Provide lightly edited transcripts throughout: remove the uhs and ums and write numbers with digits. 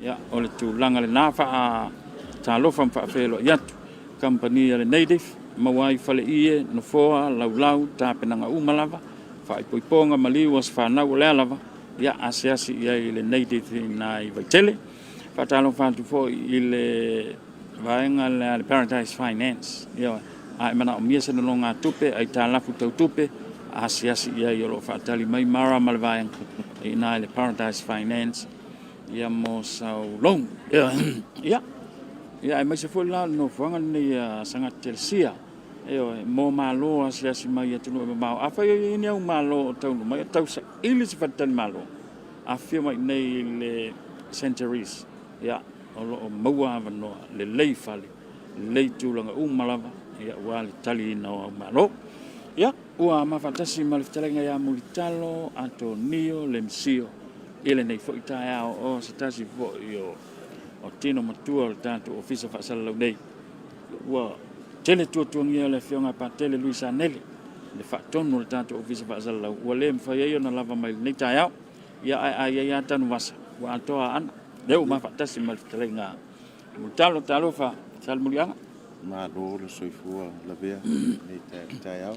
Ia, o le tulaga lena faatalofa ma faafeiloai atu kamupani a le Native, maua ai faleie, nofoa, laulau, tapenaga uma lava, faaipoipoga, maliu, aso fanau, o le a lava, ia asiasi i ai i le Native i ina i Vaitele. Faatalofa atu foi i le vaega lea a le Paradise Finance, ioe, a e manaomia se nonogatupe, aitalafu tau tupe, asiasi i ai o lo o faatali mai Mara ma le vaega i ina i le Paradise Finance ia mo sau loan. Ia, ia aemaise foi la o le nofoaga lenei a Sagati Telesia, ioe, mo malo asiasi mai i atunuu e mamao. Afai o i ai ni au malo o taunuu mai, o tausaili se faletalimalo, afifio mai i inei i le Centuries, ia, o lo o maua avanoa, lelei fale, lelei tulaga uma lava, ia, aua le taliina o au malo. Ia, ua mafaatasi ma le fetalaiga ia Mulitalo Atonio Lemesio i lenei foi taeao, o se tasi foi o tino matua o le tatou Ofisa Faasalalau nei. Ua tele tuatuagia o le Afioga a Patele Luisa Nele, le faatonu o le tatou Ofisa Faasalalau, ua le mafai ai ona lava mai i lenei taeao. Ia, ae a i ai lava tanuvasa, ua atoa aana. Lea ua mafaatasi ma le fetalaiga Mulitalo, talofa Salemuliaga. Malo le soifua lavea i lenei taeao.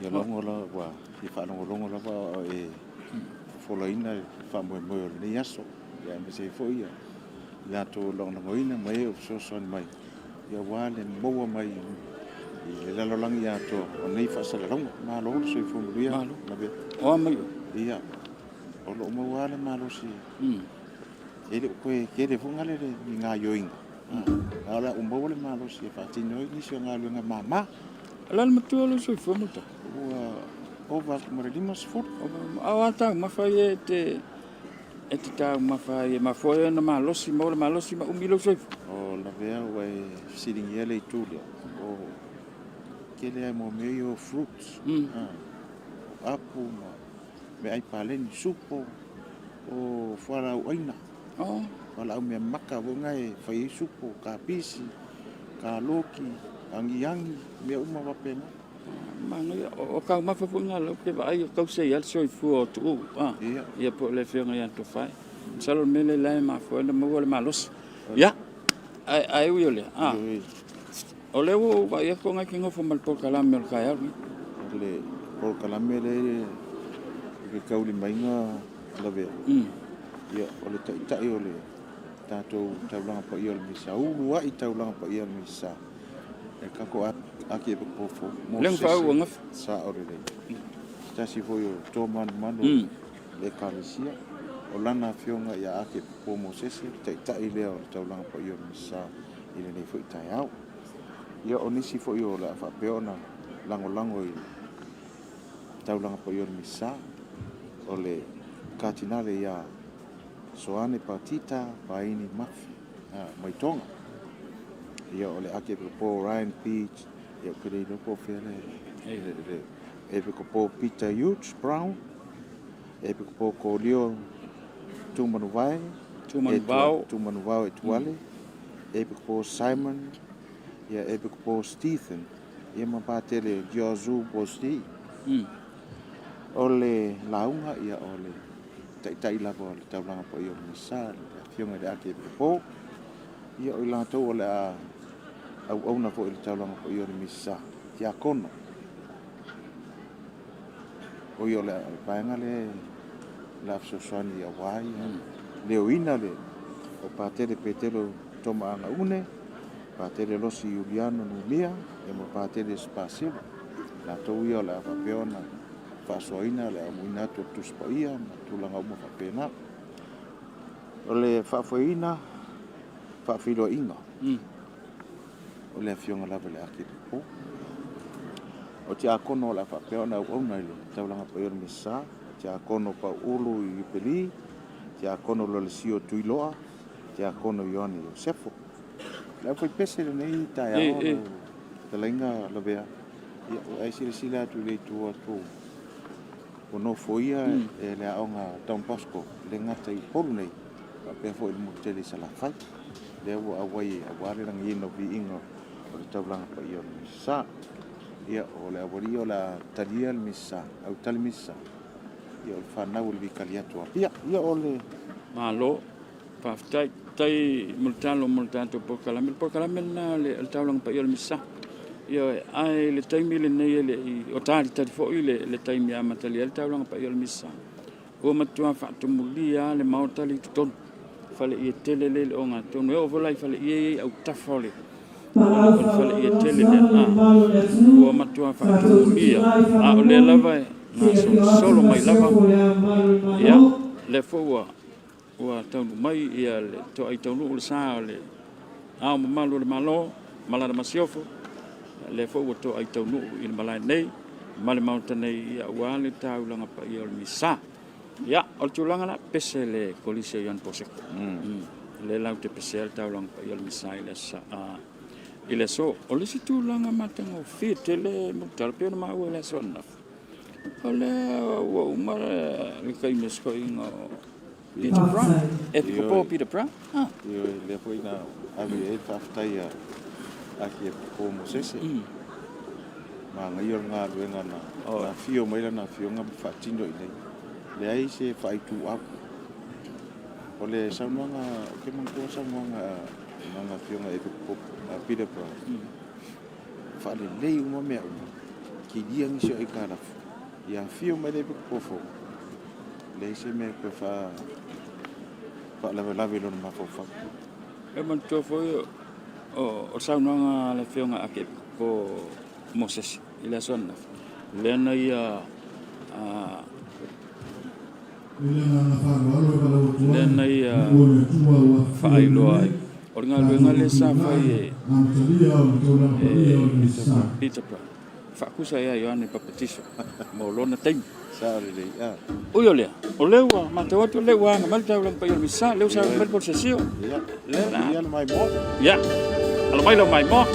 Ia logo la ua fia faalogologo lava o e fofolaina le faamoemoe o lenei aso. Ia aemaise ai foi ia i latou o lagolagoina ma e o fesoasoani mai ia aua le maua mai i le lalolagi atoa o nei faasalalauga. Malo le soifua manuia. Malo. Lavea. O a mai oe? Ia, o lo o maua lava le malosi. E le o toe tele foi gale ni gaoioiga, a o le a ua maua le malosi e faatino ai nisi o galuega mama. O le a le matua o lou soifua Mulitalo? Ua ova atu ma le 50. A o a taumafa ia e te e te taumafa ai e mafua ai ona malosi, maua le malosi ma umi lou soifua? O lavea ua e fesiligia le itu lea, o tele lava mo mea ia o fruits, o apu ma meaai paleni, supo, o fualaau aina, fualaau meamata foi na e fai ai supo, kapisi, kaloki, agiagi, mea uma faapena. Manaia, o taumafa foi na o lea ou te vaai o tausi ai lava le soifua o Tuuu, ia po o le afioga ia Tofae. Masalo o le mea lea la e mafua ai ona maua le malosi. Ia, ae ui o lea, o lea ua ou vaai atu o lena e te nofo ma le polokalame o le taeao lenei. O le polokalame lea i le taulimaina lavea, ia, o le taitai o le tatou taulaga paia o le Misa, uluai taulaga paia o le Misa, e tatou Akiepikopo Mosese Sao lelei. Se tasi foi o toa manumanu o le Ekalesia, o lana afioga ia Akiepikopo Mosese, le taitai lea o le taulaga paia o le Misa i lenei foi taeao. Ia, o nisi foi o le a faapea ona lagolago i le taulaga paia o le Misa, o le Katinale ia Soane Patita Paini Mafi mai Tonga. Ia, o le Akiepikopo Ryan Pete, ia ou te le iloa po o fea le Epikopo Peter Hughes Brown, Epikopo Kolio Tumanuvae, Tumanuvao, Tumanuvao Etuale, Epikopo Simon, ia Epikopo Stephen, ia ma Patele Jozu Bosdi. O le lauga, ia o le taitai lava o le taulaga paia o le Misa, le afioga i le Akiepikopo. Ia o i latou o le a auauna foi i le taulaga paia o le Misa, Tiakono. O ia o le vaega lea o le a fesoasoani aua ia leoina le o Patele Petelo Tomaaga Une, Patele Losi Iuliano Numia, ia ma Patele Spaseva. Latou ia o le a faapea ona faasoaina le aumuina atu o le Tusi Paia ma tulaga uma faapena. O le faafoeina faafeiloaiga o le afioga lava i le Akiepikopo. O Tiakono o le a faapea ona auauna i le taulaga paia o le Misa, Tiakono Pauulu Iupeli, Tiakono Lolesio Tuiloa, Tiakono Ioane Iosefo. Le aufaipese lenei taeao lau fetalaiga Lavea, ia ua e silasila atu i le itu atu ua nofoia e le aoga Don Bosco le gata i Upolu nei, faapea foi i le motu tele i Salafai. Lea ua auai aua le lagiina o viiga o le taulaga paia o le Misa. Ia, o le aualii o le a talia le Misa, autali Misa, ia o le fanau o le Vikaliatu o Apia. Ia, o le Malo, faafetai. Faafetai mo le talo mo le tatou polokalame. O le polokalame lena o le taulaga paia o le Misa. Ioe, ae i le taimi lenei e le i, o talitali foi le taimi e amatalia ai le taulaga paia o le Misa, ua matua faatumulia lava le maota lea i totonu, faleie tele lea i le ogatotonu. E oo foi la i faleie ia i autafa o le faleie tele lea, ua matua faatumulia, a o lea lava e gasolosolo mai lava. Ia, lea foi ua ua taunuu mai ia le toai taunuu le sa o le Ao Mamalu o le Malo ma lana Masiofo, lea foi ua toai taunuu i le malae nei ma le maota nei aua le taulaga paia o le Misa. Ia, o le tulaga la, pese le Kolisi o Ioane Poseko. Lea latou te pesea le taulaga paia o le Misa i le aso, i le aso. O le isi tulaga matagofie tele Mulitalo, pei ona maua i le aso ananafi, o lea ua uma le taimi o se toeaina o Peter Brown. Epikopo Peter Brown. Ah. Ioe, lea foi na ave i ai le faafetai a Arkiepikopo Mosese. Manaia o le galuega na afio mai lana afioga ma faatino i inei. Leai se faaituau. O le saunoaga, ou te manatua le saunoaga a lana afioga Epikopo Peter Brown. Faalelei uma mea uma, kilia nisi o aitalafu. Ia afio mai le Epikopo, leai se mea e toe faalavelave i lona mafaufau. E manatua foi o le saunoaga a le Afioga ia Arkiepikopo Mosese i le aso ananafi, lea na ia lea na ia faailoa ai o le galuega lea sa fai e Peter Brown faatusa ia Ioane Papatiso mo lona taimi. Sao lelei, a. Ui o lea, o lea ua matau atu o lea ua aga mai le taulaga paia o le Misa, lea ua sauni mai le polosesio. Ia, lea la. Ia le maimoa. Ia, alo mai lau maimoa.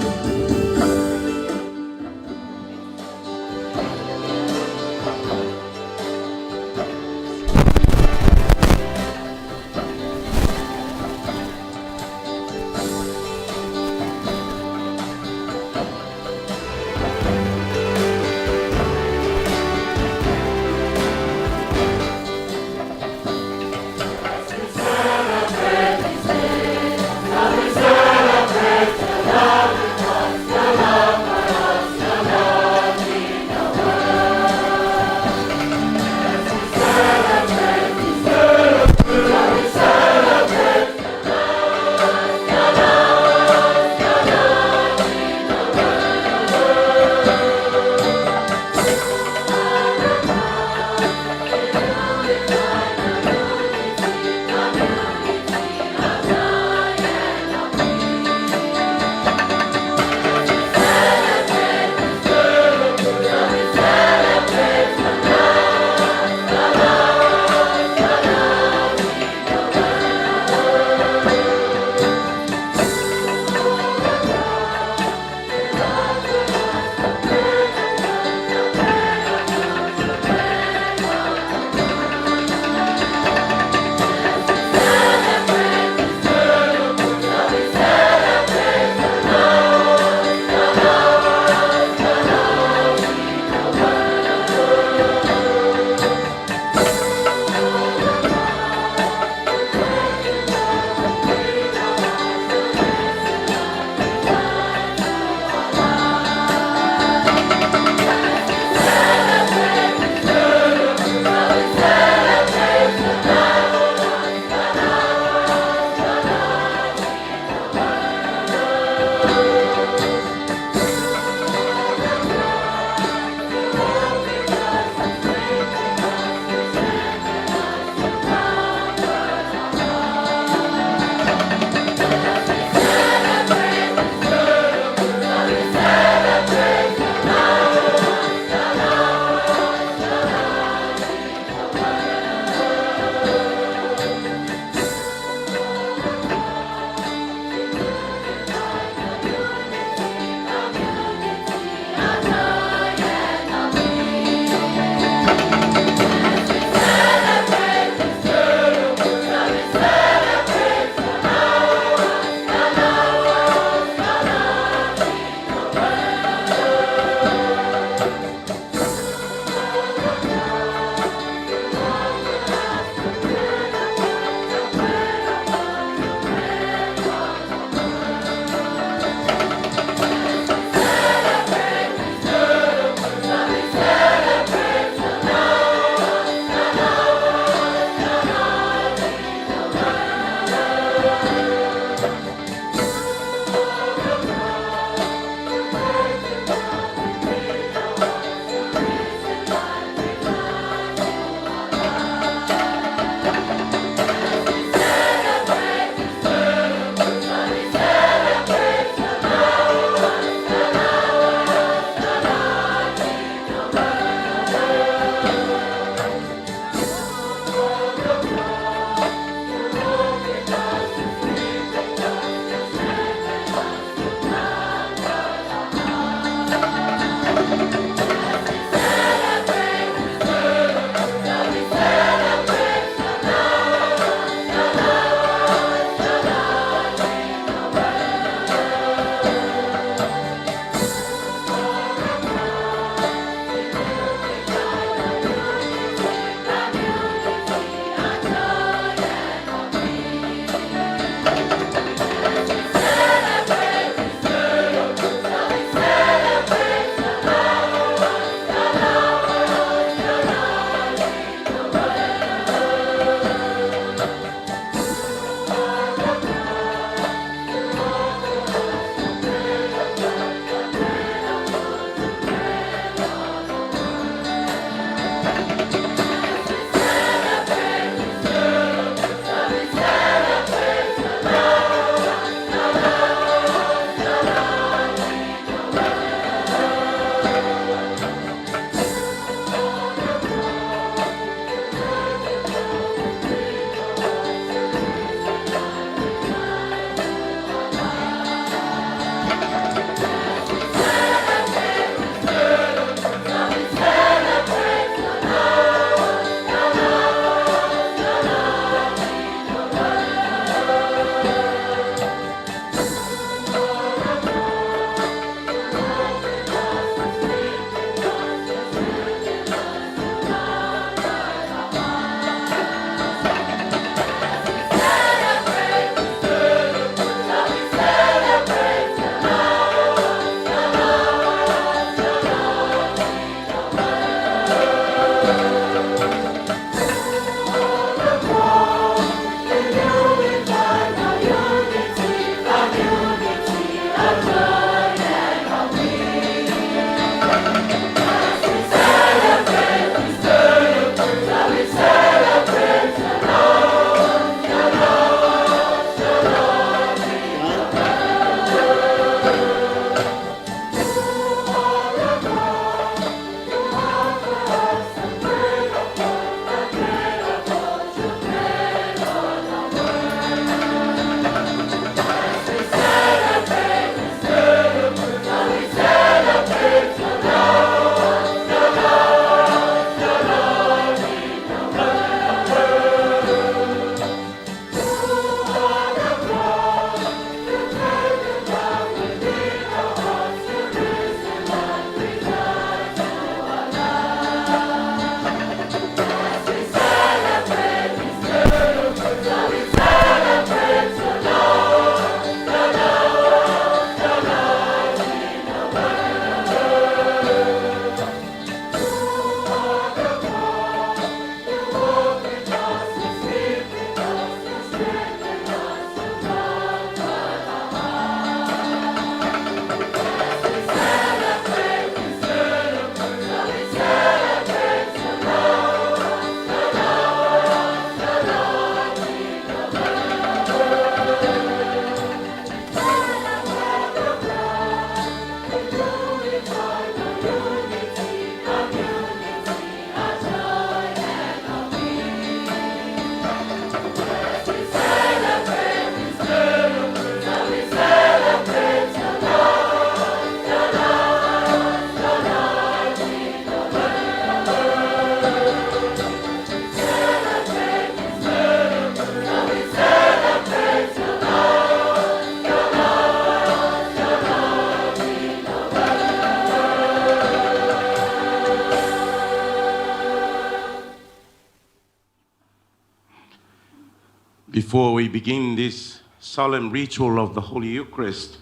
Before we begin this solemn ritual of the Holy Eucharist,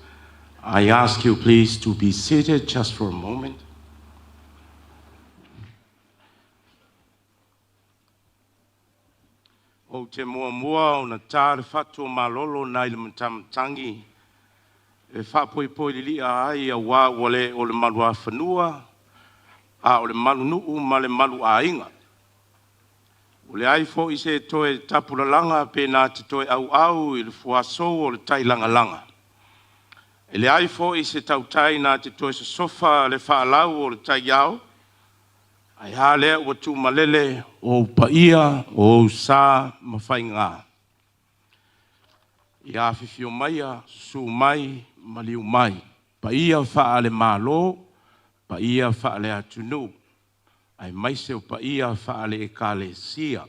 I ask you please to be seated just for a moment. Ou te muamua ona tā le fatu o malolo nai le matamatangi e faapoipoi lilia ai auā ua le o le maluafanua a o le malunuu ma le maluaiga. Ua leai foi se toe tapulalaga pe na te toe auau i le fuasou o le tailagalaga. E leai foi se tautai na te toe sosofa le faalau o le taiao, ae a lea ua tumalele o ou paia, o ou sa ma faiga. Ia afifio maia, susu mai, maliu mai, paia faale-Malo, paia faale-atunuu, aemaise o paia faale-Ekalesia.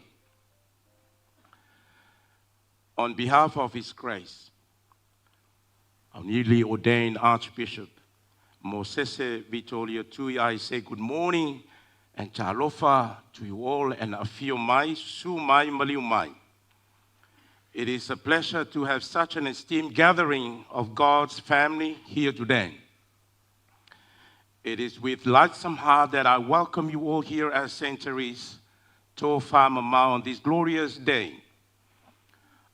On behalf of His Grace, our newly ordained Archbishop, Mosese Vitolia Tui, I say good morning and talofa to you all and afio mai, susu mai, maliu mai. It is a pleasure to have such an esteemed gathering of God's family here today. It is with lightsome heart that I welcome you all here at St. Therese Toafamamao on this glorious day.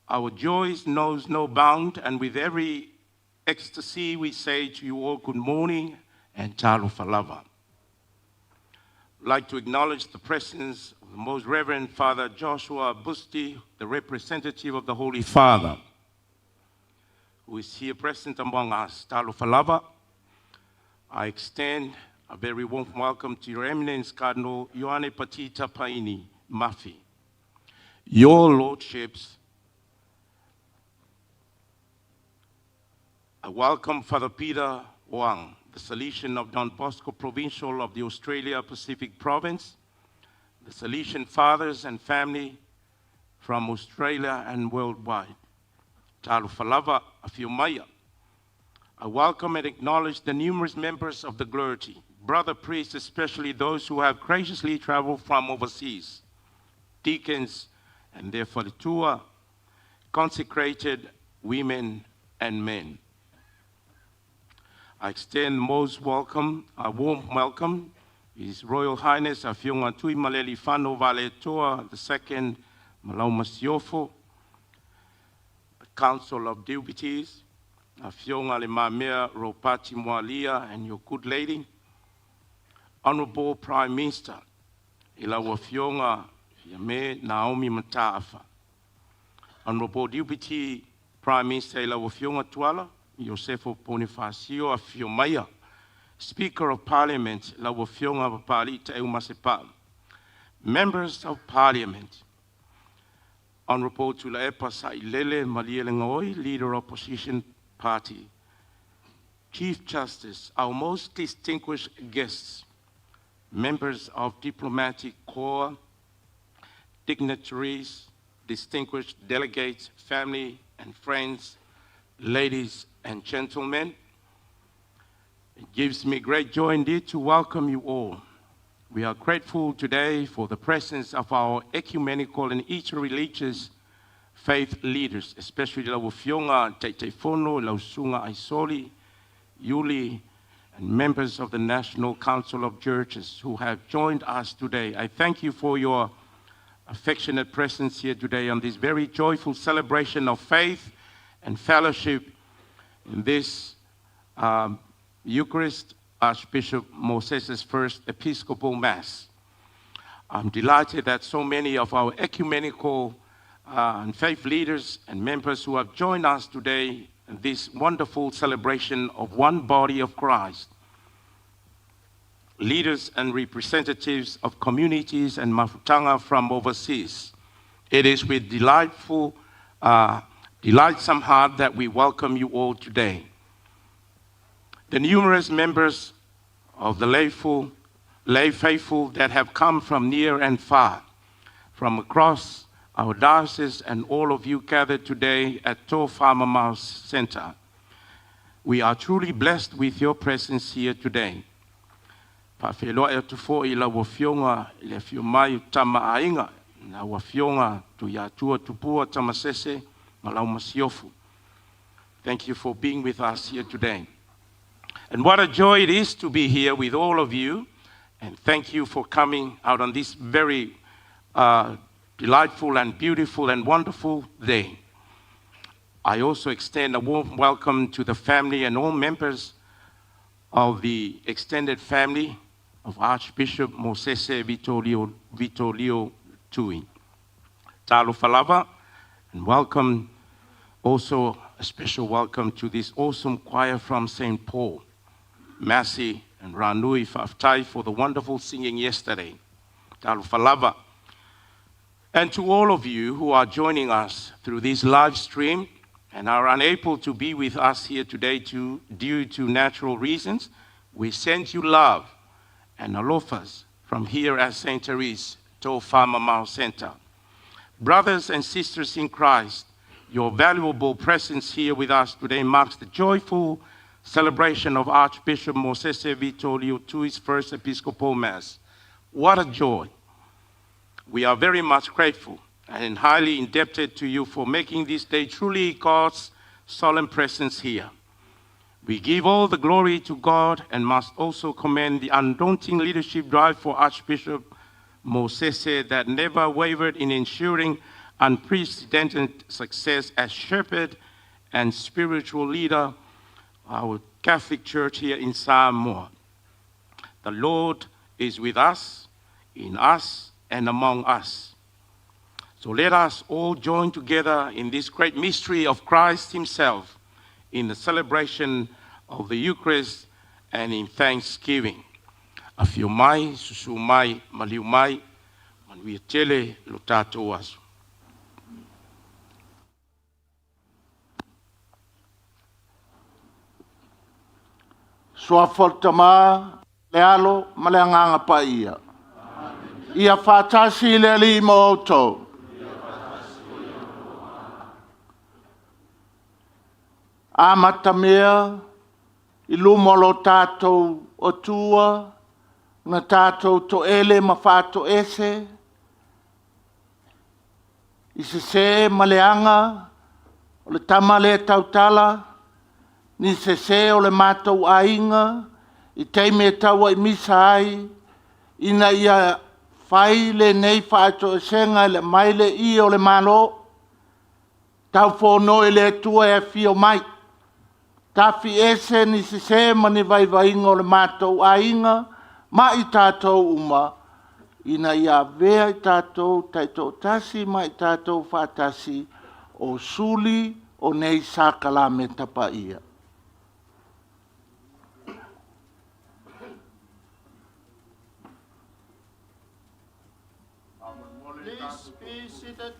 Our joy knows no bound, and with every ecstasy we say to you all good morning and talofa lava. I'd like to acknowledge the presence of the Most Reverend Father Joshua Busti, the representative of the Holy Father, who is here present among us. Talofa lava. I extend a very warm welcome to Your Eminence Cardinal Ioane Patita Paini Mafi. Your Lordships, I welcome Father Peter Wang, the Salesian of Don Bosco Provincial of the Australia Pacific Province, the Salesian fathers and family from Australia and worldwide. Talofa lava afio maia. I welcome and acknowledge the numerous members of the clergy, brother priests, especially those who have graciously traveled from overseas, deacons and their faletua, consecrated women and men. I extend most welcome, a warm welcome, His Royal Highness Afioga Tuimalealiifano Vaaletoa II ma lau Masiofo, the Council of Deputies, Afioga Le Mamea Ropati Mualia and your good lady, Honorable Prime Minister, i lau Afioga Fiame Naomi Mataafa, Honorable Deputy Prime Minister i lau Afioga Tuala, Iosefo Ponifasio afio maia, Speaker of Parliament, lau Afioga Papali'i Taeu Masepa'a, Members of Parliament, Honorable Tuilaepa Sailele Malielegaoi, Leader of Opposition Party, Chief Justice, our most distinguished guests, members of diplomatic corps, dignitaries, distinguished delegates, family and friends, ladies and gentlemen, it gives me great joy indeed to welcome you all. We are grateful today for the presence of our ecumenical and interreligious faith leaders, especially lau Afioga Taitaifono, lau Susuga Aisoli, Iuli, and members of the National Council of Churches who have joined us today. I thank you for your affectionate presence here today on this very joyful celebration of faith and fellowship in this Eucharist, Archbishop Mosese's first Episcopal Mass. I'm delighted that so many of our ecumenical and faith leaders and members who have joined us today in this wonderful celebration of one body of Christ. Leaders and representatives of communities and mafutaga from overseas. It is with delightsome heart that we welcome you all today. The numerous members of the lay faithful that have come from near and far, from across our diocese, and all of you gathered today at Toafamamao Center. We are truly blessed with your presence here today. Faafeiloai atu foi i lau afioga i le afio mai o Tama a Aiga, Lau Afioga Tuiatua Tupua Tamasese ma lau Masiofo. Thank you for being with us here today. And what a joy it is to be here with all of you. And thank you for coming out on this very delightful and beautiful and wonderful day. I also extend a warm welcome to the family and all members of the extended family of Archbishop Mosese Vitolio Tui. Talofa lava, and welcome also a special welcome to this awesome choir from St. Paul, Massey and Ranui Faftai, for the wonderful singing yesterday. Talofa lava. And to all of you who are joining us through this live stream and are unable to be with us here today due to natural reasons, we send you love and alofas from here at St. Therese To'ofamamao Center. Brothers and sisters in Christ, your valuable presence here with us today marks the joyful celebration of Archbishop Mosese Vitolio Tui's first Episcopal Mass. What a joy! We are very much grateful and highly indebted to you for making this day truly God's solemn presence here. We give all the glory to God and must also commend the undaunting leadership drive for Archbishop Mosese that never wavered in ensuring unprecedented success as shepherd and spiritual leader of our Catholic Church here in Samoa. The Lord is with us, in us, and among us. So let us all join together in this great mystery of Christ Himself in the celebration of the Eucharist and in thanksgiving. Afio mai, susu mai, maliu mai, manuia tele lo tatou aso. Suafa o le Tama, le Alo ma le Agaga Paia. Ia faatasi le Alii ma outou. Amatamea i luma o lo tatou Atua na tatou toele ma faatoese i sese ma leaga o le tama lea tautala, ni sese o le matou aiga i taimi e tauai misa ai, ina ia fai lenei faatoesega i le aumai lea o le Malo, taufono i le Atua e afio mai, tafiese ni sese ma ni vaivaiga o le matou aiga ma i tatou uma, ina ia avea i tatou taitoatasi ma i tatou faatasi o suli o nei sakalameta paia. Please be seated.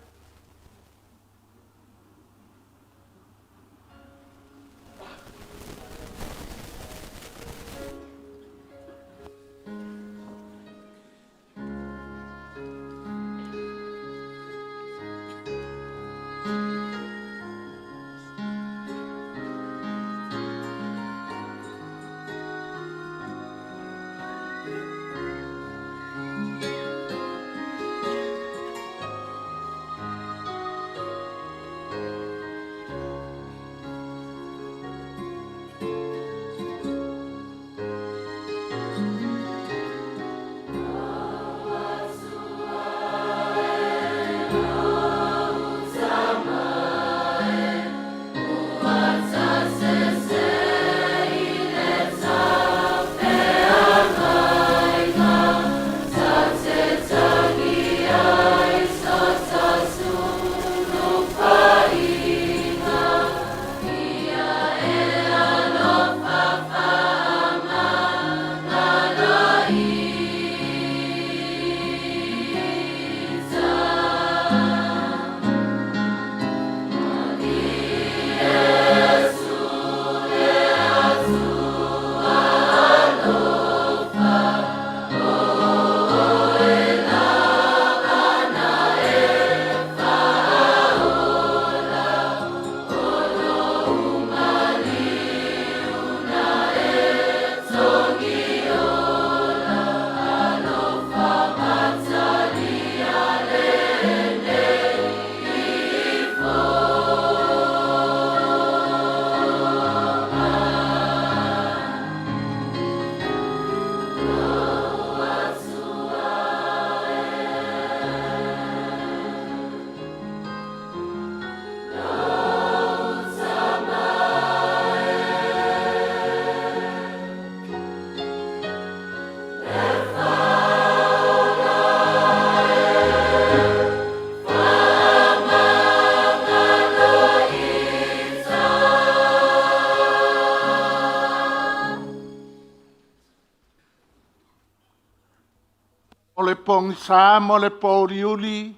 O le pogisa ma le pouliuli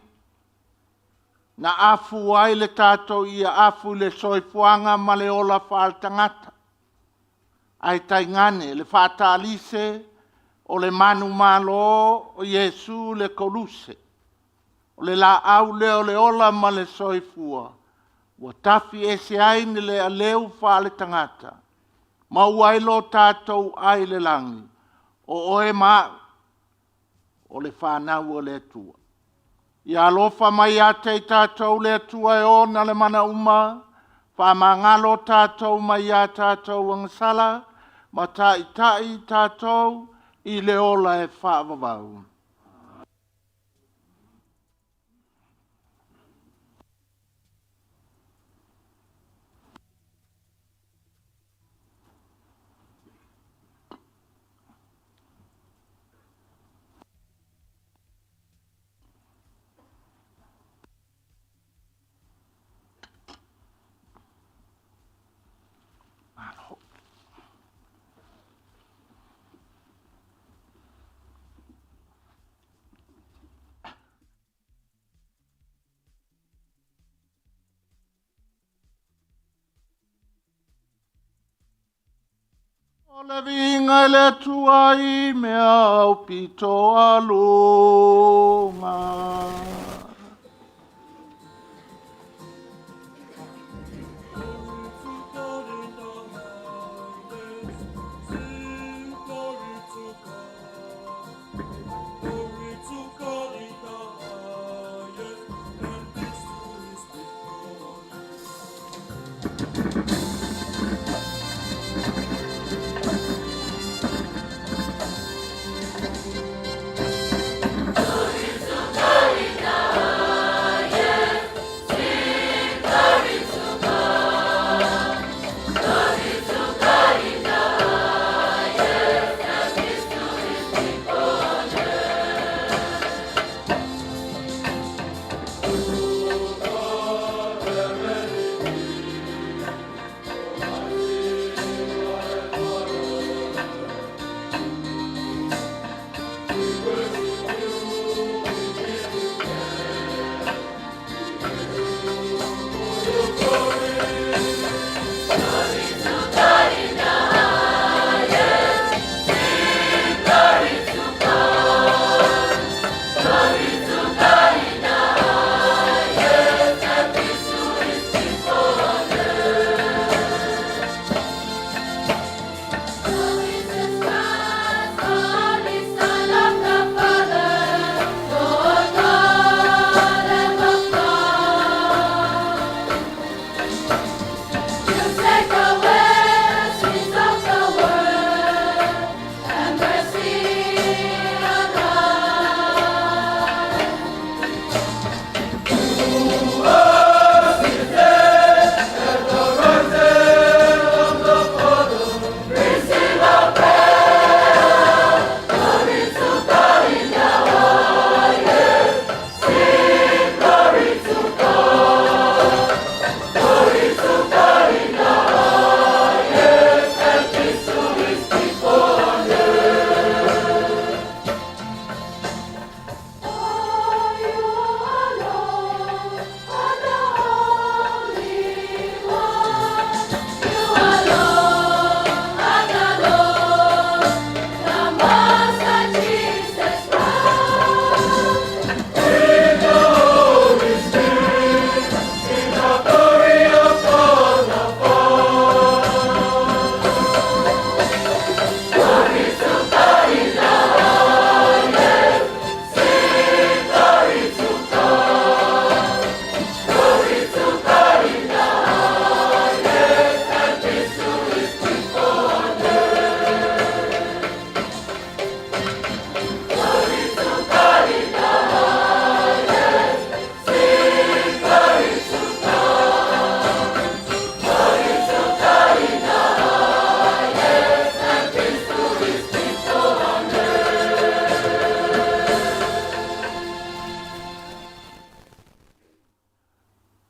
na afu ai le tatou ia afu i le soifuaga ma le ola faaletagata, ae tainane le faataalise o le manumalo o Iesu le Koluse. O le laau lea o le ola ma le soifua, ua tafi ese ai ni le aleu faaletagata, maua ai lo tatou ai i le lagi, o oe ma au, o le fanau a le Atua. Ia alofa mai ia te i tatou le Atua e ona le mana uma, faamagalo tatou mai a tatou agasala, ma taitai i tatou i le ola e faavavau. Malo. O le viiga i le Atua i mea aupito aluga.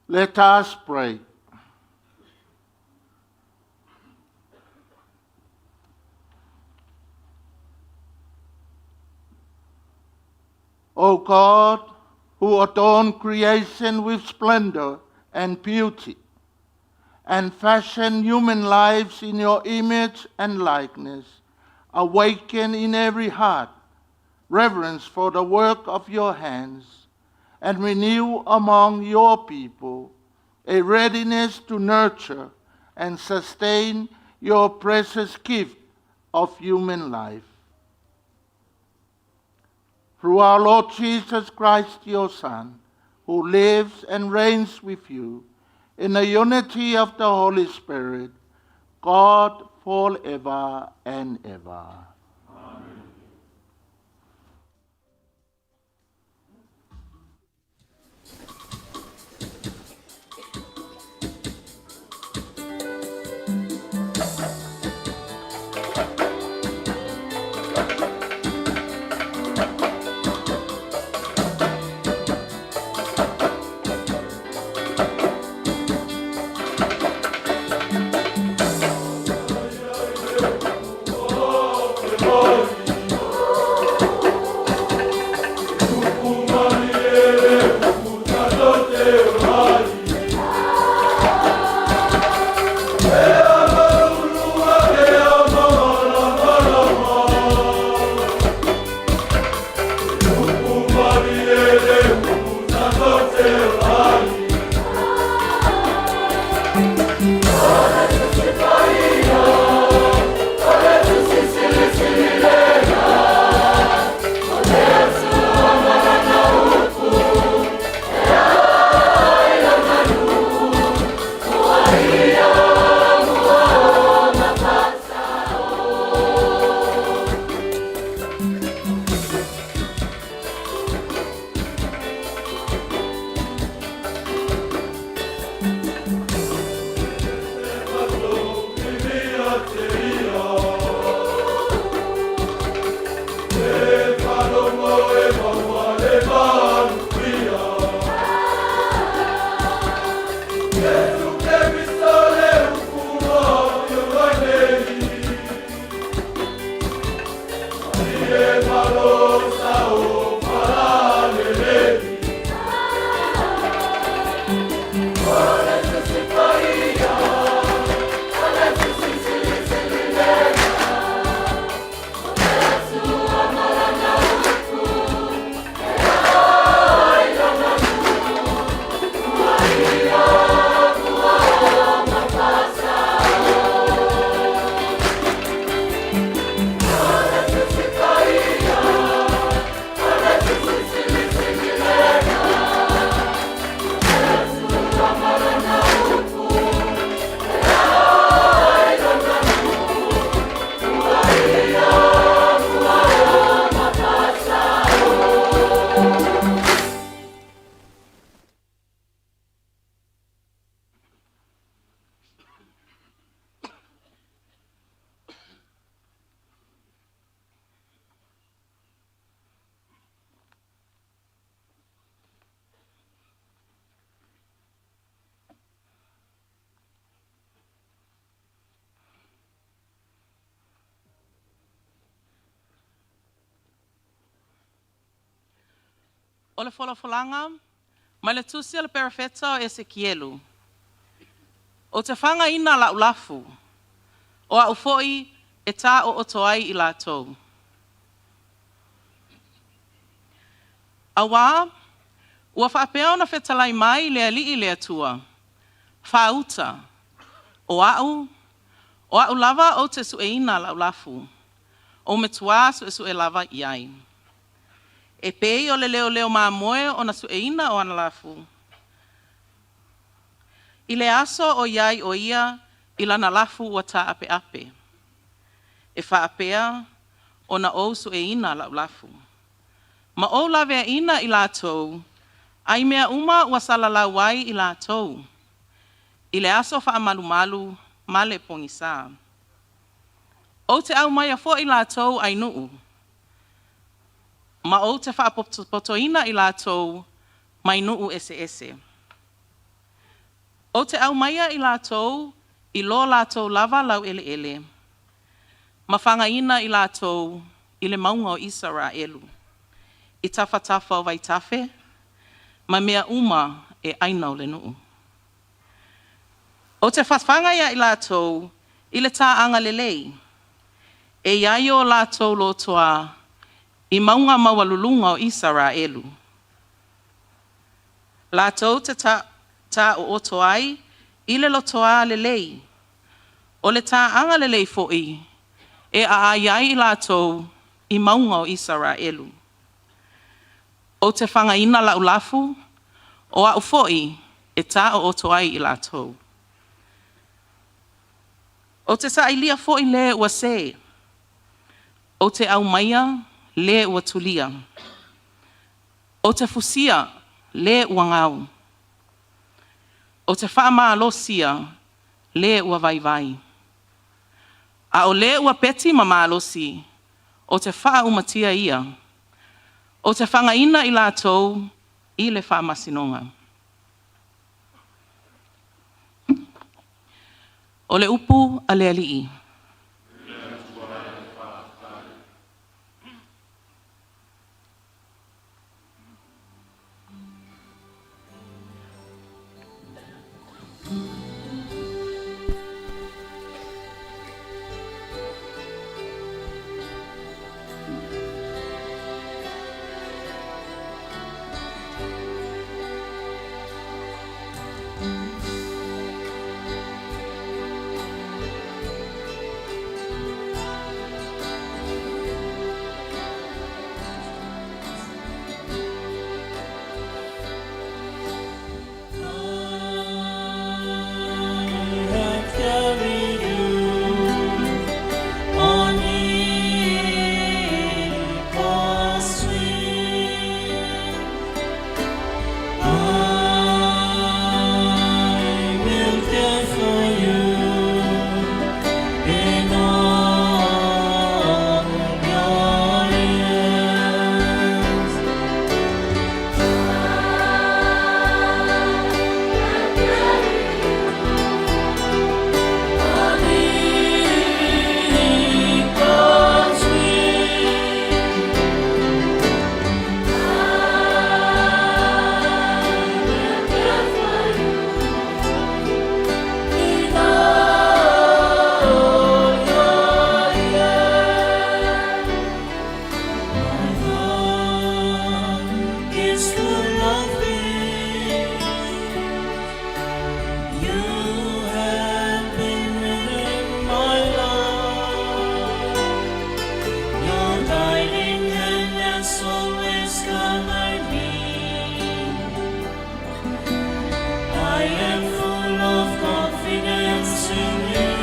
Let us pray. O God, who adorn creation with splendor and beauty, and fashion human lives in your image and likeness, awaken in every heart reverence for the work of your hands, and renew among your people a readiness to nurture and sustain your precious gift of human life. Through our Lord Jesus Christ, your Son, who lives and reigns with you in the unity of the Holy Spirit, God forever and ever. O le folafolaga mai le tusi a le perofeta o Esekielu. Ou te fagaina lau lafu, o au foi e taooto ai i latou. Auā, ua faapea ona fetalai mai le Alii le Atua, Faauta, o au, o au lava ou te sueina lau lafu, ou matua suesue lava i ai. E pei o le leoleo mamoe ona sueina o ana lafu. I le aso o i ai o ia i lana lafu ua taapeape. E faapea ona ou sueina lau lafu. Ma ou laveaina i latou, a i mea uma ua salalau ai i latou, i le aso faamalumalu ma le pogisā. Ou te aumaia foi latou ai nuu, ma ou te faapotopotoina i latou mai nuu eseese. Ou te aumaia i latou i lo latou lava laueleele, ma fagaina i latou i le mauga o Isaraelu. i tafatafa o vaitafe ma mea uma e aina o le nuu. Ou te fafaga ia i latou i le tāaga lelei, e i ai o latou lotoā i mauga maualuluga o Isaraelu. Latou te tāoto ai i le lotoā lelei, o le tāaga lelei foi e aai ai i latou i mauga o Isaraelu. Ou te fagaina lau lafu, o au foi e tāoto ai i latou. Ou te sailia foi le ua sē, ou te aumaia le ua tulia. Ou te fusia le ua gau. Ou te faamalosia le ua vaivai. A o le ua peti ma malosi, ou te faaumatia ia. Ou te fagaina i latou i le faamasinoga. O le upu a le Alii. Have carried you on eagle's wings. I will care for you in all your years. On eagle's wings. In all your years. My heart is full of peace. You have been within my life. Your guiding hand has always covered me. I am full of confidence in you.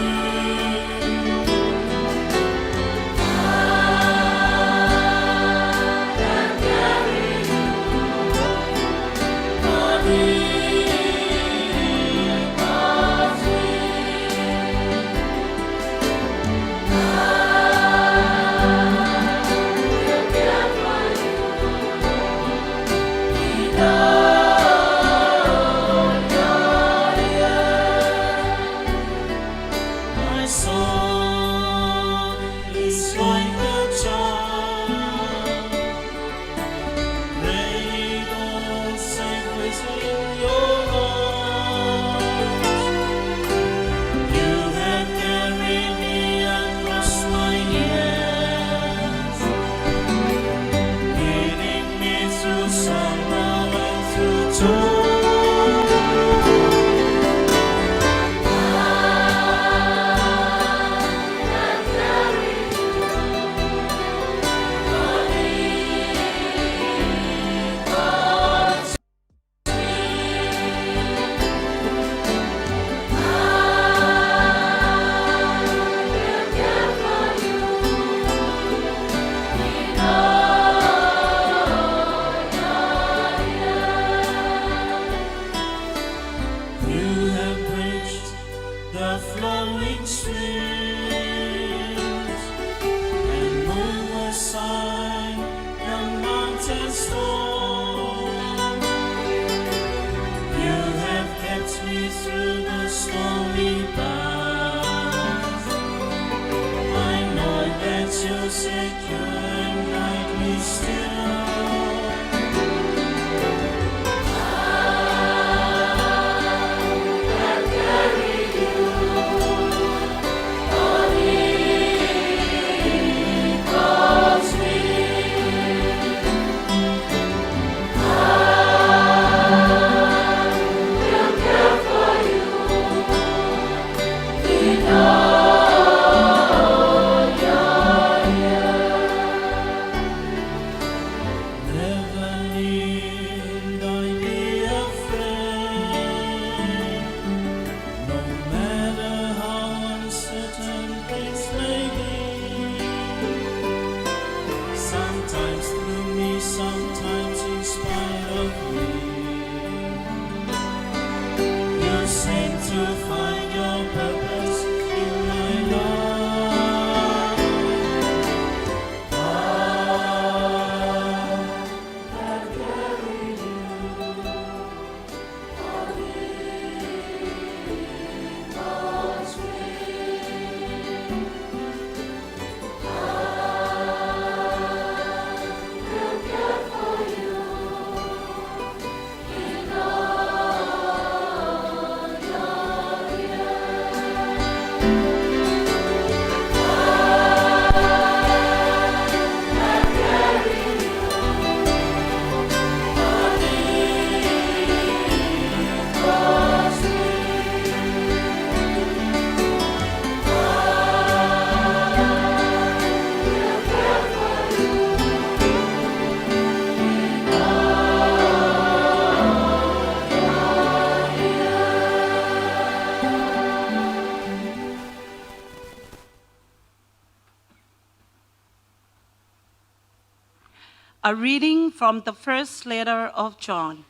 A reading from the first letter of John.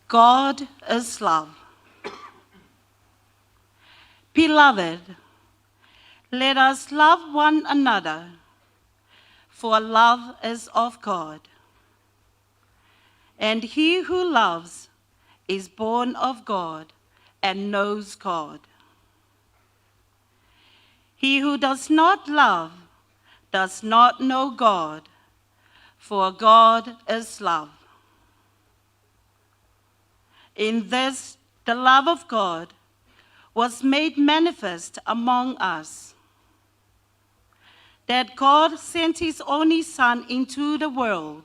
God is love. Beloved, let us love one another, for love is of God. And he who loves is born of God and knows God. He who does not love does not know God, for God is love. In this, the love of God was made manifest among us, that God sent his only Son into the world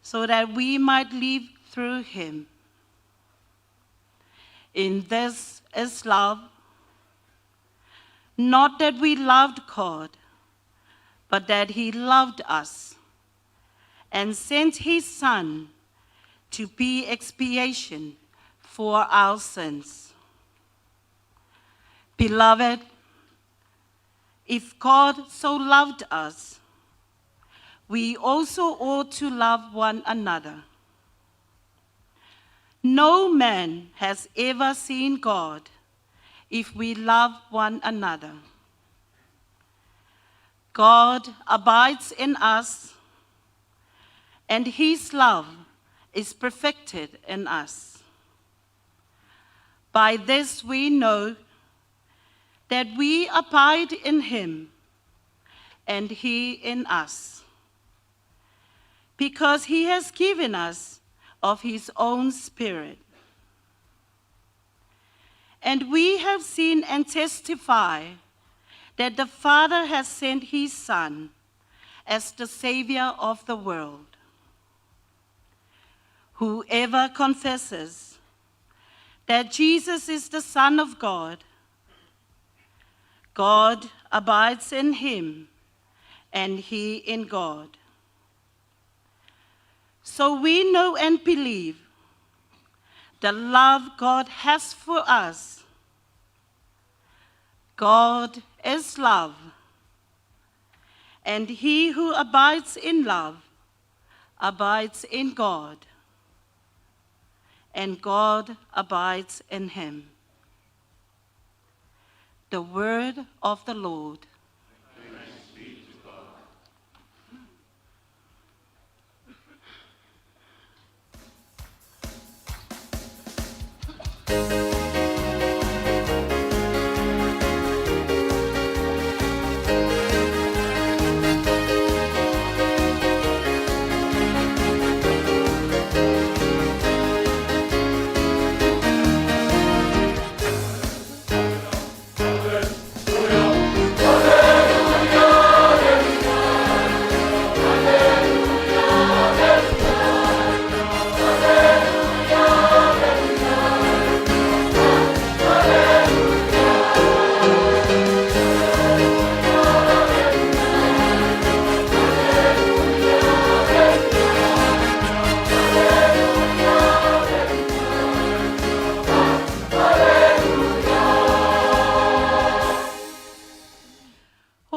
so that we might live through him. In this is love, not that we loved God, but that he loved us and sent his Son to be expiation for our sins. Beloved, if God so loved us, we also ought to love one another. No man has ever seen God if we love one another. God abides in us, and his love is perfected in us. By this we know that we abide in him and he in us, because he has given us of his own Spirit. And we have seen and testify that the Father has sent his Son as the Savior of the world. Whoever confesses that Jesus is the Son of God, God abides in him, and he in God. So we know and believe the love God has for us. God is love, and he who abides in love abides in God, and God abides in him. The word of the Lord.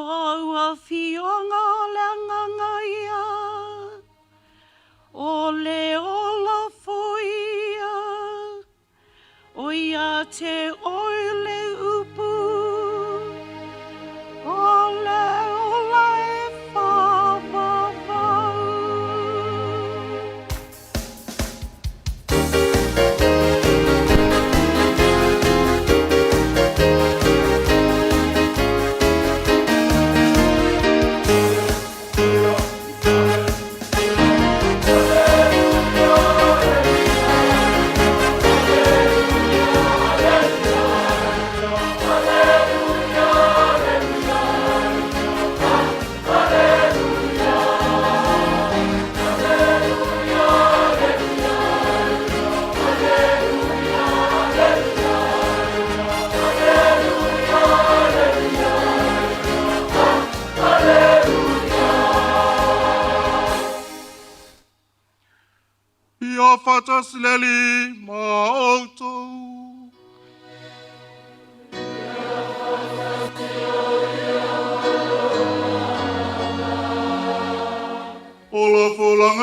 O au afioga o le agaga ia, o le ola foi ia, o ia te oe le upu, o le ola e whāwāwau. Ia faatasi le Alii ma outou.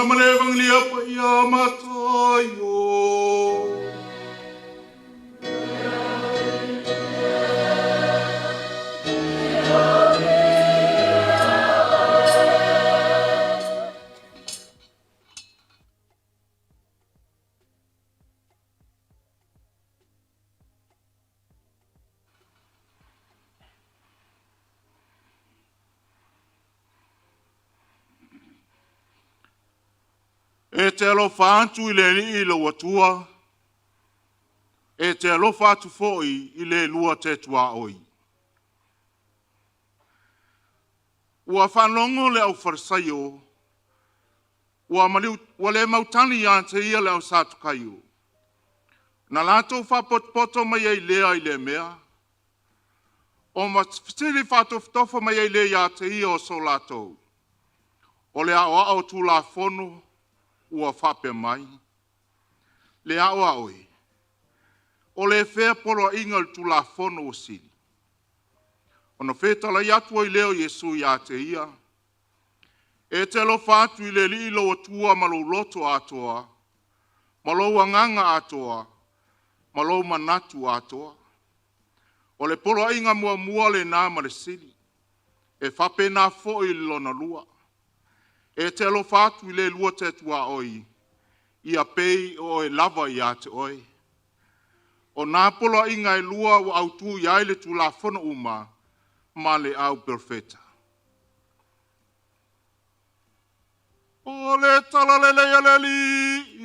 ma le Evagelia Paia a Mataio. E te alofa atu i le Alii lou Atua, e te alofa atu foi i le lua te tuaoi. Ua faalogo le aufalesaio ua, maliu, ua le mautali ia te ia le au Satukaio, na latou faapotopoto mai ai lea i lea mea, o ma fesili faatofotofo mai ai lea ia te ia o so latou, o le aoao o Tulafono ua faapea mai, le aoao e, o le fea poloaiga o le Tulafono ua sili? Ona fetalai atu ai lea o Iesu ia te ia, e te alofa atu i le Alii lou Atua ma lou loto atoa, ma lou agaga atoa, ma lou manatu atoa. O le poloaiga muamua lena ma le sili. E faapena foi le lona lua, e te alofa atu i le lua te tuaoi, ia pei o oe lava ia te oe. O nā poloaiga e lua ua autu i ai le Tulafono uma ma le au perofeta. O le tala lelei a le Alii.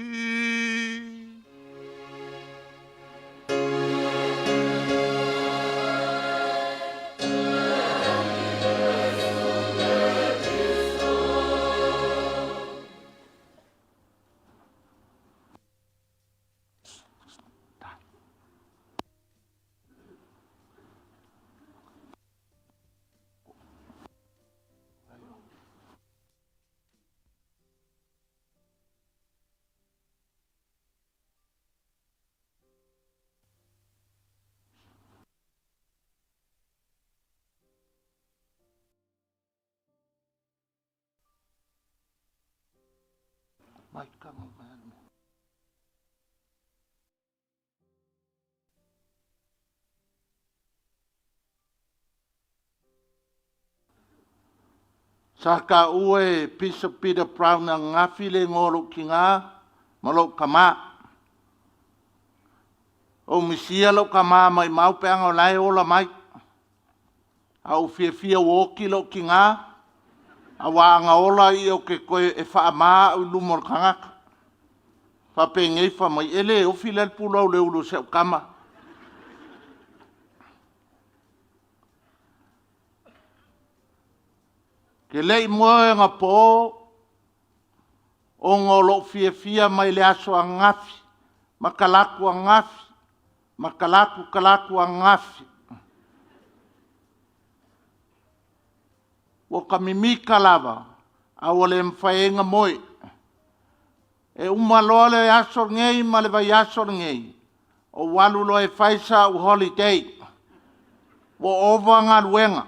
Sa taua e Bishop Peter Brown ananafi le igoa o lou tina ma lou tama. Ou misia lou tama maimau pe ana o la e ola mai. A ou fiafia ua oti lou tina, aua ana ola ia ou te toe e faama au i luma o le tagata. Faapenei fai mai, e le ofi la le pulu au le ulu o si au tama. Te le i moe anapo ona o lou fiafia mai le aso ananafi ma talaatu ananafi ma talaatu talaatu ananafi. Ua ta mimita lava a ua le mafai ai ona moe. E uma loa le aso lenei ma le vaiaso lenei, ou alu loa e fai sau holiday. Ua ova galuega.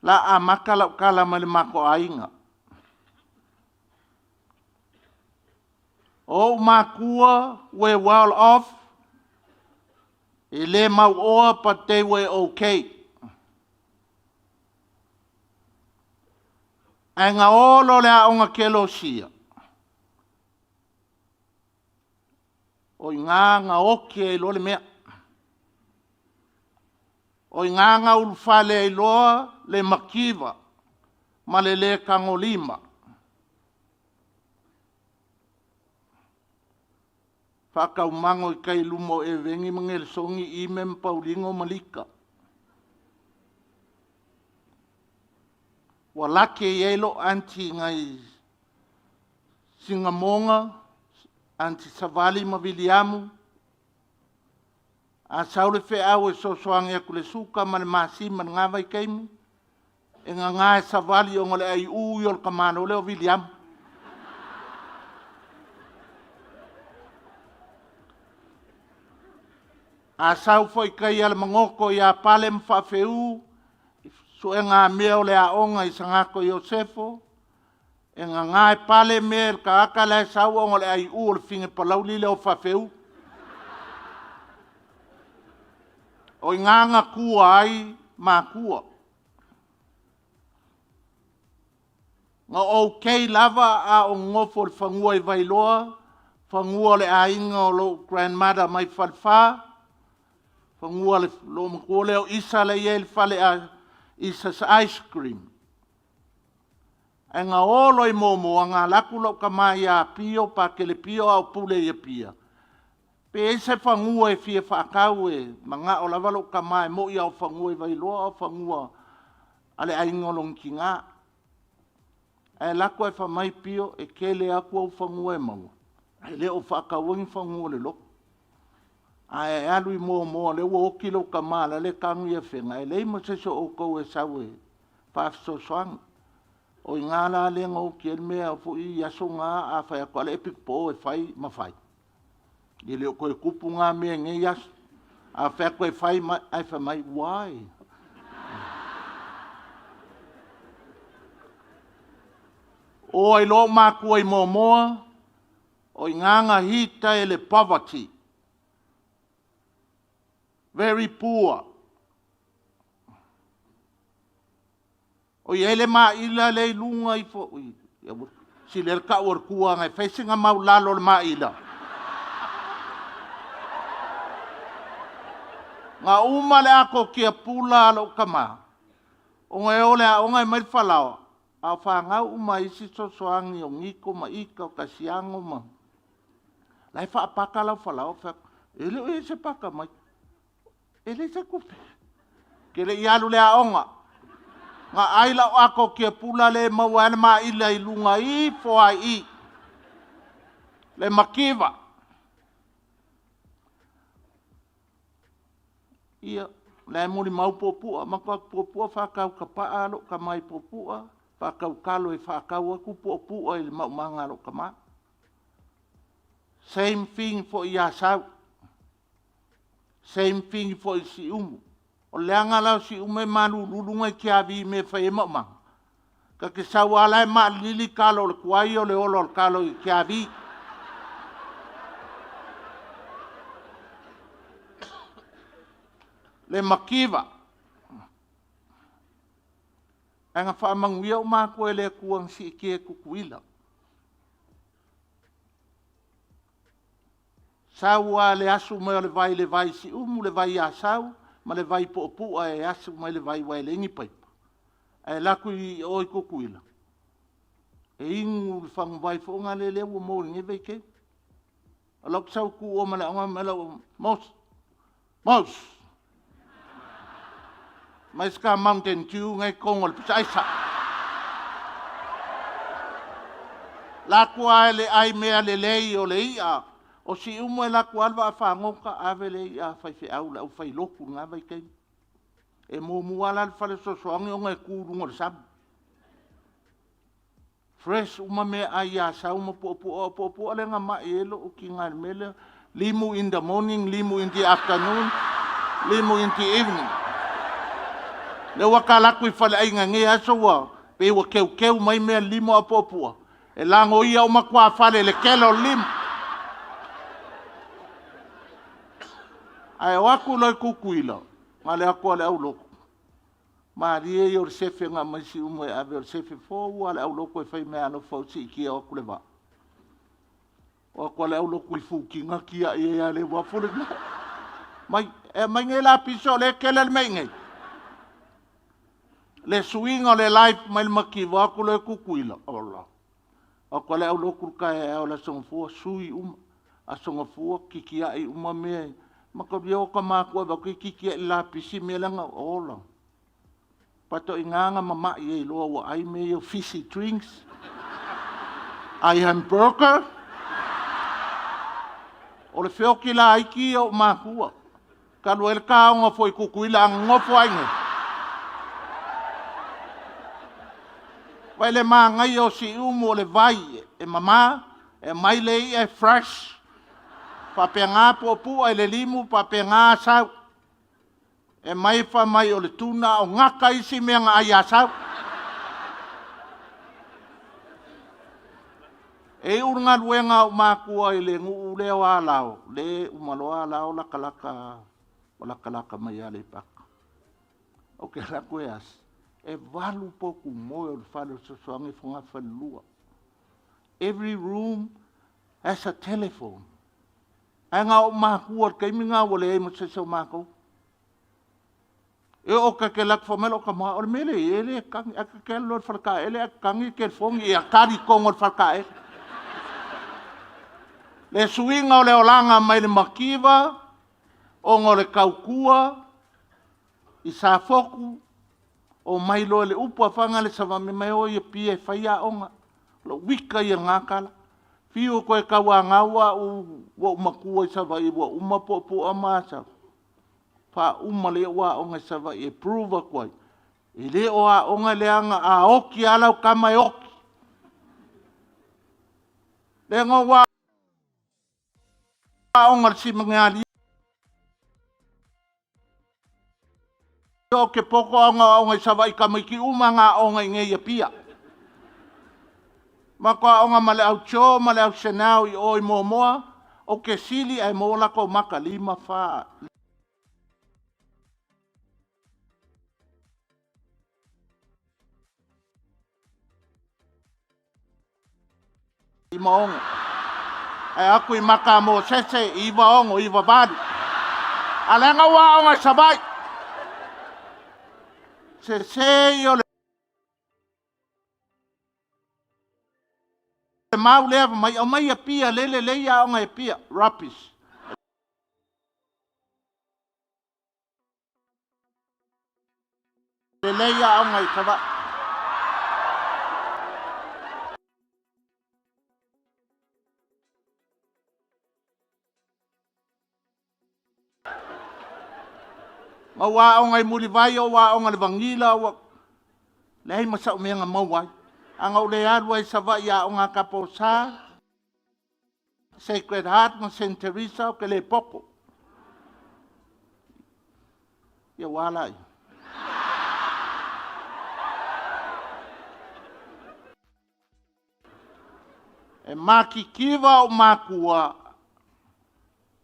La amata lau tala mai le matou aiga. O ou matua were well off, e le mauoa but they were okay. Ae na o loa le aoga kelosia, o i ina na oti ai loa le mea. O i ina na ulufale ai loa le mativa ma le le tagolima. Faataumago i tai i luma o Eveni ma Nelesoni, Ime ma Paulino ma Lita. Ua laki i ai lou aunty nai Sinamoga, Aunty Savali ma Viliamu. A sau le feau e fesoasoani atu i le suka ma le masima i lena vaitaimi, e nana e Savali ona o le aiu ia o le tamaloa lea o Viliamu. A sau foi tai a le magoko iā Pale ma Faafeū i suega mea o le aoga i Sagato Iosefo, e gagā e Pale mea i le tagata la e sau ona o le aiū o le fine palauli lea o Faafeū. O i ina na tua ai matua. Na okay lava a o nonofo i le fanua i Vailoa, fanua o le aiga o lou grandmother mai Falefa, fanua o le loomatua lea o Isa la e i ai le fale Isa's Ice Cream. Ae na o loa i Moamoa, na alu atu lou tama ia Pio, Patele Pio a o pule i Apia, pe i ai se fanua e fia faatau e manao lava lou tama e moni lava o fanua i Vailoa a o fanua a le aiga o lona tina. Ae alu atu ae fai mai Pio, e tele atu ou fanua e maua, ae le o faataua ni fanua o le lotu. Ae alu i Moamoa o lea ua oti lou tama la e tanu i Afega, e leai ma se isi o outou e sau e faafesoasoani. O i ina la lea na oti ai le mea foi i aso na a fai atu lava le epikopo o e fai ma fai, e le o toe tupu na mea i nei aso. A fai atu e fai, ae fai mai, why? O ai loa ou matua i Moamoa, o i ina na hit ai e le poverty, very poor. O i ai le maila lea i luga ifo, ui, sili ai le tau o le tua e fai sina mau lalo o le maila. Na uma le ato tiapula a lou tama, ona e o i le aoga e aumai le falaoa, a o fanau uma a isi fesoasoani o Niko ma Ika o Kasiano ma... La e faapaka lau falaoa. Ou fai atu, e le o i ai se paka mai. E leai se tupe. Ou te le i alu i le aoga. Na ai lau ato tiapula lea e maua ai le maila i luga ifo lava i i. Le mativa. Ia, o la e molimau puapua. Matou o atu, puapua faatau tapaa lou tama i puapua, faatau talo e faatau atu puapua i le maumaga a lou tama. Same thing foi i Asau. Same thing foi i Siumu. O le leaga la o Siumu e malululu nai tiavi i mea e fai ai maumaga. Ta te sau lava la e maalilili talo o le tuai o le ola o le talo i tiavi. Le mativa. Ae na faamanuia uma atu e le Atua na siitia i Tutuila. Sau lava le asu mai o le vai i le vai i Siumu, le vai i Asau ma le vai i Puapua e asu mai le vai aua e leai ni paipa, ae alu atu i o i Tutuila, e inu le faguvai foi lea lea ua maua i lenei vaitaimi. O lau sau tu o ma le aoga ma lau Mos, Mos, mai ska Mountain Dew ngai totonu o le pisa aisa. La atu lava le ai mea lelei o le i'a o Siumu e alu atu lava le vaafagota ave le i'a a faifeau le aufailotu i lena vaitaimi. E muamua lava la le fale fesoasoani ona e tu i luga o le sami. Fresh uma meaai i Asau ma Puapua. O Puapua lea na mai ai lou tina i le mea lea, limu in the morning, limu in the afternoon, limu in the evening. Lea ua ta alu atu i faleaiga i lenei aso ua pei ua teuteu mai mea limu a o Puapua e lagoia uma tuafale i le tele o limu. Ae o atu loa i Tutuila, na o le o atu lava o le aulotu, malie ia o le sefe na aumai Siumu e ave, o le sefe fou lava a le aulotu e fai meaalofa o siitia o atu le vaa. O atu lava le aulotu i Fukiga tiai ai lava i le uafu lena. Mai, e aumai nei lapisi o lea e tele le mea i inei. Le suiga o le life mai le mativa atu loa i Tutuila, ola. O atu lava le aulotu i le taeao o le Aso Gafua, sui uma. Aso Gafua, titiai uma mea. Mataulia o ta matua e vaai atu e titiai i le lapisi mea la na ola. Faatoaiga na mamai ai loa ua ai mea ia o fizzy drinks, ai hamburger. O le feoti laiti ia o matua. Talu ai le taoga foi i Tutuila a nonofo ai nei. Vai le manaia o Siumu o le vai e mama, e aumai le i'a e fresh. Faapena puapua i le limu, faapena Asau. E mai fai mai o le tuna o gata isi mea na ai Asau. E iu le galuega a ou matua i le nuu lea o Alao, le uma loa Alao latalata ua latalata mai Aleipata. Ou te alu atu e asi, e 8 potu moe o le fale o le Fesoasoani i fogafalelua. Every room has a telephone. Ae na o ou matua i le taimi lena ua leai ma se isi o matou. E oo ta te alu atu fai mai lou tama, o le mea lea e i ai e le tagi. Ae ta te alu loa i le faletaele ae tagi le telefoni, ia tali i totonu o le faletaele. Le suiga o le olaga mai le mativa ona o le tautua i Safotu, omai loa i le upu a Fagatalesavae, mai o i Apia e fai aoga. O lou ita ia i lena tala. Fiu e toe tauanau au ua ou matua i Savaii ua uma puapua ma Asau, faauma lelei ou aoga i Savaii e prove atu ai, e le o aoga leaga a oti lava lau tama e oti. Leaga ou aoga i le siminaria ou te poto au na aoga i Savaii tamaiti uma na aoga i inei i Apia. Matou aoga ma le au Joe ma le au Senao i o i Moamoa, ou te sili ae maua latou maka 5, 4, 5, 6. Ae o atu i maka a Mosese, 9, 6, 9, 8. A leaga ua aoga i Savaii. Sese ia o le mau lea fai mai, aumai Apia lea e lelei aoga i Apia. Rubbish. Lelei aoga i Savaii. Ma ua aoga i Mulivai, o ua aoga i le Vanila, ua leai ma sau mea na maua ai. A na ou le alu ai i Savaii i aoga a Kaposa, Sacred Heart ma Saint Teresa, ou te le poto. Ia ua ala ai. E matitiva ou matua,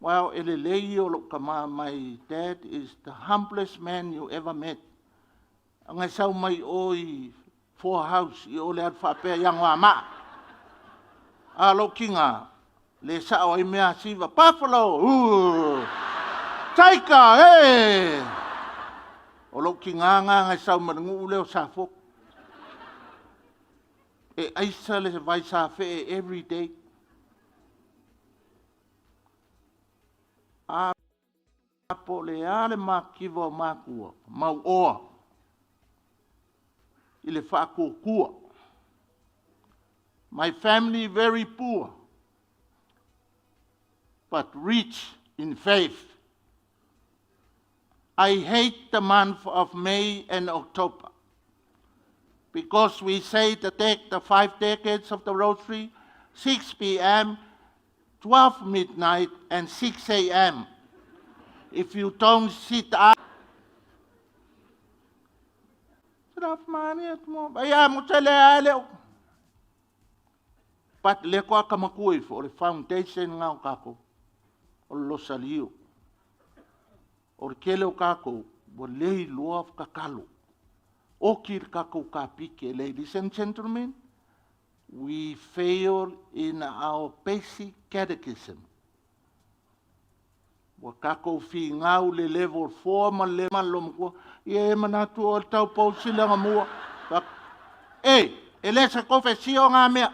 well, e lelei ia o lou tama, my dad is the humblest man you ever met. Ona e sau mai o i Four House i o le alu faapea i Anoamaa. A o lou tiga, le sao ai mea siva, Buffalo! Ooh! Taika! Hey! O lou tiga na e sau mai le nuu lea o Safotu. E aisa le vai safee every day. A po o le a le mativa o matua, mauoa i le faatuatua. My family very poor, but rich in faith. I hate the month of May and October because we say the, the 5 decades of the rosary, 6 p.m., 12 midnight, and 6 a.m. If you don't sit up, But le koa kamaku ifo, o le foundation ngā o kākou, o le losaliu. O le tele o kākou, ua le iloa tatalo. Oki le kākou kapike, ladies and gentlemen, we fail in our basic catechism. Ua tatou finau le level 4 ma le level matua. Ia e manatu o le tau pou silaga mua. E, e le se confessio ngā mea.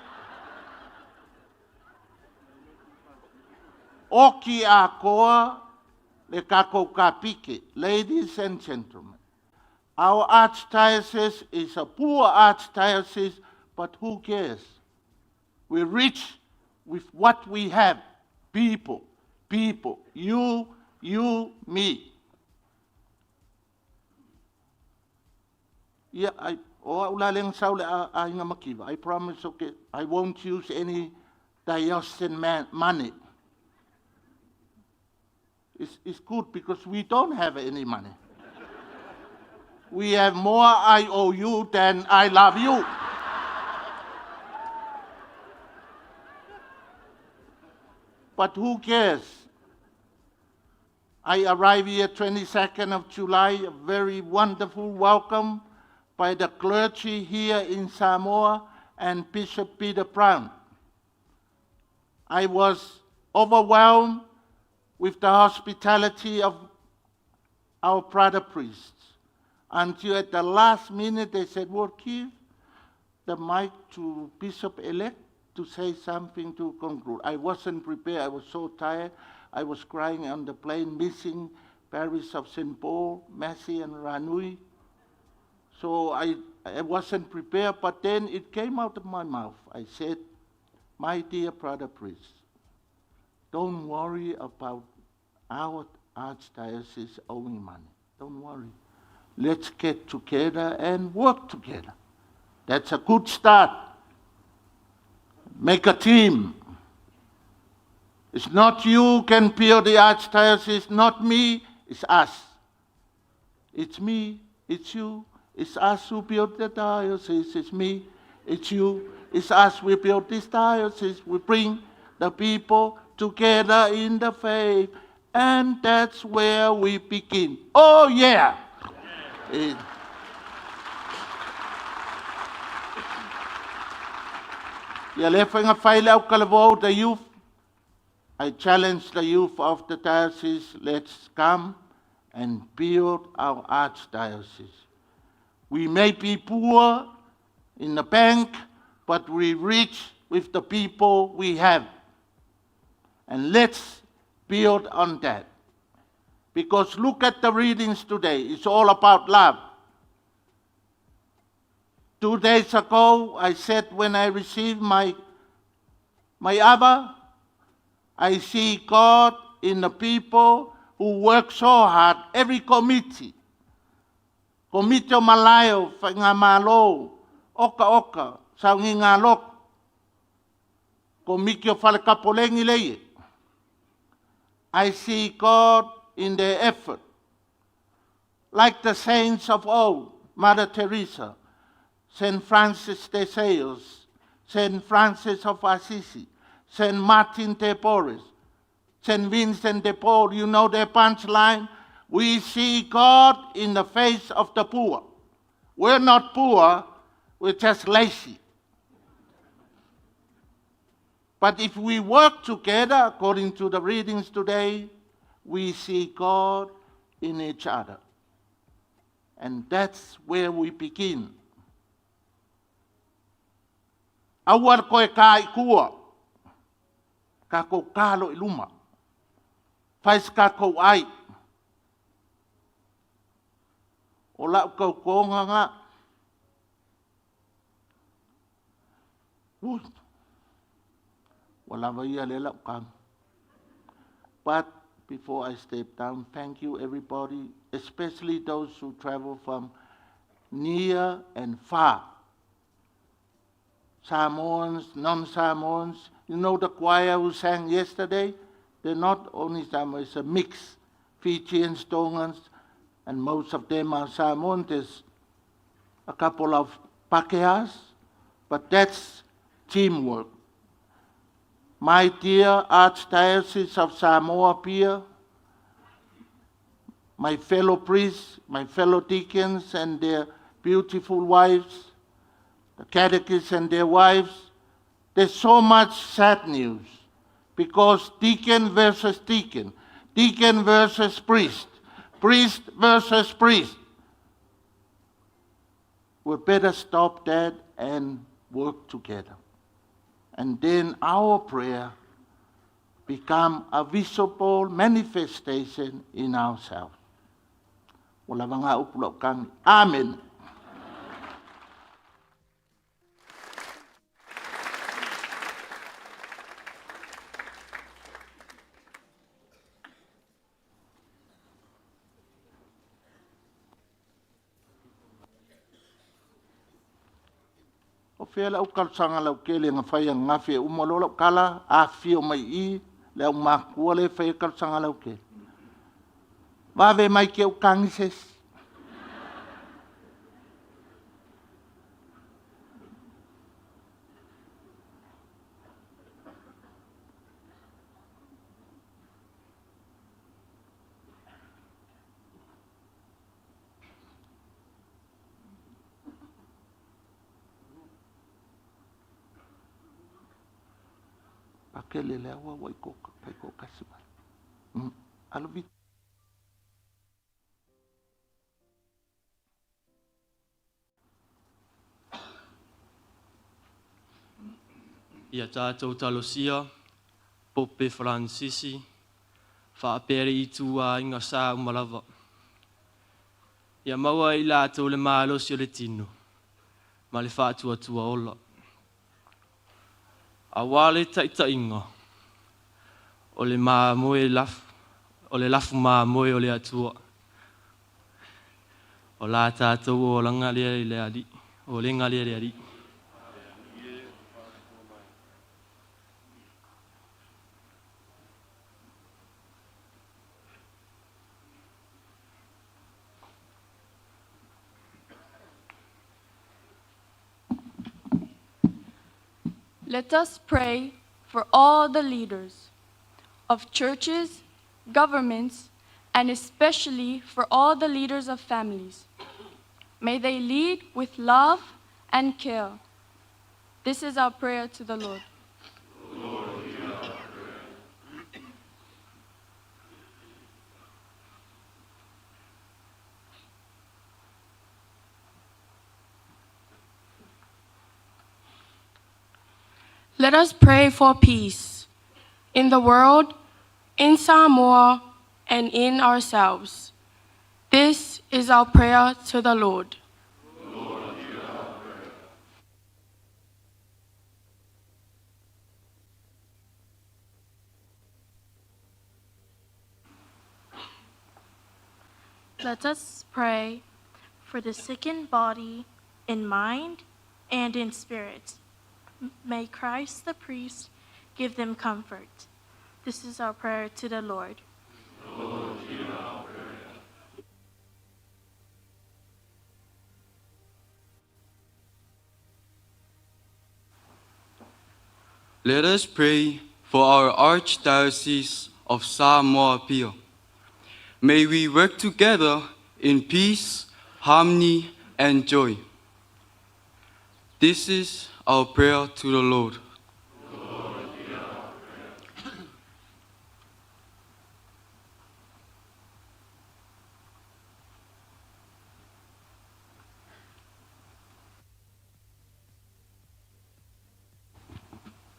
Oki atoa le tatou kapike. Ladies and gentlemen, our archdiocese is a poor archdiocese, but who cares? We're rich with what we have. People, people, you, you, me. Yeah, I, o au la lenga sau le aiga mativa. I promise, okay, I won't use any diocesan money. It's good because we don't have any money. We have more IOU than I love you. But who cares? I arrived here 22nd of July, a very wonderful welcome by the clergy here in Samoa and Bishop Peter Brown. I was overwhelmed with the hospitality of our brother priests until at the last minute they said, we'll give the mic to Bishop-elect to say something to conclude. I wasn't prepared. I was so tired. I was crying on the plane, missing Paris of St. Paul, Messi and Ranui. So I wasn't prepared, but then it came out of my mouth. I said, my dear brother priest, don't worry about our archdiocese owing money. Don't worry. Let's get together and work together. That's a good start. Make a team. It's not you can build the archdiocese, not me, it's us. It's me, it's you, it's us who build the diocese, it's me, it's you, it's us we build this diocese. We bring the people together in the faith, and that's where we begin. Oh yeah! Ia le whainga whaile au kalavou, the youth. I challenge the youth of the diocese, let's come and build our archdiocese. We may be poor in the bank, but we rich with the people we have. And let's build on that. Because look at the readings today. It's all about love. 2 days ago, I said when I received my Abba, I see God in the people who work so hard, every committee. Komiti o Malaio, Whainga Malo, Oka Oka, Saungi Ngā Loko, Komiti o Whalekapolengi Leie. I see God in their effort. Like the saints of old, Mother Teresa, Saint Francis de Sales, Saint Francis of Assisi, Saint Martin de Porres, Saint Vincent de Paul, you know their punchline? We see God in the face of the poor. We're not poor, we're just lazy. But if we work together, according to the readings today, we see God in each other. And that's where we begin. Aua koe ka i kua, ka kou kalo i luma, whais ka kou ai. O lau kau konga ngā. Ui, wala vai ia le lau kang. But before I step down, thank you everybody, especially those who travel from near and far. Samoans, non-Samoans. You know the choir who sang yesterday? They're not only Samoans, it's a mix. Fijians, Tongans, and most of them are Samoans. There's a couple of Pakeas, but that's teamwork. My dear Archdiocese of Samoa peer, my fellow priests, my fellow deacons and their beautiful wives, the catechists and their wives, there's so much sad news because deacon versus deacon, deacon versus priest, priest versus priest. We better stop that and work together. And then our prayer become a visible manifestation in ourselves. Amen. O fea lau kalsanga lau kele nga whai nga whia uma lo lau kala a whio mai i le au makua le whai kalsanga lau kele. Vave mai ke ou tagi se isi. Pakele le aua ua i ko pai ko kasi mai. Alo vita. Ia tatou talosia Pope Faransisi faapea le ituaiga sa uma lava. Ia maua e i latou le malosi o le tino ma le faatuatua ola. Aua le taitaiga o le mamoe lafu, o le lafu mamoe o le Atua. O la tatou olaga lea i le Alii, olega lea i le Alii. Let us pray for all the leaders of churches, governments, and especially for all the leaders of families. May they lead with love and care. This is our prayer to the Lord. Let us pray for peace in the world, in Samoa, and in ourselves. This is our prayer to the Lord. Let us pray for the sickened body in mind and in spirit. May Christ the priest give them comfort. This is our prayer to the Lord. Let us pray for our Archdiocese of Samoa Apia. May we work together in peace, harmony, and joy. This is our prayer to the Lord.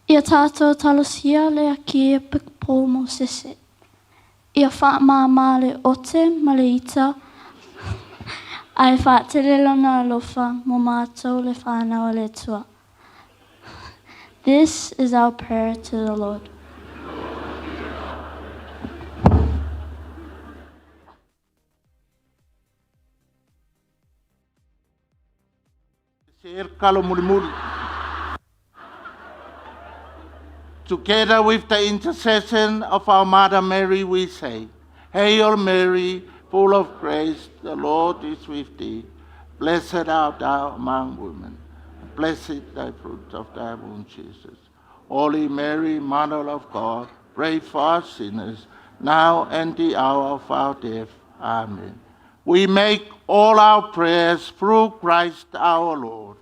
Ia tatou talosia le Akiepekopo Mosese. Ia faamāmā le ote ma le ita, ae faatele lona alofa mo matou le fanau a le Atua. This is our prayer to the Lord. Together with the intercession of our Mother Mary, we say, Hail Mary, full of grace, the Lord is with thee. Blessed art thou among women, and blessed thy fruit of thy womb, Jesus. Holy Mary, Mother of God, pray for us sinners, now and the hour of our death. Amen. We make all our prayers through Christ our Lord.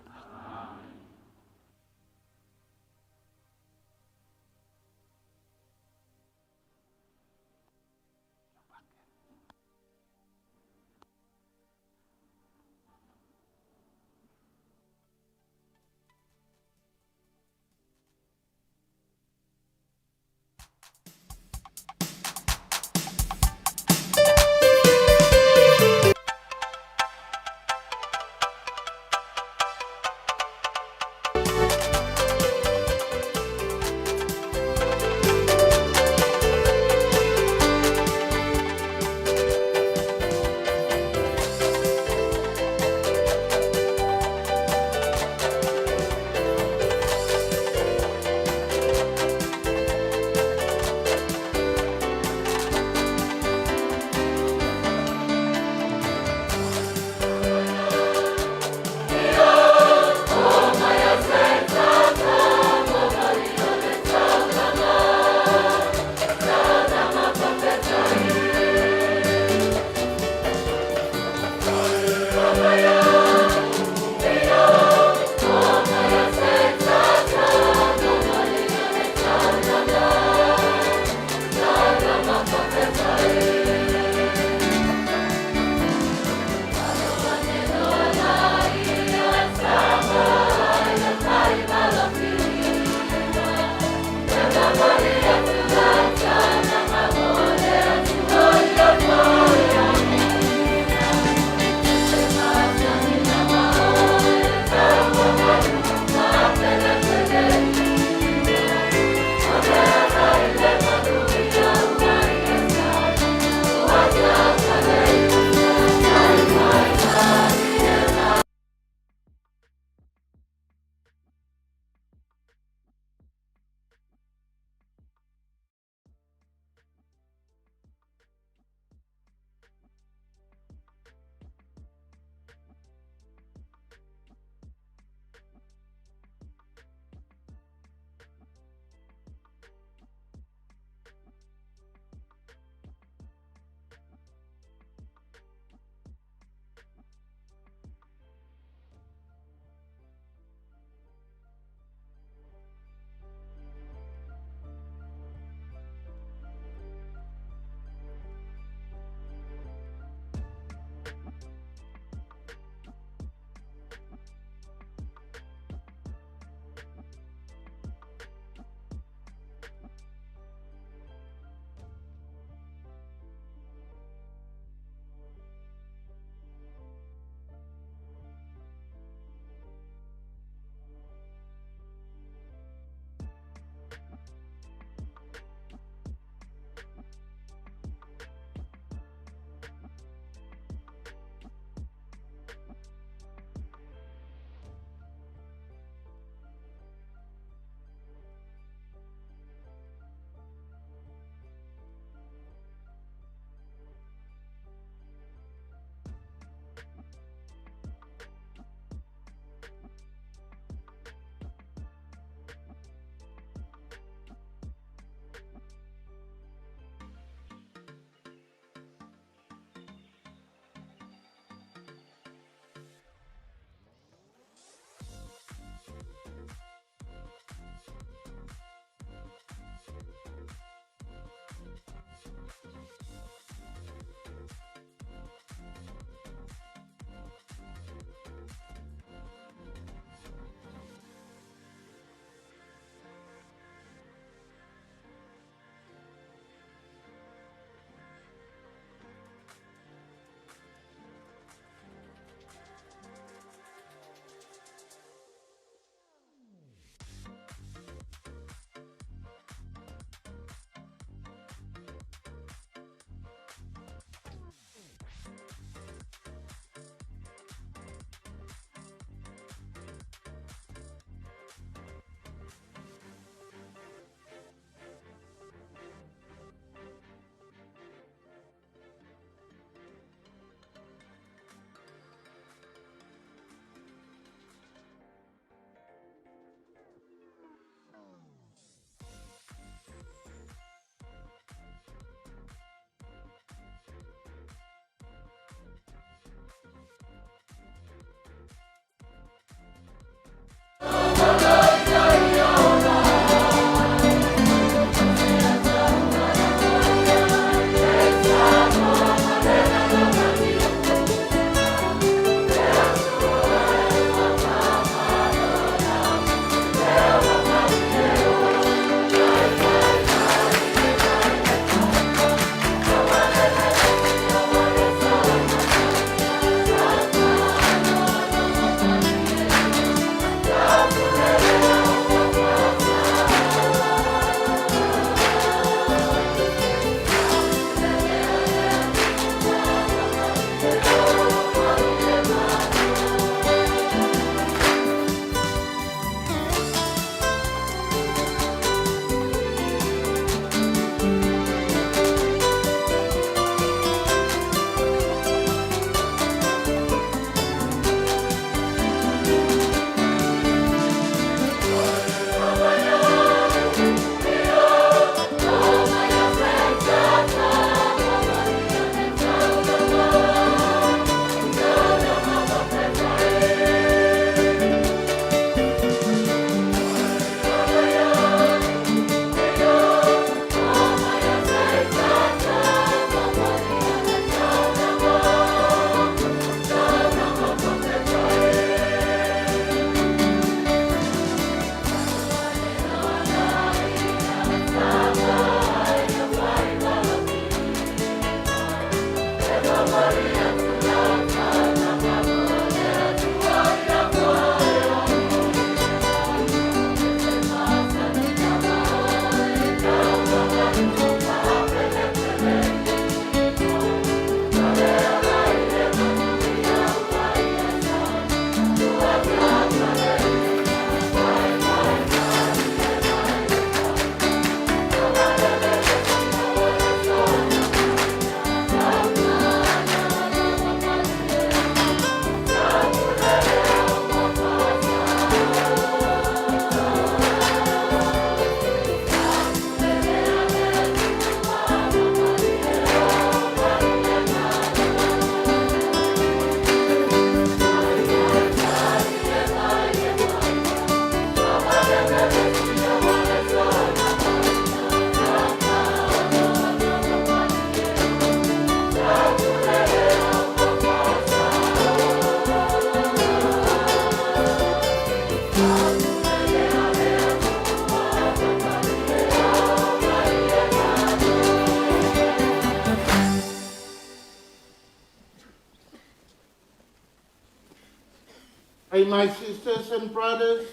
Pray, my sisters and brothers,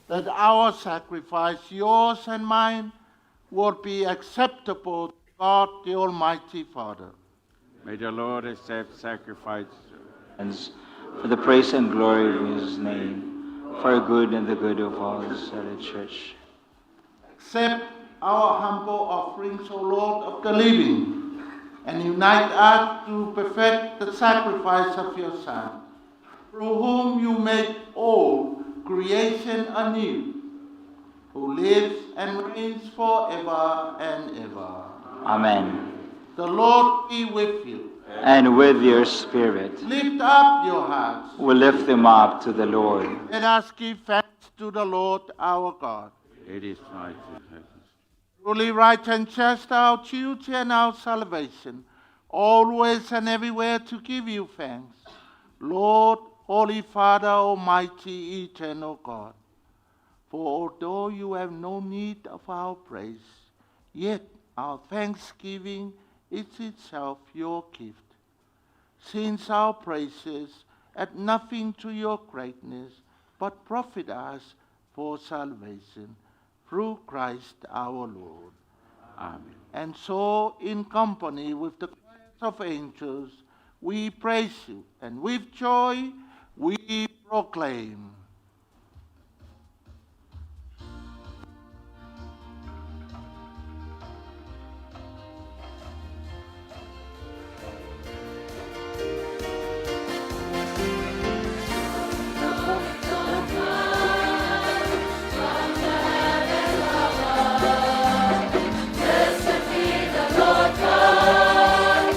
that our sacrifice, yours and mine, will be acceptable to God the Almighty Father. May the Lord accept sacrifice for the praise and glory of his name, for our good and the good of all his holy church. Accept our humble offerings, O Lord of the living, and unite us to perfect the sacrifice of your Son, through whom you make all creation anew, who lives and reigns forever and ever. Amen. The Lord be with you. And with your spirit. Lift up your hearts. We lift them up to the Lord. Let us give thanks to the Lord our God. It is right. Truly right and just our duty and our salvation, always and everywhere to give you thanks. Lord, Holy Father, Almighty, eternal God. For although you have no need of our praise, yet our thanksgiving is itself your gift. Since our praises add nothing to your greatness, but profit us for salvation through Christ our Lord. Amen. And so, in company with the choirs of angels, we praise you, and with joy we proclaim. Blessed be the Lord God,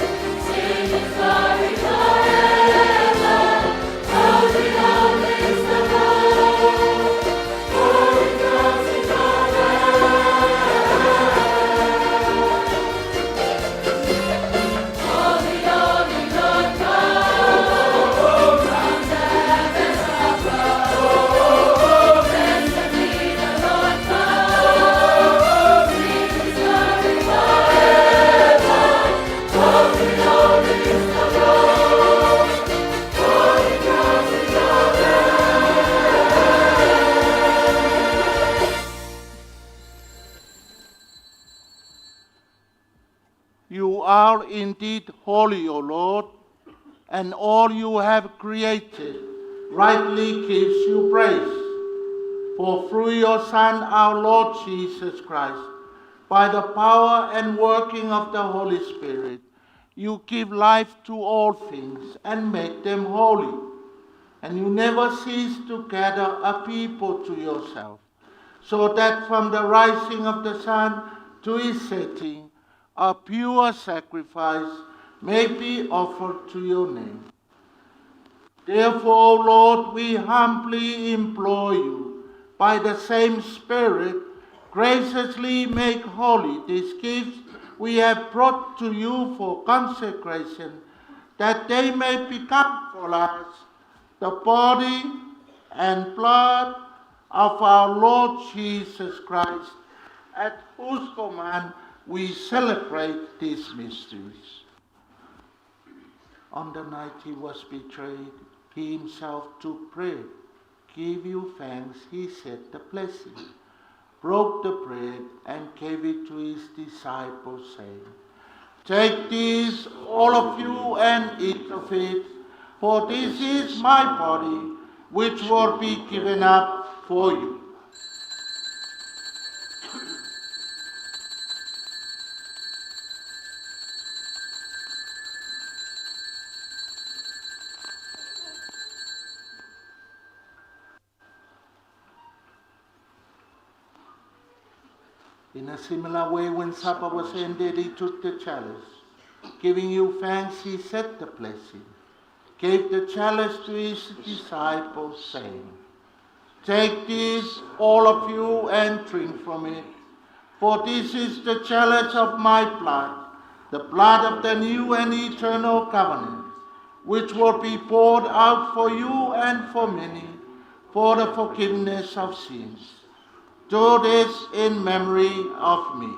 sing his glory forever. Holy, holy is the Lord, holy dwells in Holy, holy Lord God, from the heavens above. Blessed be the Lord God, sing his glory forever. Holy, holy is the Lord, holy dwells in You are indeed holy, O Lord, and all you have created rightly gives you praise. For through your Son, our Lord Jesus Christ, by the power and working of the Holy Spirit, you give life to all things and make them holy. And you never cease to gather a people to yourself, so that from the rising of the sun to its setting, a pure sacrifice may be offered to your name. Therefore, Lord, we humbly implore you, by the same Spirit, graciously make holy these gifts we have brought to you for consecration, that they may become for us the body and blood of our Lord Jesus Christ, at whose command we celebrate these mysteries. On the night he was betrayed, he himself took bread, gave you thanks, he said the blessing, broke the bread, and gave it to his disciples, saying, Take this, all of you, and eat of it, for this is my body, which will be given up for you. In a similar way, when supper was ended, he took the chalice. Giving you thanks, he said the blessing, gave the chalice to his disciples, saying, Take this, all of you, and drink from it, for this is the chalice of my blood, the blood of the new and eternal covenant, which will be poured out for you and for many for the forgiveness of sins. Do this in memory of me.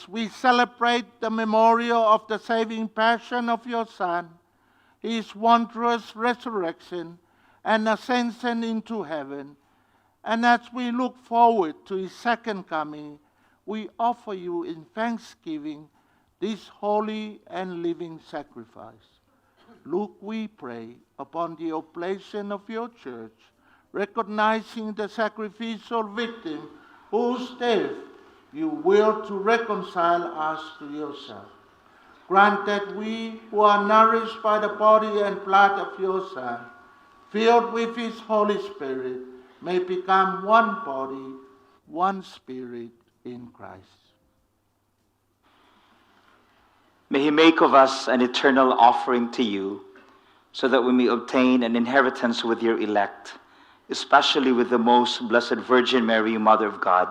As we celebrate the memorial of the saving passion of your Son, his wondrous resurrection and ascension into heaven, and as we look forward to his second coming, we offer you in thanksgiving this holy and living sacrifice. Look, we pray, upon the oblation of your church, recognizing the sacrificial victim whose death you will to reconcile us to yourself. Grant that we who are nourished by the body and blood of your Son, filled with his Holy Spirit, may become one body, one spirit in Christ. May he make of us an eternal offering to you, so that we may obtain an inheritance with your elect, especially with the most blessed Virgin Mary, Mother of God,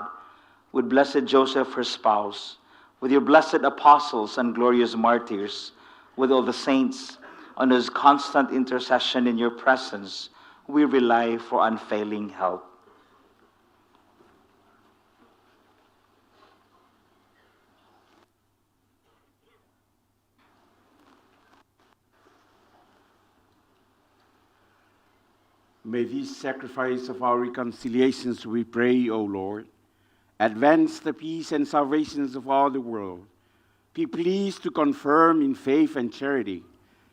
with blessed Joseph, her spouse, with your blessed apostles and glorious martyrs, with all the saints, on whose constant intercession in your presence we rely for unfailing help. May this sacrifice of our reconciliations, we pray, O Lord, advance the peace and salvations of all the world. Be pleased to confirm in faith and charity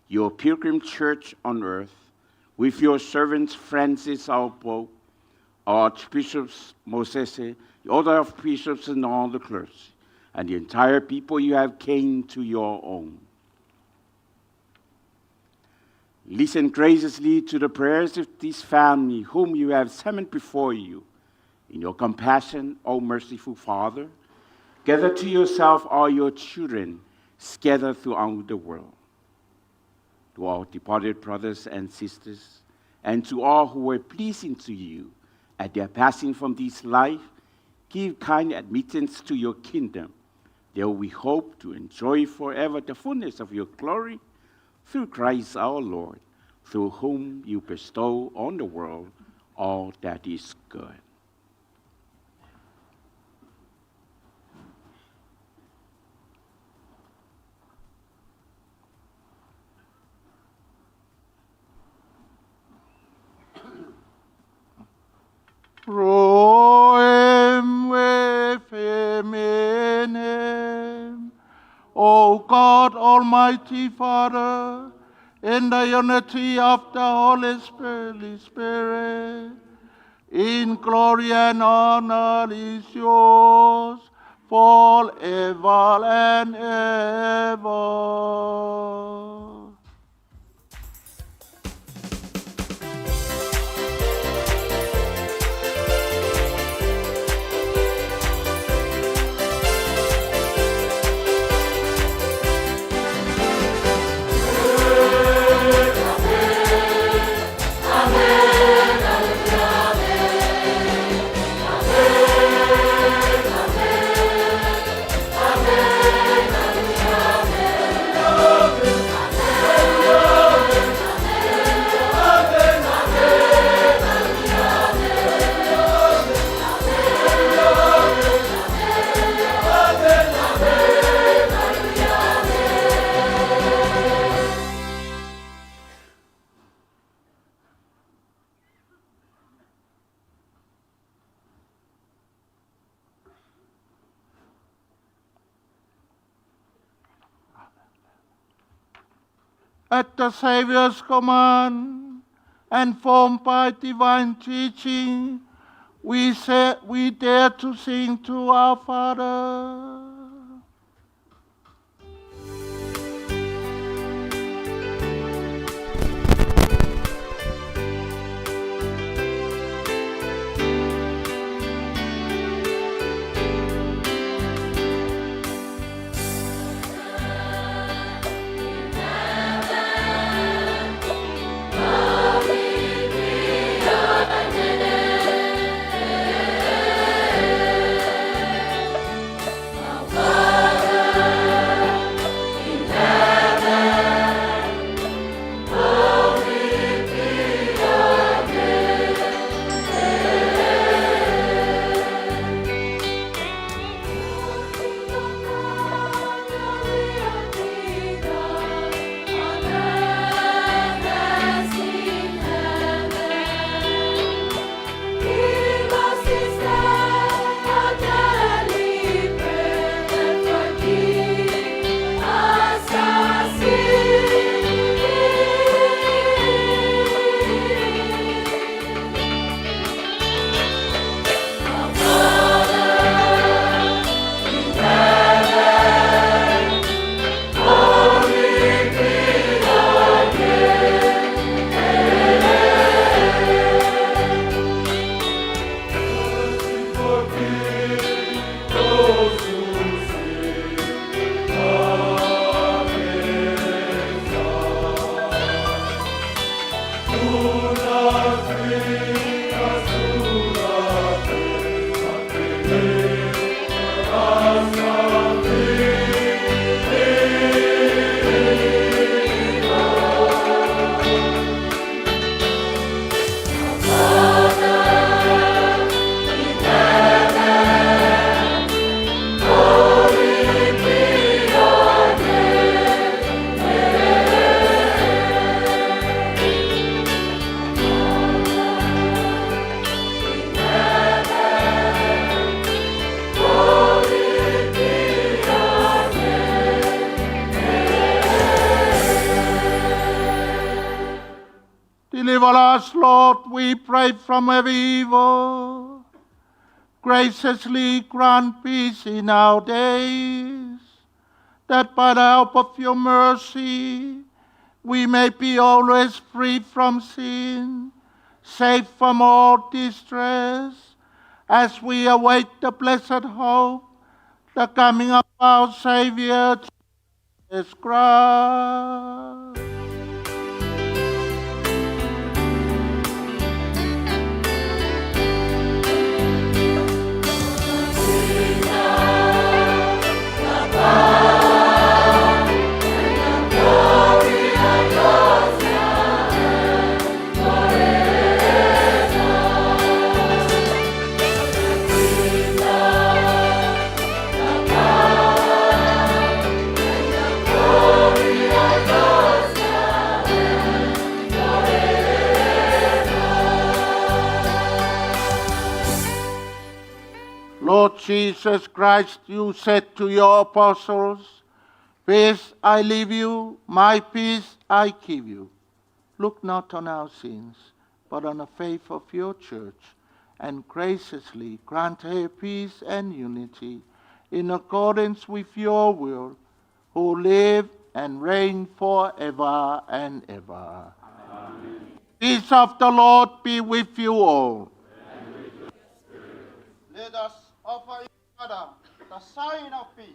your pilgrim church on earth, with your servants Francis, our Pope, our Archbishops Mosese, the order of bishops and all the clergy, and the entire people you have came to your own. Listen graciously to the prayers of this family whom you have summoned before you. In your compassion, O merciful Father, gather to yourself all your children scattered throughout the world. To our departed brothers and sisters, and to all who were pleasing to you at their passing from this life, give kind admittance to your kingdom. There we hope to enjoy forever the fullness of your glory through Christ our Lord, through whom you bestow on the world all that is good. Through him, with him, in him. O God, Almighty Father, in the unity of the Holy Spirit, in glory and honor is yours forever and ever. At the Savior's command and formed by divine teaching, we say, we dare to sing to our Father. Deliver us, Lord, we pray, from every evil. Graciously grant peace in our days, that by the help of your mercy we may be always free from sin, safe from all distress, as we await the blessed hope, the coming of our Savior, Jesus Christ. Lord Jesus Christ, you said to your apostles, Peace I leave you, my peace I give you. Look not on our sins, but on the faith of your church, and graciously grant her peace and unity in accordance with your will, who live and reign forever and ever. Amen. Peace of the Lord be with you all. Let us offer each other the sign of peace.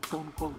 Don't go.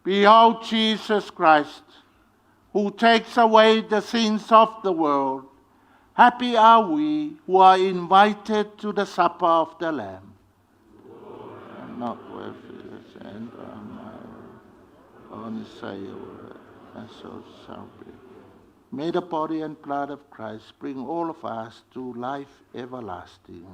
Behold Jesus Christ, who takes away the sins of the world. Happy are we who are invited to the supper of the Lamb. I'm not worthy to enter my only say a word, and so shall be. May the body and blood of Christ bring all of us to life everlasting.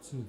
atu.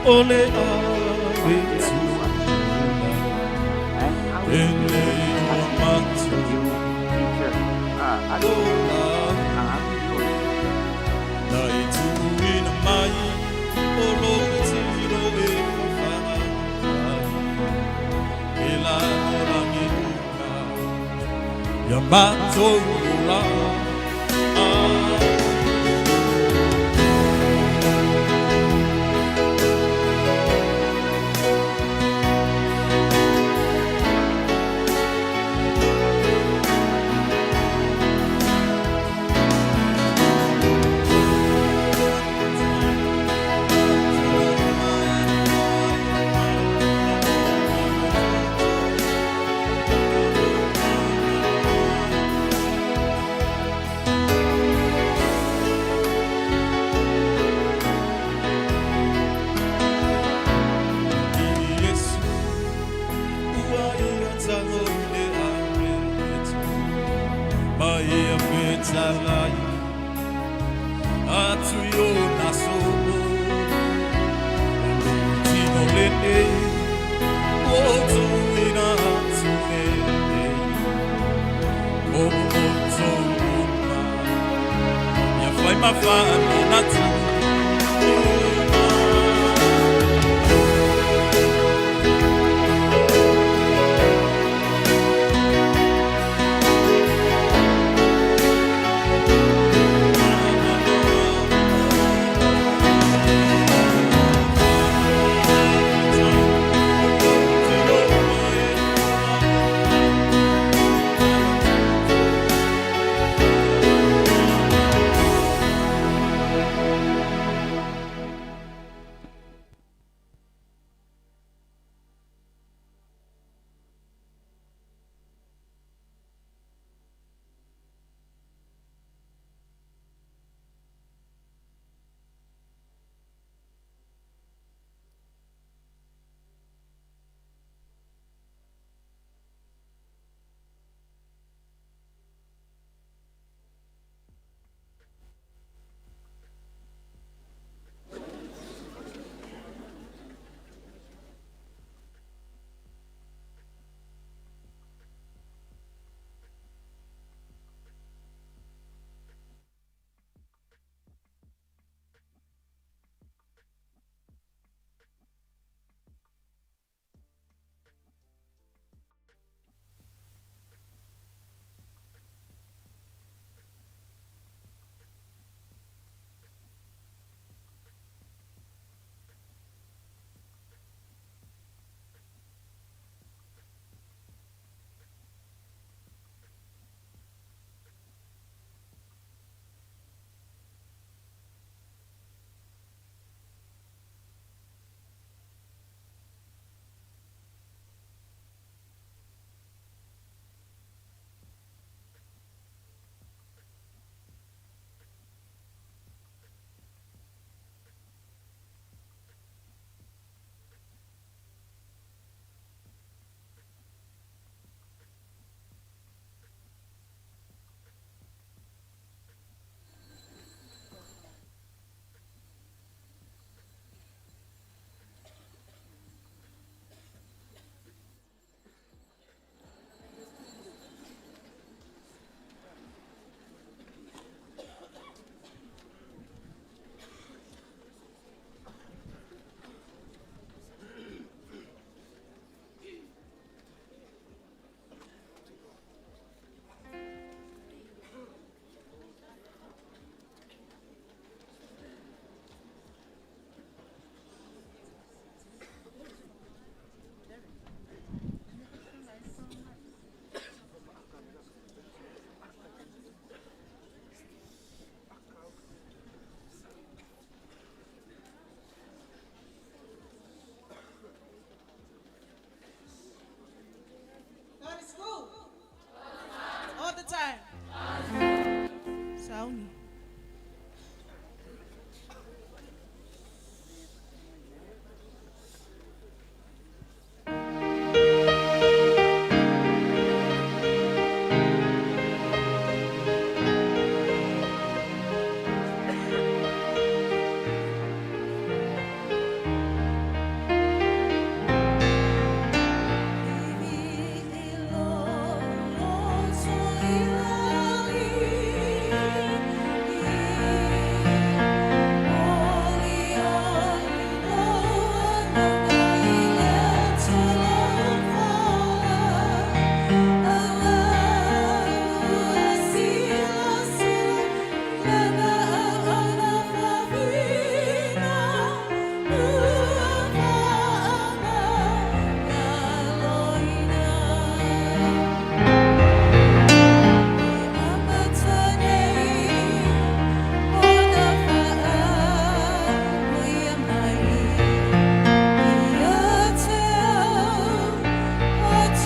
O le ave tuna e nei o matou ola. Na e tuuina mai o lou tino e fafaga ai e lagolagi uma ia matou ola. Iesu ua ia tago i le aretu ma ia fetalai atu i ona so'o o lou tino lenei ua tuuina atu nei mo outou uma ia fai ma faamanatu uma.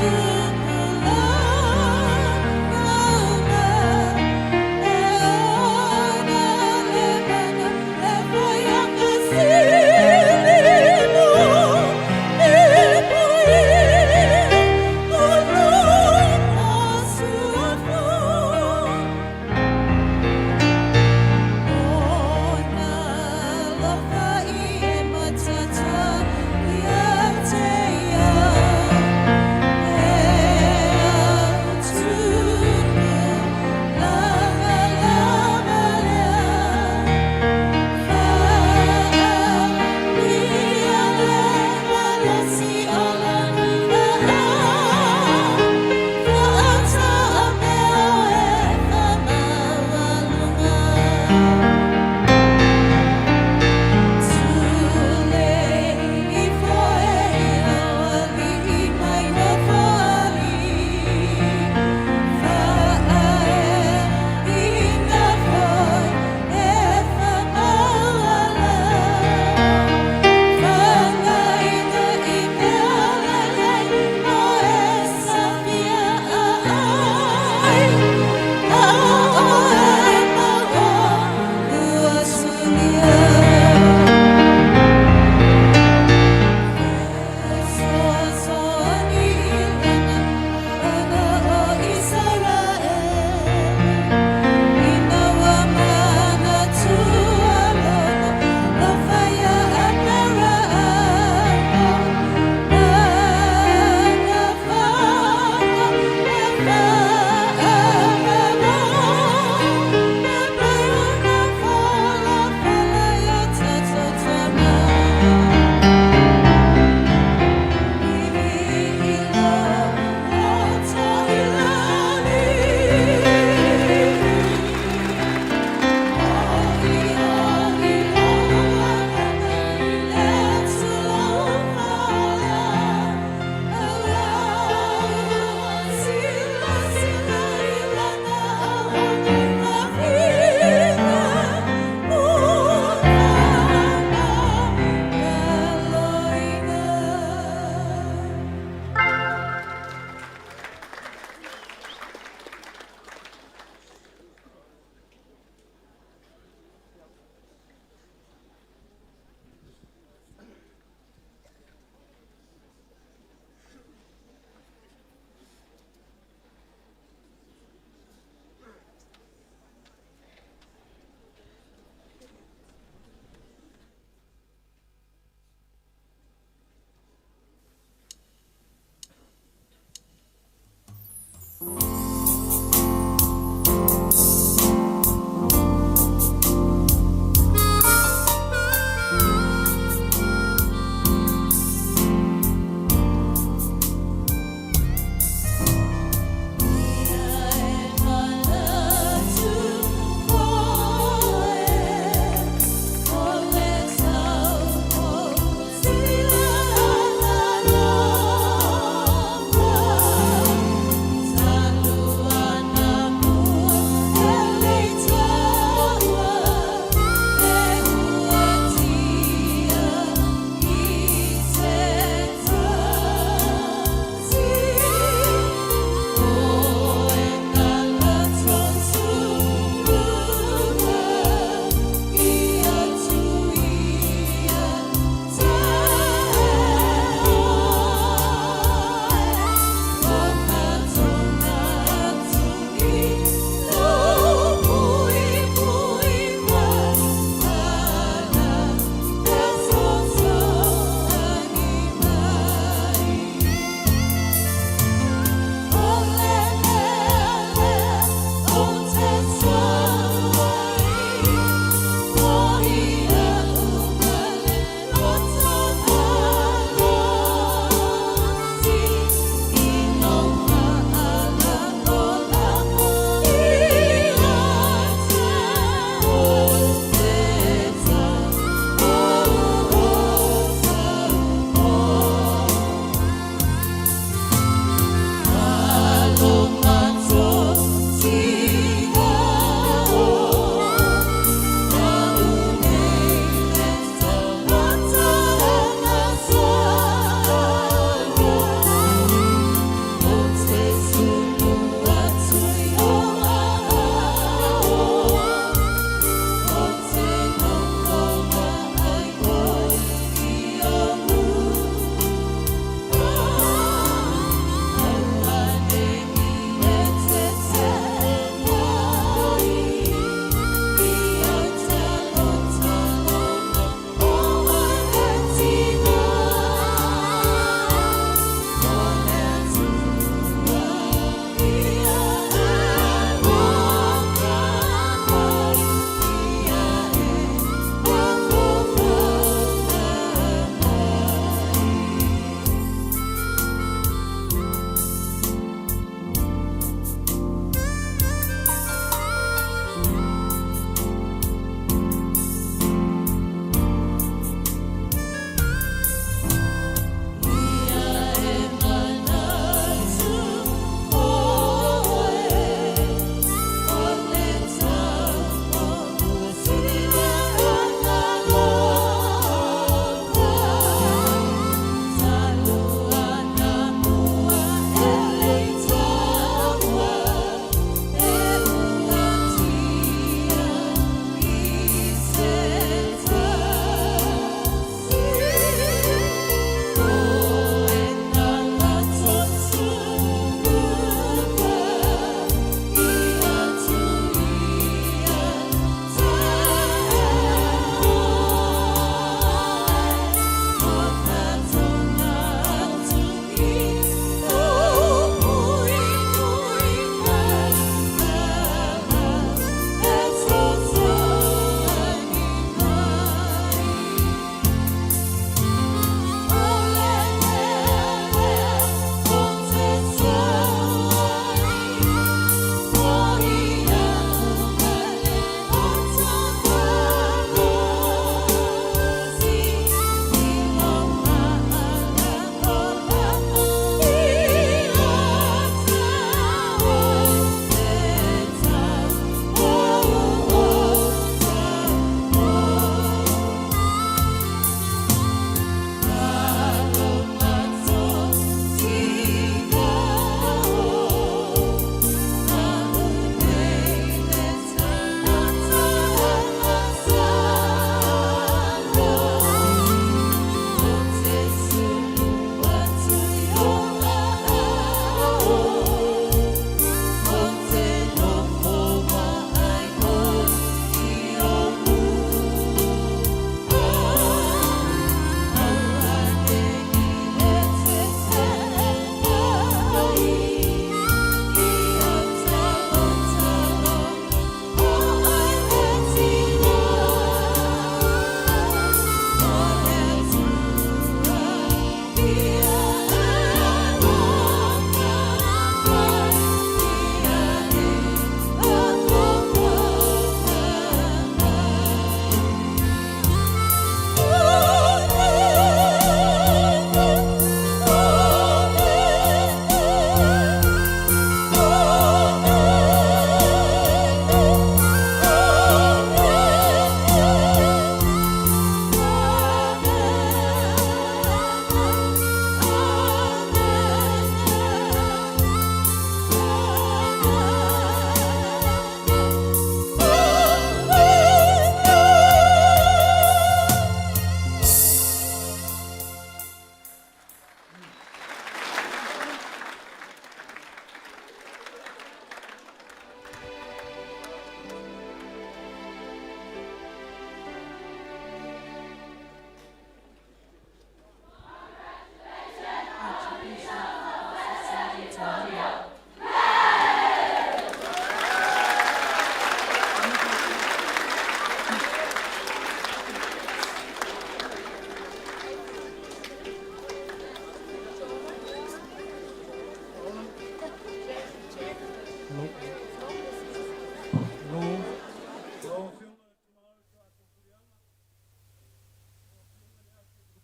Matata.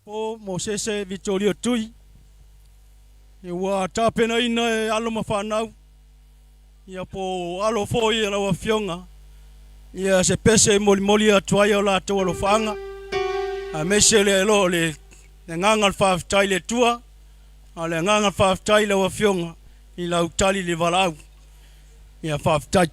Po Mosese Vitolio Tui, ua tapenaina e alo ma fanau, ia po alo foi e lau afioga, ia se pese e molimoli atu ai o latou alofaaga, aemaise le alo le agaga o le faafetai i le Atua, a o le agaga o le faafetai i lau afioga i lau tali i le valaau. Ia faafetai.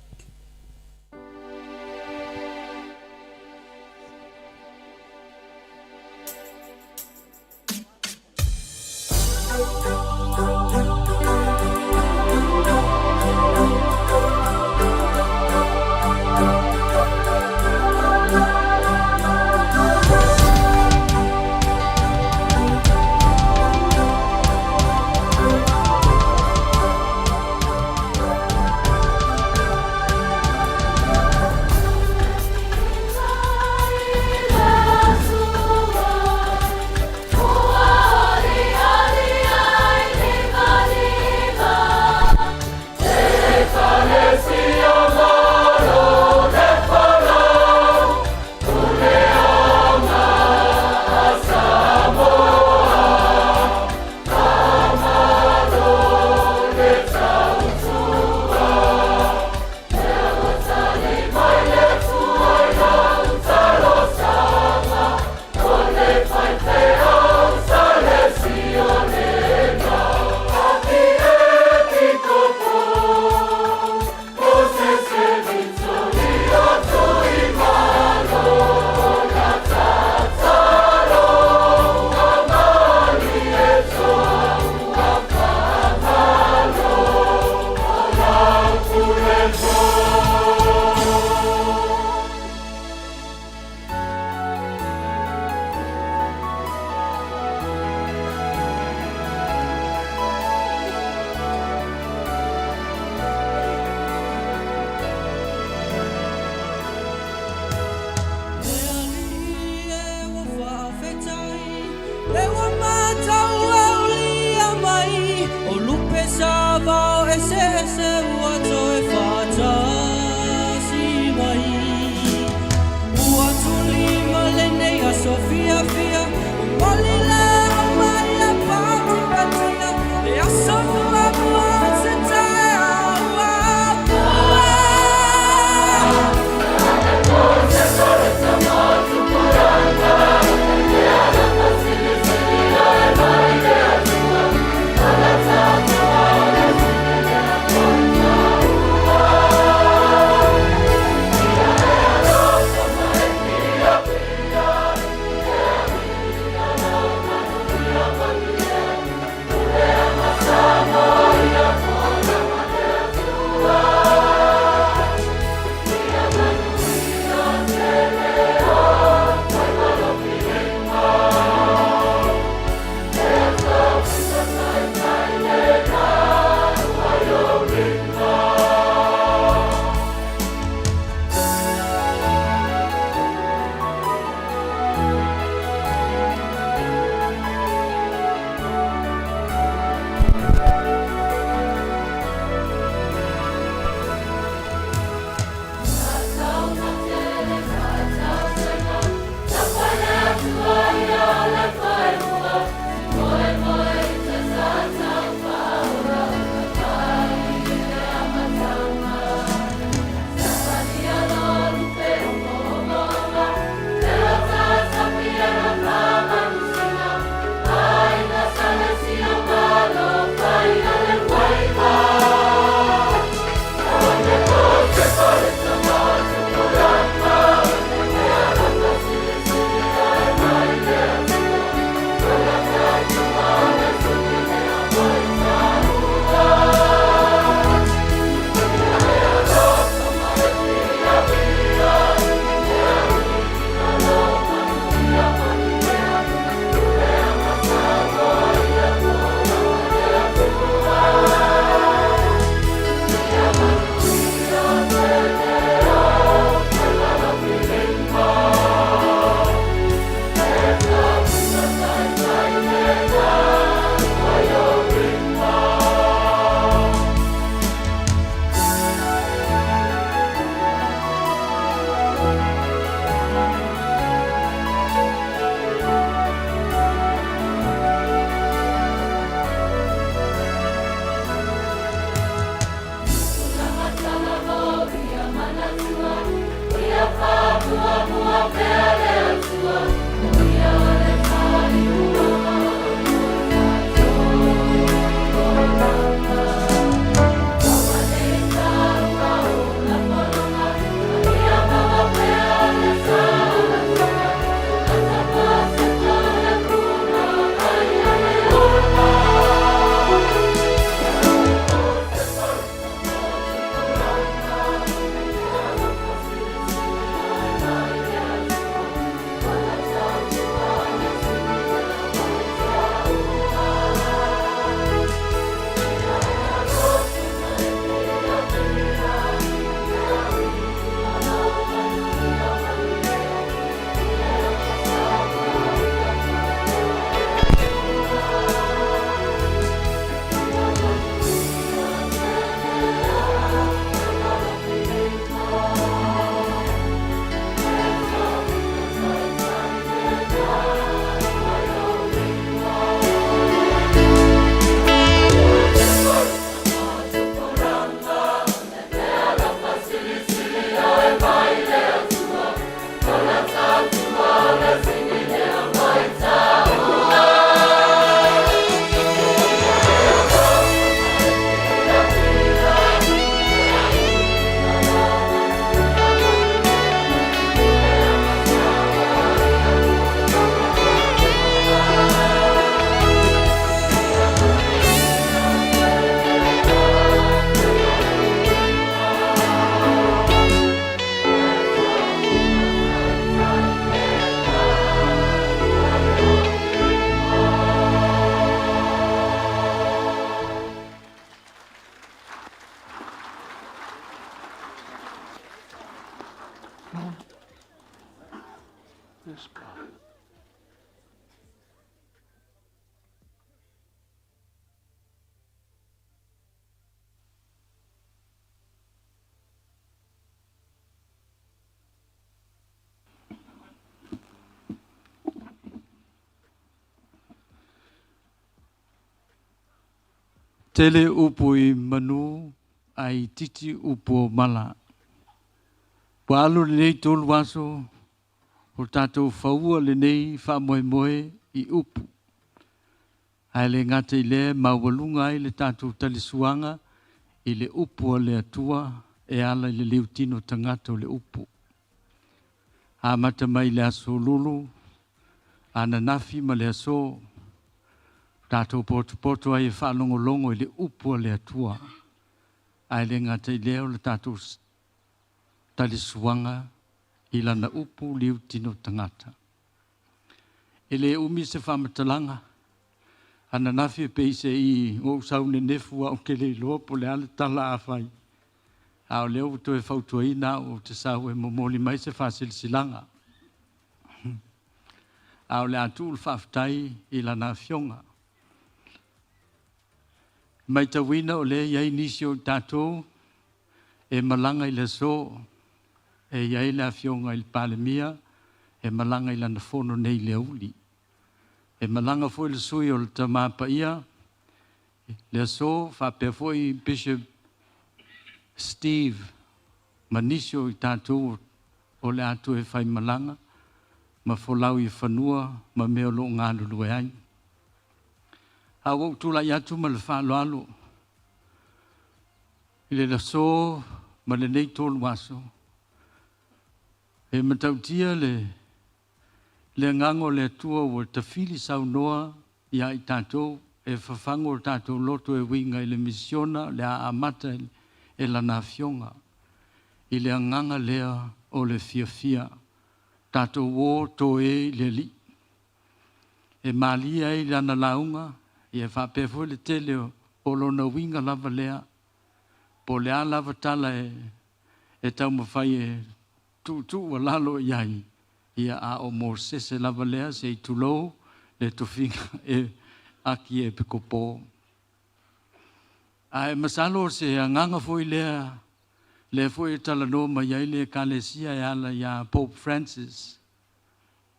Patele Spa. Tele upu i manu ae itiiti upu o mala. Ua alu lenei tolu aso o tatou faua lenei faamoemoe i upu. Ae le gata i lea e maualuga ai le tatou talisuaga i le upu a le Atua e ala i le liutino tagata o le upu. Amata mai i le aso Lulu, ananafi ma le aso, tatou potopoto ai e faalogologo i le upu a le Atua. Ae le gata i lea o le tatou talisuaga i lana upu liutino tagata. E le umi se faamatalaga, ananafi e pei se i ou sau nenefu au ke le iloa po le a le tala a fai. A o lea ua toe fautuaina au ou te sau e momoli mai se faasilasilaga. A o le a tuu le faafetai i lana afioga. Matauina o lea e i ai nisi o i tatou e malaga i le aso, e i ai le afioga i le Palemia e malaga i lana fono nei i le aoauli. E malaga foi le sui o le Tama Paia le aso, faapea foi Bishop Steve ma nisi o i tatou o le a toe faimalaga ma folau i fanua ma mea o lo o galulue ai. A ua ou tulai atu ma le faaaloalo i le aso ma lenei tolu aso, e matautia le le agaga o le Atua ua tafili saunoa ia i tatou e fafago o tatou loto e uiga i le misiona le a amata e lana afioga i le agaga lea o le fiafia tatou o toe i le Alii e malie ai lana lauga ia faapea foi le tele o lona uiga lava lea po o le a lava tala e taumafai e tuutuu alalo i ai ia a o Mosese lava lea se i tulou le tofiga e aki e pikopo. Ae masalo o se agaga foi lea lea foi e talanoa mai ai le Ekalesia e ala iā Pope Francis,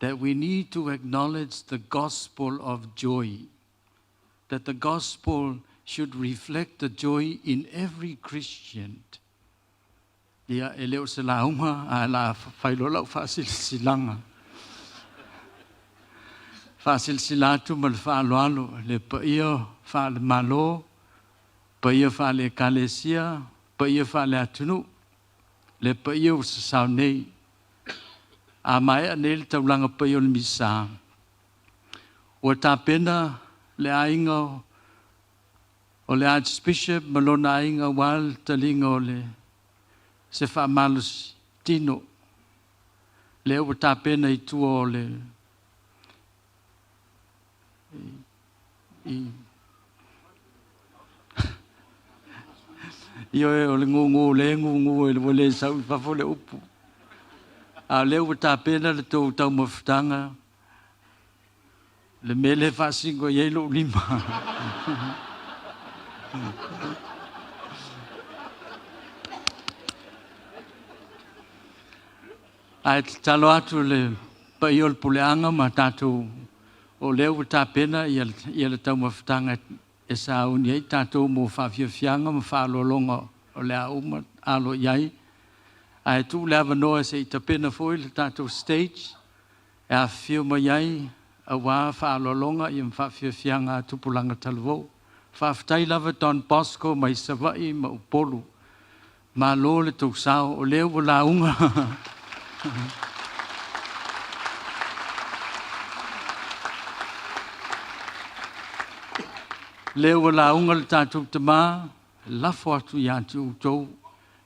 that we need to acknowledge the gospel of joy, that the gospel should reflect the joy in every Christian. Ia, e le o se lauga, ae la fai loa lau faasilasilaga. Faasilasila atu ma le faaaloalo le paia faale-Malo, paia faale-Ekalesia, paia faale-atunuu, le paia ua sasao nei. A maea nei le taulaga paia o le Misa, ua tapena le aiga o le Archbishop ma lona aiga aua le taliga o le se faamalosi tino lea ua tapena i tua o le i Ioe, o le gugu lea e gugu e ua le sau i fafo le upu. A o lea ua tapena le tou taumafataga le mea lea e faasino i ai lou lima. Ae tatalo atu le paia o le puleaga ma tatou o lea ua tapena ia, ia le taumafataga e sauni ai tatou mo faafiafiaga ma faaaloaloga o le a uma alo i ai. Ae tuu le avanoa se i tapena foi le tatou stage e afifio mai ai aua faaaloaloga ia ma faafiafiaga a tupulaga talavou. Faafetai lava Don Bosco mai Savaii ma Upolu. Malo le tou sao, o lea ua lauga. Lea ua lauga le tatou tama, lafo atu ia te outou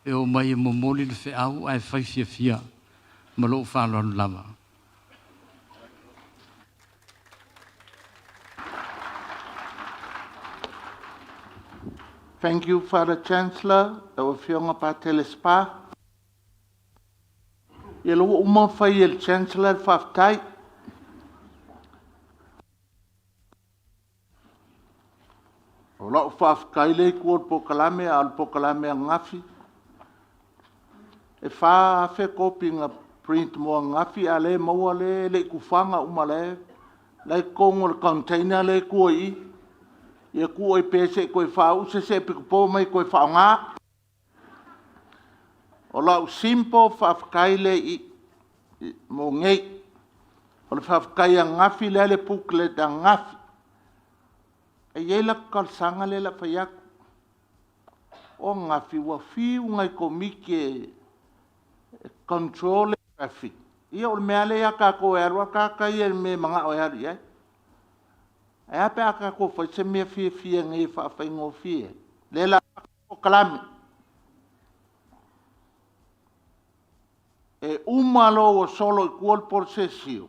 e o mai e momoli le feau ae fai fiafia ma lou faaaloalo lava. Thank you, Father Chancellor, lau Afioga Patele Spa. Ia lea ua uma ona fai e le Chancellor le faafetai. O lau faafetai lea i tua o le polokalame, a o le polokalame ananafi, e 4,000 kopi na print mo ananafi, a o lea e maua lea e le i tufaina uma, o la e i totonu o le container lea e i tua i i. Ia tuu ai pea se i toe faauu se isi epikopo mai e toe faaaoga. O lau simple faafetai lea i i mo nei. O le faafetai ananafi lea le booklet ananafi. E i ai lau talosaga lea o le a fai atu. O ananafi ua fiu nai Komiti e control le traffic, ia o le mea lava lea ia tatou e alu lava tagata ia i le mea e manao e alu i ai. Ae a pe a tatou fai se mea fiafia nei e faafaigofie ai? Lea o le a avatu le polokalame. E uma loa ua solo i tua le posesio,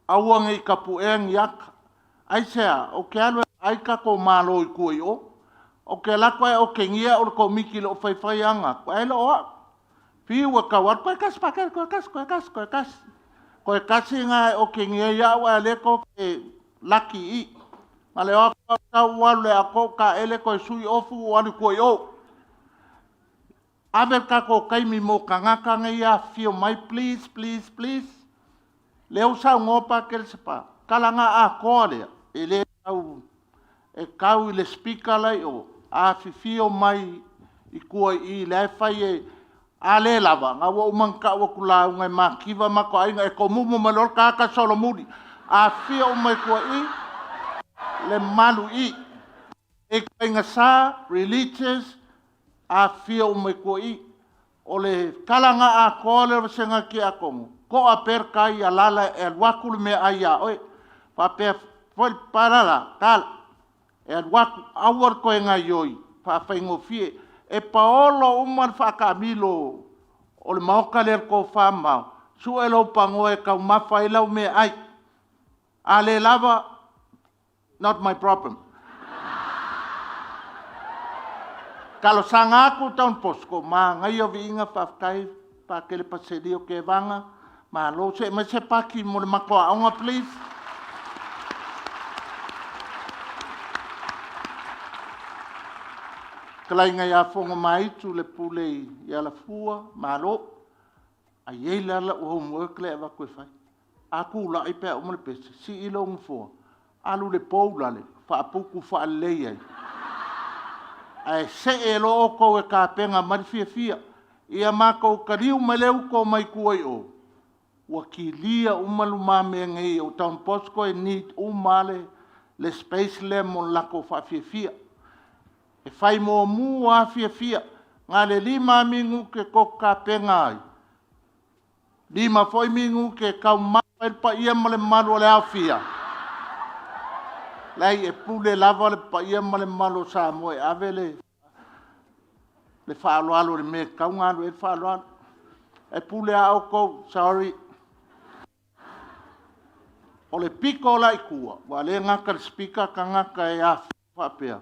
aua ne i tapuea ni ata. Aisea? Ou te alu e vaai le tatou Malo i tua i o. Ou te alu atu ae otegia au e le Komiti i lou faifaiaga atu, ae le o au. Fiu e tau atu, toe tasi Patele, toe tasi, toe tasi, toe tasi. Toe tasi lena e otegia ai au, a o lea tou te laki i i. Na o le o atu lava sau alu i le atoa ou taele toe sui ofu ou alu i tua i o. Ave le tatou taimi mo tagata nei e afifio mai, please, please, please. Lea ua saunoa Patele Sapa, tala na atoa lea, e le tau, e tau i le speaker la e i o, afifio mai i tua i i, la e fai e, a le lava, na ua uma ona tau atu lauga e mativa matou aiga, e tomumu mai loa le tagata solomuli. Afifio uma i tua i i, le malu i i. E ituaiga sa, religious, afifio uma i tua i i. O le tala na atoa lea o le vasega a le Tiakono, toa pea le tai, alaala e alu atu le meaai ia oe. Faapea foi le palala, tala, e alu atu, aua le toe gaoioi, faafaigofie. E paolo uma le faataamilo o le maota lea i le tofamamao, sue lou pagoa e taumafa ai lau meaai. A le lava, not my problem. Talosaga atu Don Bosco, manaia viiga faafetai Patele Paselio Tevaga, malo. Se i aumai se paki mo le matou aoga please. Fetalaiga ia Fogomaitu le pule i Alafua, malo. Ae i ai la lau homework lea e avatu e fai. A tulai pe a uma le pese, sii lou nofoa, alu i le pou lale, faaputu faalelei ai, ae see loa outou e tapena mai le fiafia. Ia matou taliu mai le uto mai tua i o, ua kilia uma lumamea nei o Don Bosco e need uma lava le space lea mo le latou faafiafia. E fai mumu lava fiafia, na o le 5 lava minute tou te tapena ai, 5 foi minute e taumafa ai le paia ma le mamalu o le aofia. Leai, e pule lava le paia ma le mamalu o Samoa e ave le faaaloalo i le mea e tatau ona alu i ai le faaaloalo. E pule lava outou, sorry. O le pito la i tua, aua o lea e gata e le Speaker tagata e afifio faapea,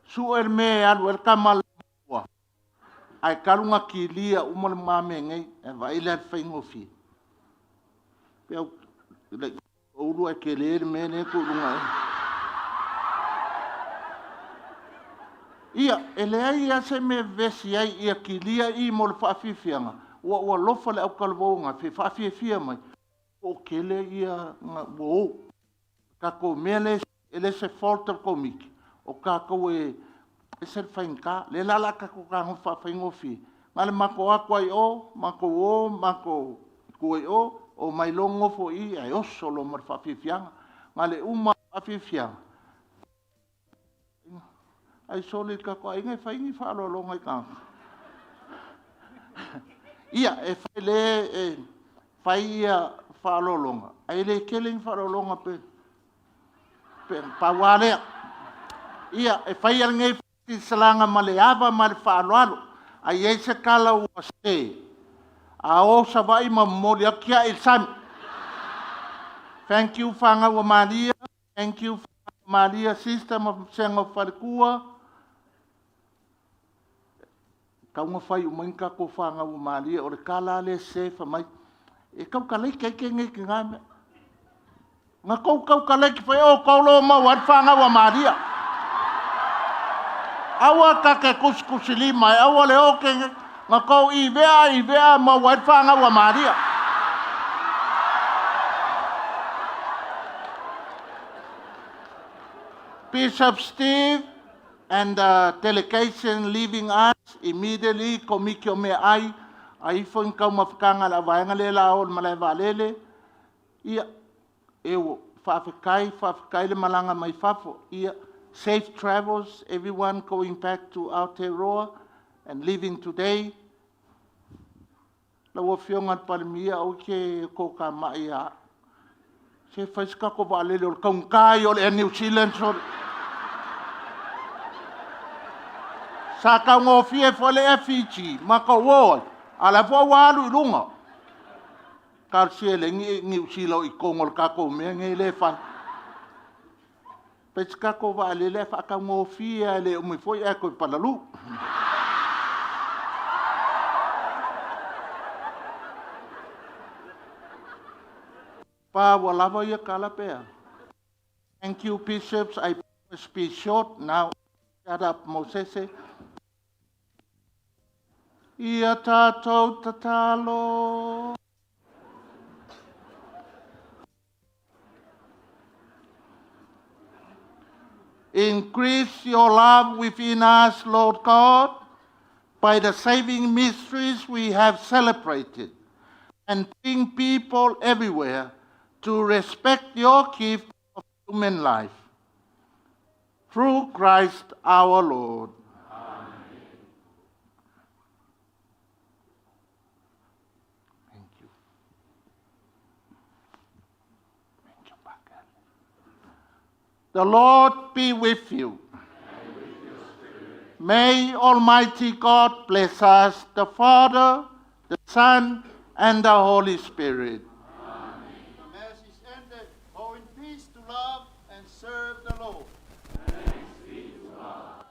sue le mea e alu ai le tama a ae talu ona kilia uma lumamea nei, ae vaai la i le faigofie. Ulu ae tele le mea lea e tuu i luga e. Ia, e leai lava se mea e vevesi ai, ia kilia i mo le faafiafiaga, ua ou alofa i le autalavou ananafi e faafiafia mai, toatele ia ua o. Tatou mea lea e le o se fault o le Komiti, o tatou e ese le faigata. O lea la o le a tatou fetagofi faafaigofie, na o le matou o atu lava i o, matou o matou i tua i o, omai loa nonofo i i ae oso loa ma le faafiafiaga. Na o le uma lava o le faafiafiaga, ai sole, le tatou aiga e fai ni faaaloaloga i tagata. Ia, e fai e fai ia faaaloaloga, ae le tele ni faaaloaloga pe pau lava lea. Ia, e faia lenei faasilasilaga ma le ava ma le faaaloalo. A i ai se tala ua sese, a o Savaii ma momoli atu, tiai i le sami. Thank you fanau a Malia, thank you fanau a Malia, sister ma vasega o faletua. Tau na fai uma ai ni tatou fanau a Malia, o le tala lava lea sese fai mai. E kaukalaiki ai ke nei ki ngā mea. Nga kou kaukalaiki whai o kau lo mau ai whangau a Maria. Aua ka ke kusikusi lima e aua le o ke nga kou i vea i vea mau ai whangau a Maria. Bishop Steve and the delegation leaving us immediately komiki o mea ai a ifo i kau mawhakanga la vaenga le la o le malae vaalele ia e o faafetai faafetai le malaga mai fafo ia safe travels everyone going back to Aotearoa and leaving today lau afioga i le Palemia aua e te tokamai ia au se fai se tatou vaalele o le taugata ia o le Air New Zealand sole sa taugofie foi le Air Fiji matou o ai a o la foi ua alu i luga talosia e leai ni Niu Sila o i totonu o le tatou mea lenei lea e fai. Fai se tatou vaalele ae faataugofie lava e le umi foi ae toe palalu. Pa ua lava ia tala pe a? Thank you, bishops. I promise be short. Now, shut up, Mosese. Ia tātou tatalo. Increase your love within us, Lord God, by the saving mysteries we have celebrated, and bring people everywhere to respect your gift of human life. Through Christ our Lord. Amen. Thank you. Thank you, Pascal. The Lord be with you. With May Almighty God bless us, the Father, the Son, and the Holy Spirit. Amen. The Mass is ended. Go in peace to love and serve the Lord. Thanks be to God.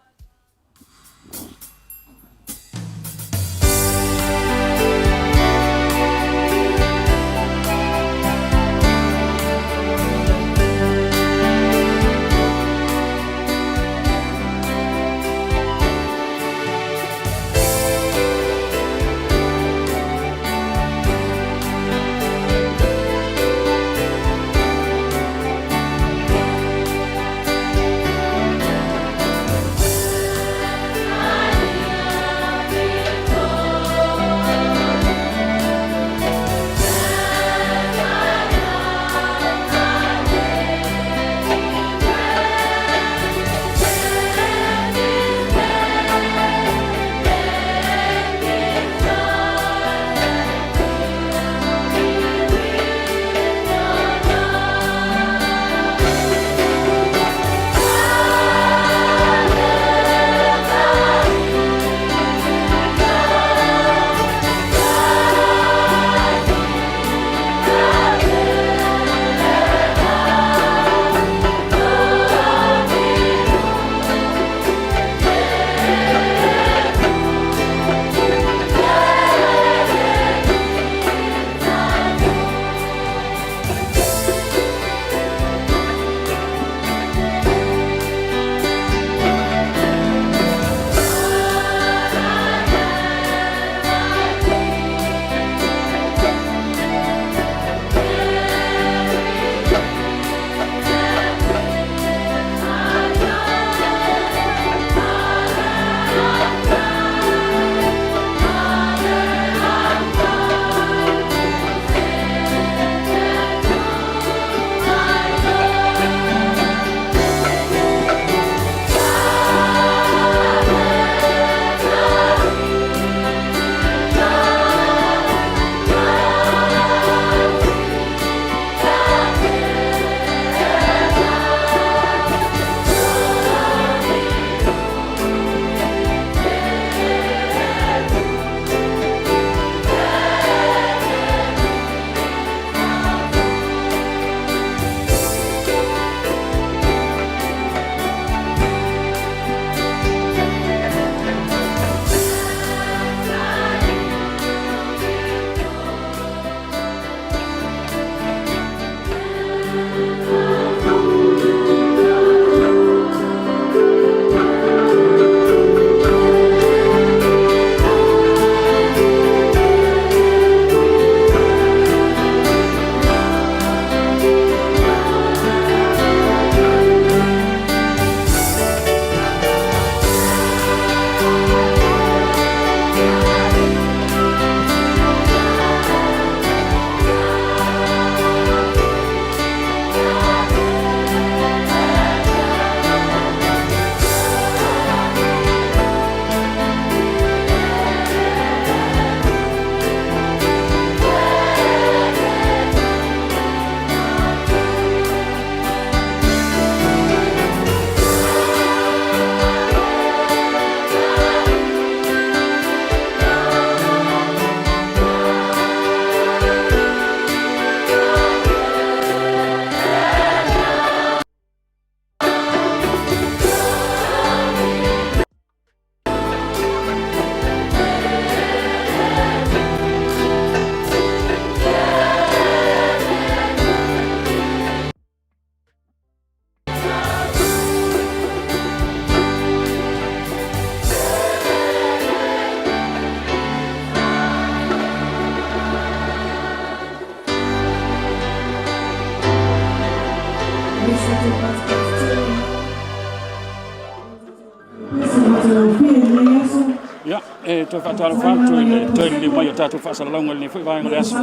Ia, e toe faatalofa atu i le toe liliu mai o tatou faasalalauga i lenei foi vaega o le aso i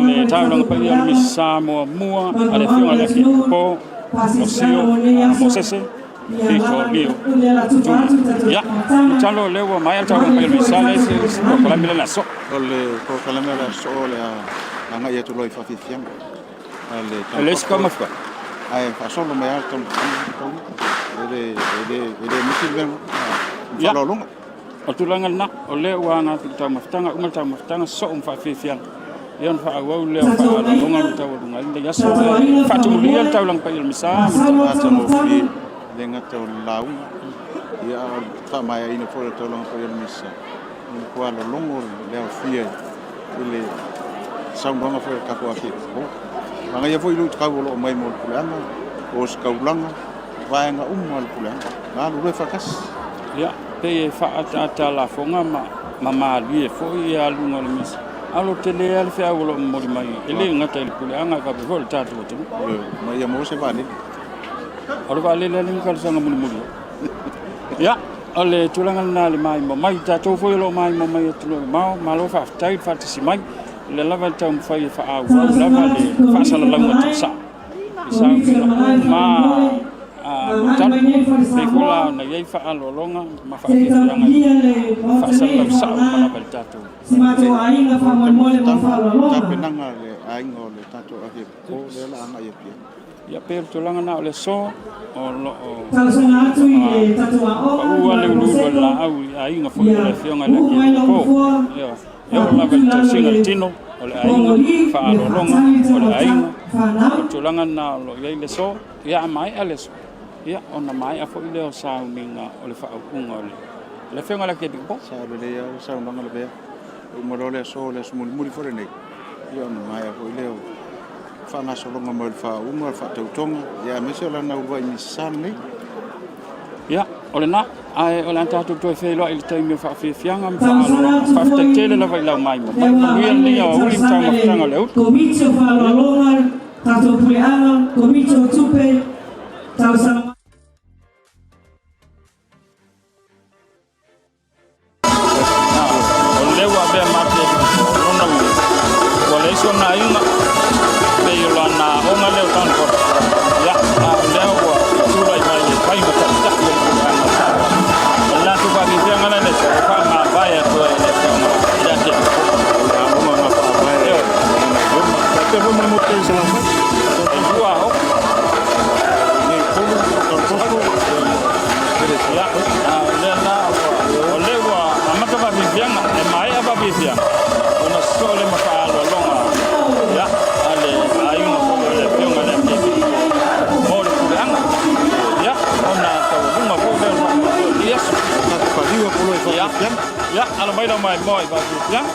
le taulaga paia o le Miss Samoa mua a le Afioga i le Archiepiscopo Losio Mosese Fito Lio Tuli. Ia, masalo o lea ua maea le taulaga paia o le Miss Samoa, le isi polokalame lea o le a sosoo. O le polokalame o le a sosoo o le a agai atu loa i faafiafiaga. E leai se taumafa. Ae faasolo mai lava le taumafataga. E le e le e le misi le mea Ia, faaaloaloga. O le tulaga lena, o lea ua aga atu i le taumafataga, uma le taumafataga sosoo ma faafiafiaga. Ia ona faaauau lea o faaaloaloga ma taualuga ai lenei aso. E faatumulia le taulaga paia o le Misa ma le Matagofie, e le gata o le lauga, ia a o le faamaeaina foi o le taulaga paia o le Misa, e matua lologo le aofia i le saunoaga foi a le tatou Archiepiscopo. Manaia foi luitau o lo o aumai mo le puleaga, ositaulaga, vaega uma o le puleaga, galulue faatasi. Ia, pei e faaataata lafoga ma ma malie foi ia aluga o le misa. A o lo tele lava le feau o lo o momoli mai, e le gata i le puleaga ae faapea foi le tatou atunuu. Ma ia maua se vaalele. O le vaalele lava lea na talosaga mulimuli ai. Ia, o le tulaga lena i le maimoa mai. Tatou foi o lo o maimoa mai i atunuu mamao, malo faafetai le faatasi mai. O lea lava e taumafai e faaauau lava le faasalalauga tuusao i sauniga uma talo. Pei foi la ona i ai faaaloaloga ma faafiafiaga i faasalalau sao uma lava i le tatou tapenaga a le aiga o le tatou Archiepiscopo lea o le a agai atu i ai. Ia pei o le tulaga lena o le aso o lo o paua le uluulu o le laau i aiga foi o le afioga i le Archiepiscopo. Ioe. E oo lava i le tausiga o le tino o le aiga, faaaloaloga o le aiga, o le tulaga lena o lo o i ai le aso. Ia a maea le aso, ia ona maea foi lea o sauniga o le faaupuga o le afioga i le Archiepiscopo. Sa lelei lava le saunoaga Lavea. E uma loa le aso, o le aso mulimuli foi lenei, ia ona maea foi lea o faagasologa mai o le faauuga, o le faatautoga, ia aemaise o lana uluai Misa lenei. Ia, o lena, ae o le a tatou toe feiloai i le taimi o faafiafiaga ma faaaloaloga. Faafetai tele lava i lau maimoa mai. Manuia lenei aoauli ma taumafataga o le aoauli. Komiti o Faaaloaloga, tatou Puleaga, Komiti o Tupe, talosaga. O lea ua avea ma Archiepiscopo o lona uiga, ua leai sona aiga, pei o lana aoga lea o Town Ia, a o lea ua tulai mai e fai ma taitai o le puleaga o Samoa. O le latou faafiafiaga la lea, ua faamavae atu ai e le afioga i le Archiepiscopo. O le aoga na faavae i Roma. Faapea foi ma le motu i Salafai. E lua aoga. Nei Upolu, Don Bosco, Ia, a o lea la ua, o lea ua amata faafiafiaga, e maea faafiafiaga, ona sosoo lea ma faaaloaloga, ia, a le aiga foi o le Afioga i le Archiepiscopo mo le puleaga, ia, ona taualuga foi lea o le faamoemoe o lenei aso. Ia, ia, alo mai lau maimoa i faafiafiaga.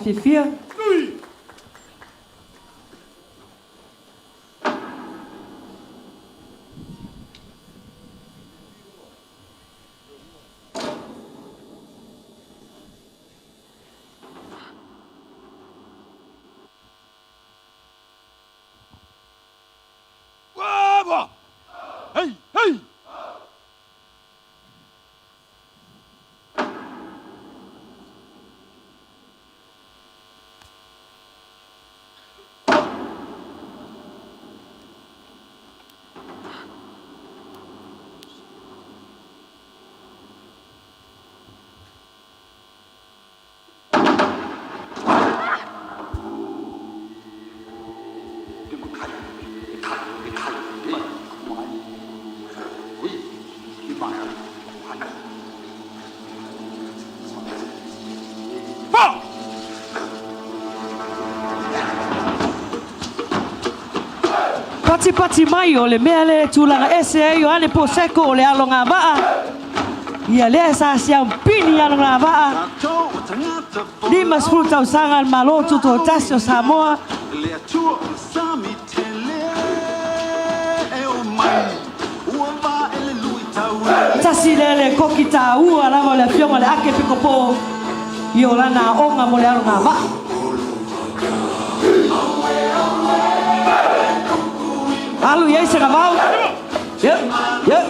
fiafia. Hey, hey! Patipati mai o le mea lea e tulaga ese ai o Ane Seko o le alo gava'a. Ia lea sa siaupini alo gava'a. 50 tausaga le Malo Tutoatasi o Samoa. Tasi lea le koki tāua lava o le afioga le Ake Pikopō i o lana aoga mo le alo gava'a. Alu i ai se gavau. Yep, yep.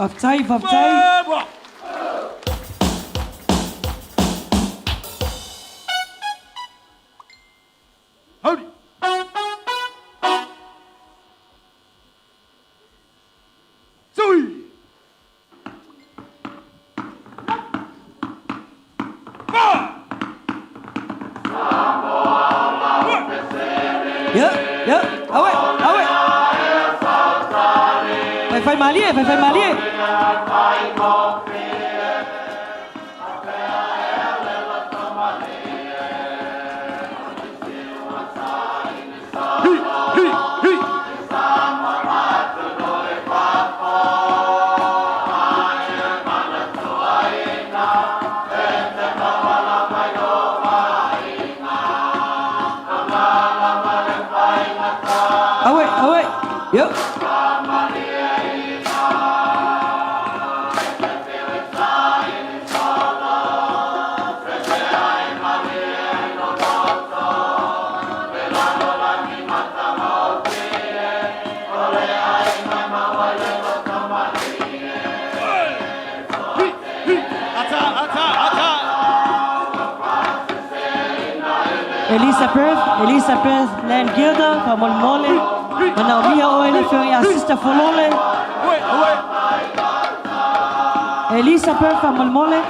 Faafetai, faafetai. Ia, ia, aue, aue. Faifai malie, faifai malie. Aue, aue. Ia. Elizabeth, Elizabeth Lan Gilder, faamolemole. Manaomia oe le afioga ia Sister Folole. Elizabeth faamolemole.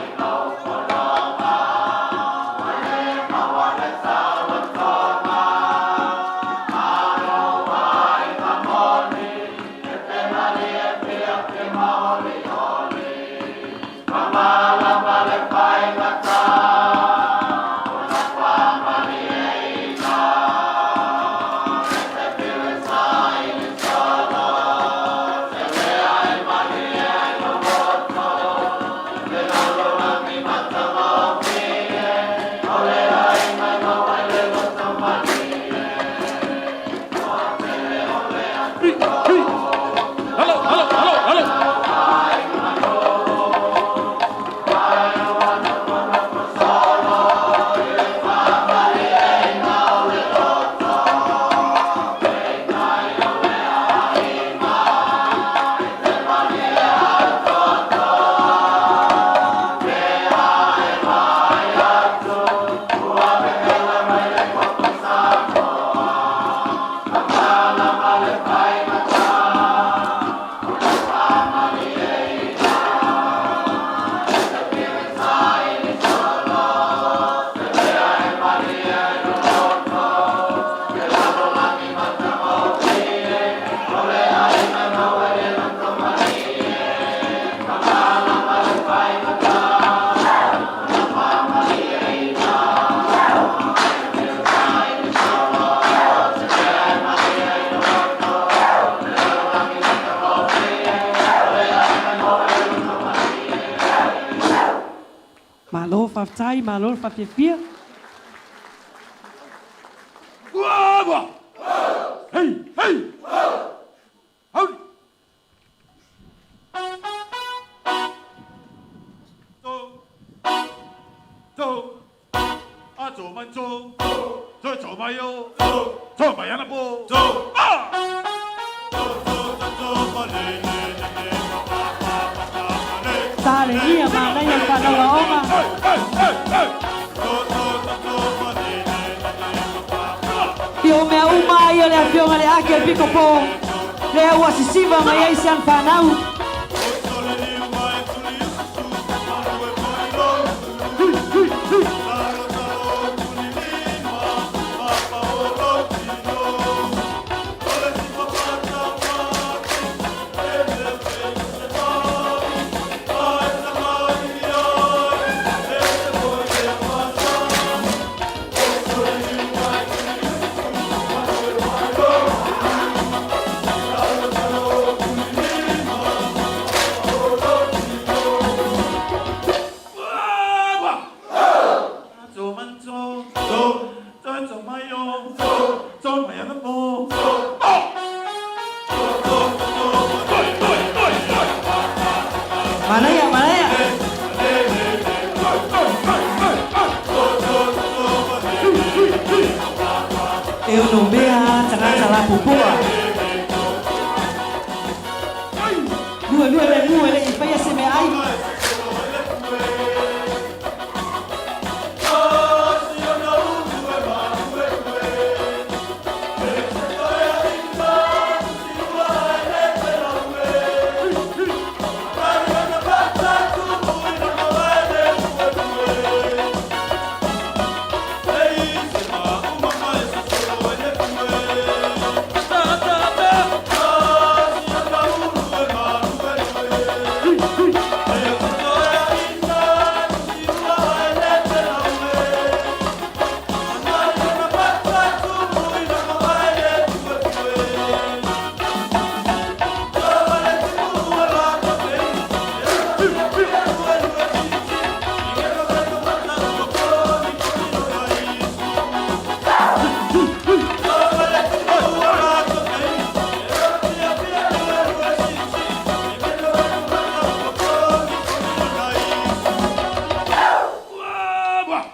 Faafetai, malo le faafiafia. Hey, hey! Hauli! Talegia manaia le fanau aoga. Ia o mea uma lava ia o le Afioga i le Akiepikopo lea ua sisiva mai ai si ana fanau. Manaia, manaia. E ono mea tagata lapopoa. Lua lua le mu e le i faia se meaai.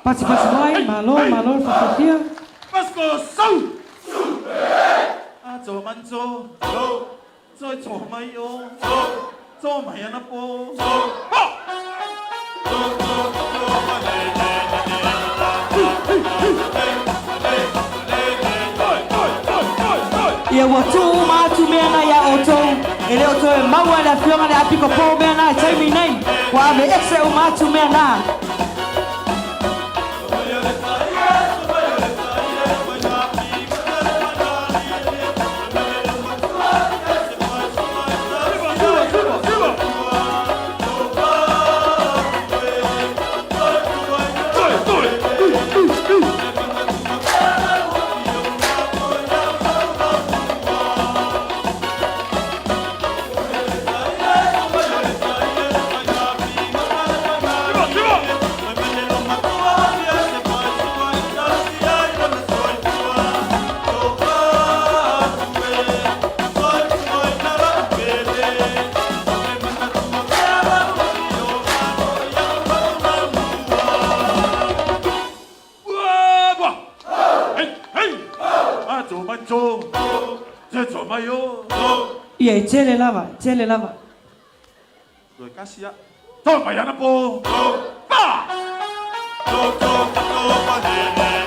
Patipati mai, malo, malo le faafefea. Ia ua tuu uma atu mea na iā outou, e le o toe maua e le Afioga i le Apikopo mea na i taimi nei, ua aveese uma atu mea na. Ia, e tele lava, e tele lava.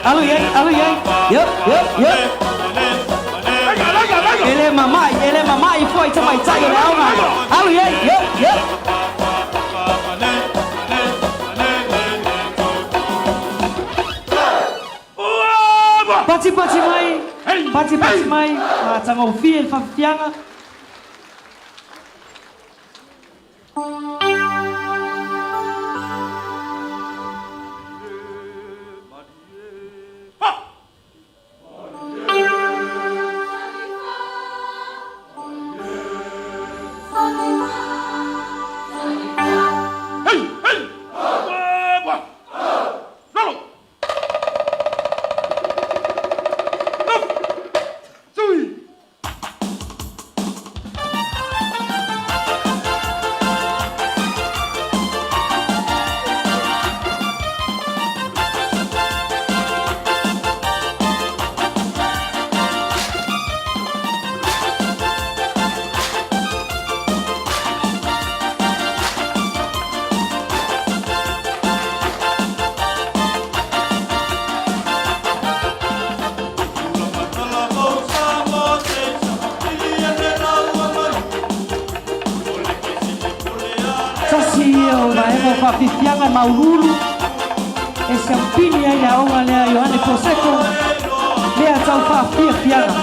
Alu i ai, alu i ai. Yup, yup, yup. E le mama'i, e le mama'i foi tamaitai o le aoga. Alu i ai, yup, yup. Patipati mai, patipati mai, matagofie le fafifiaga. faafiafiaga e mauuluulu e siaupini ai le aoga lea a Ioane Poseko lea tau faafiafiaga.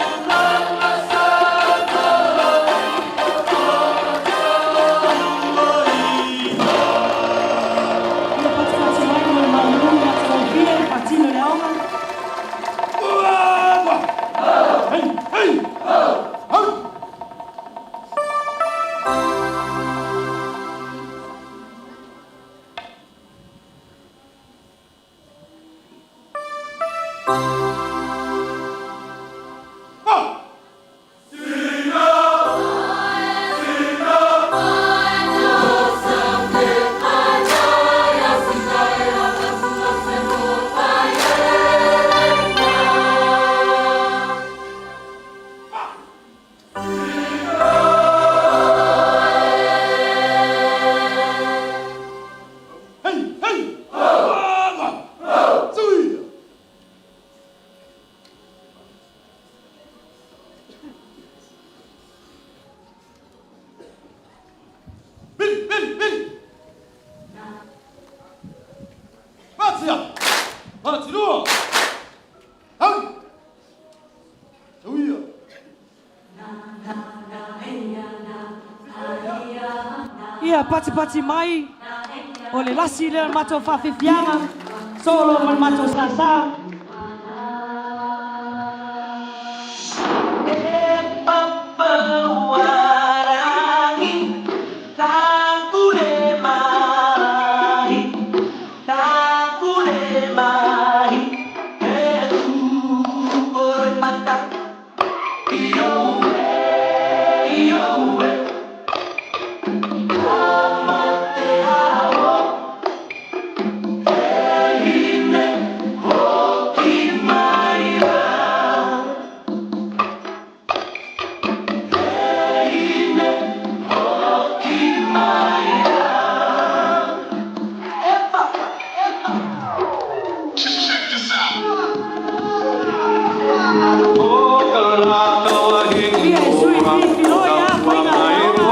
Ia patipati mai mo le mauuluulu matagofie le faatino i le aoga. Ia patipati mai o le lasi lea o le matou faafiafiaga solo ma le matou sasa. E papa Ia e sui filifiloi a faiga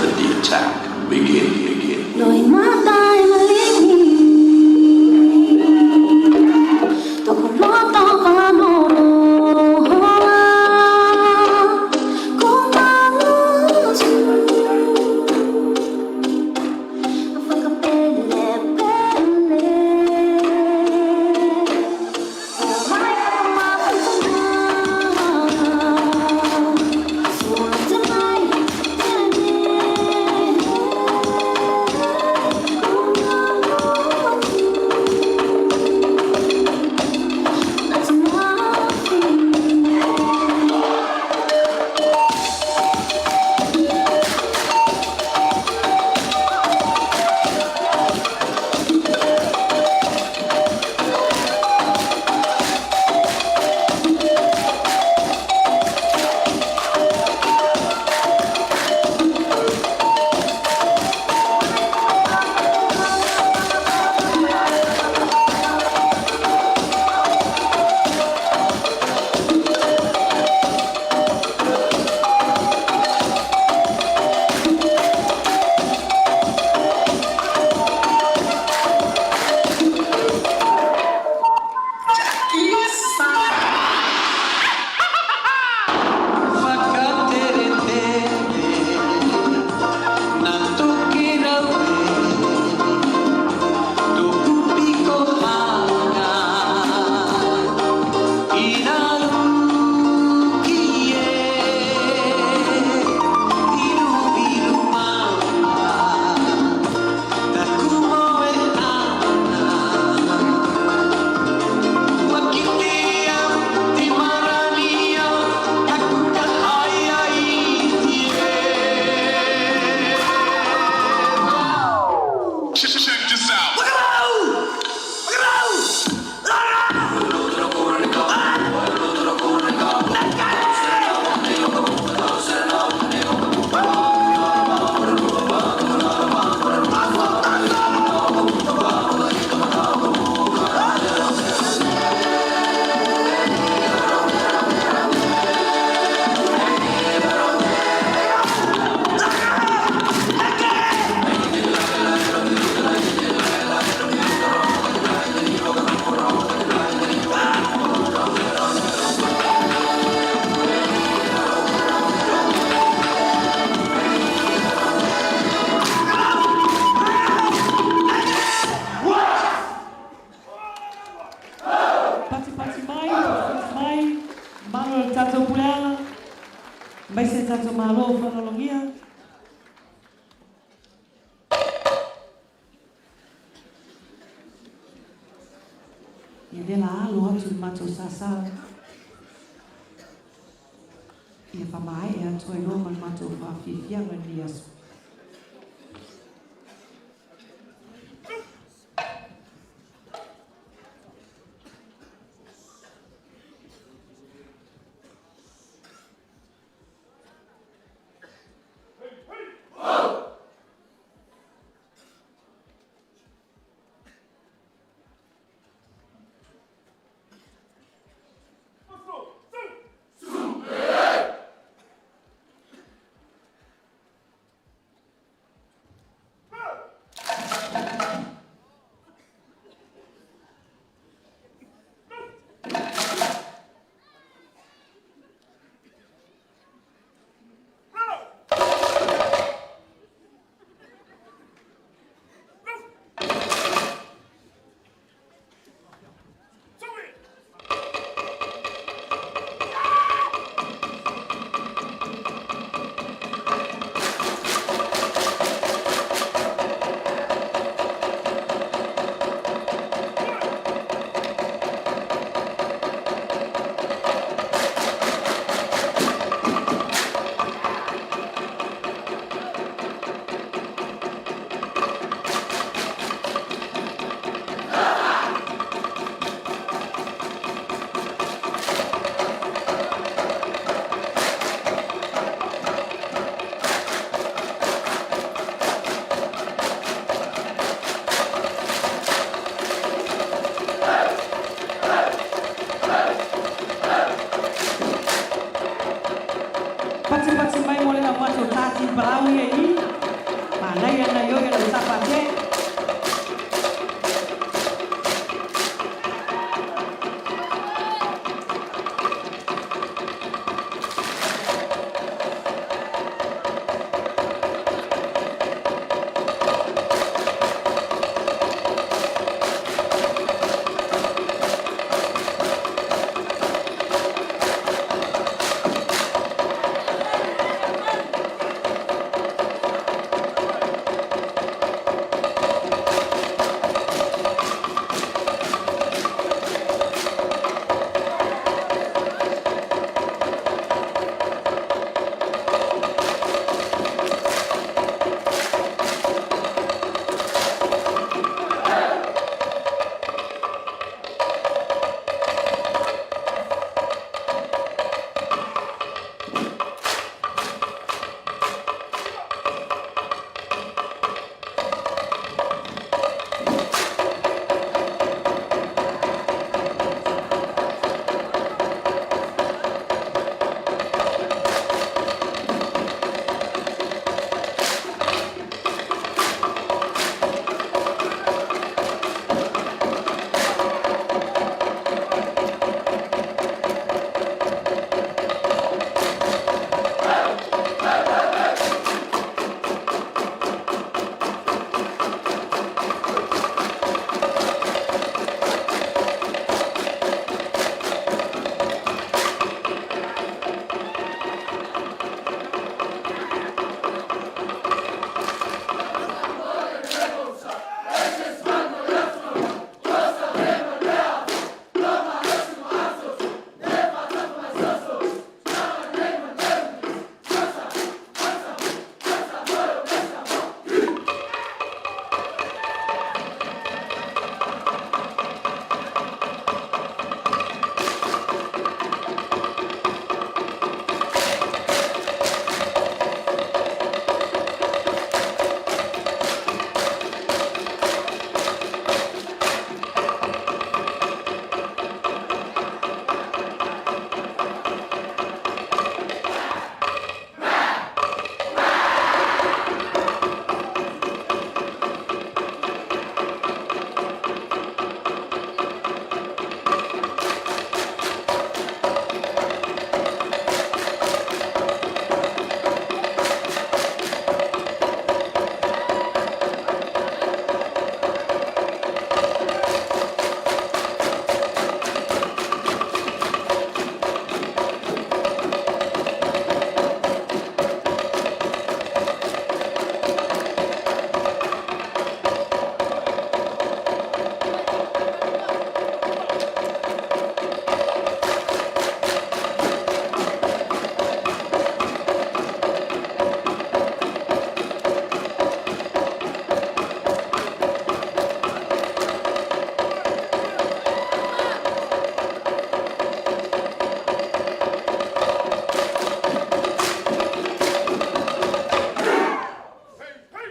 Let the attack begin. Begin. Patipati mai, patipati mai, mamalu o le tatou puleaga, aemaise le tatou Malo o faaaloalogia. Ia lea la alo atu le matou sasa ia faamaea atu ai loa ma le matou faafiafiaga i lenei aso. le au matou tati palau ia i i. Manaia lena i o i lau Safate.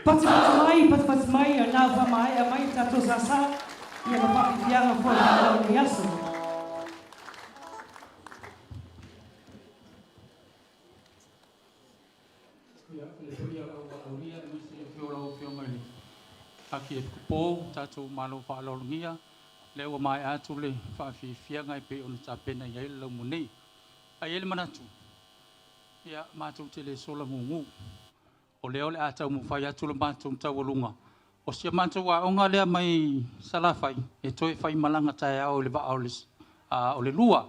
Patipati mai, patipati mai, a na ua faamaea mai le tatou sasa, ia ma faafifiaga foi i le lenei aso. Ia, le paia o le au valaaulia, aemaise le afio o lau Afioga i le Arkiepikopo, tatou Malo faaaloalogia, lea ua maea atu le faafiafiaga e pei ona tapena i ai le laumua nei. Ae i ai le manatu, ia, matou te le sola gugu. O lea o le a taumafai atu le matou taualuga o si a matou aoga lea mai Salafai e toe faimalaga taeao i le vaa o le, o le 2.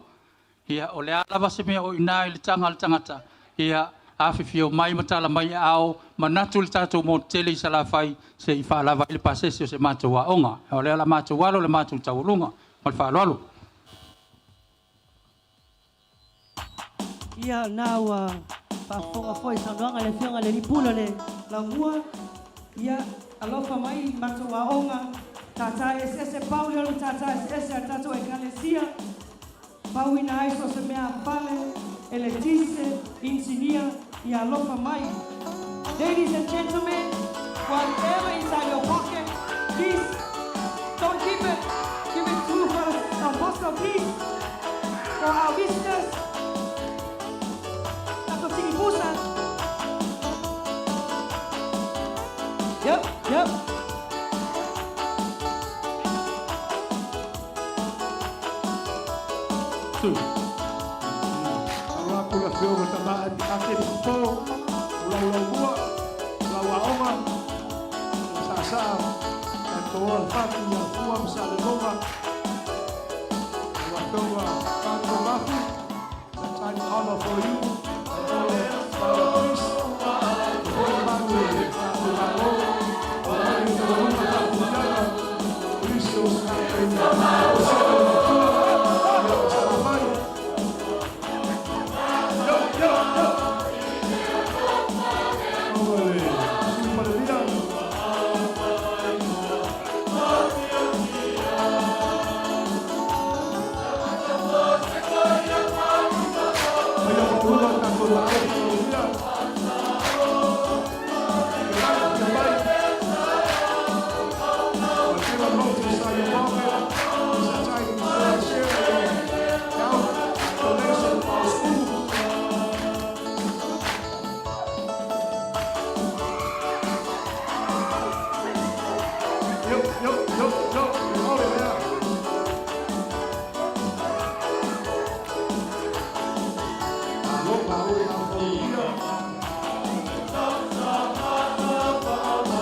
Ia, o le a lava se mea o i ina i le taga a le tagata, ia, afifio mai ma tala mai aao, manatu le tatou motu tele i Salafai se i faalava ai le pasese o se matou aoga. O lea o le a matou alo le matou taualuga. Ma le faaaloalo. Ia, o lena ua faafofoga foi i saunoaga a le Afioga i le Alii Pule o le Laumua. Ia, alofa mai i matou aoga, tātā eseese, pau lea o le matata eseese a le tatou Ekalesia, pauina ai so o se mea a fale, eletise, inisinia, ia alofa mai. Ladies and gentlemen, whatever inside your pocket, please don't keep it, give it to Father Apostle, please, for our visitors. Tatou sigi pusa. Yep. Two. Alo atu le afioga i tama e ake le popo, o lau lau mua, o lau aoga, o saasaa, e toa le fatu i alafua ma Saleloga, o afioga Pato Mafu, that time honor for you, and all the priests, the whole manu e le malo, o le manu e le faafuiaga, polisi o o se o matua, ia o sa mai. Yo, yo, yo! Ua le Sui Palemia. Paia maualuga le tatou Malo Palemia. Ia mai, ia mai. I take a notice on your moment. It's a time to share your help, donation for our school. Yo, yo, yo, yo, ole lea. Malo, malo, malo, ia.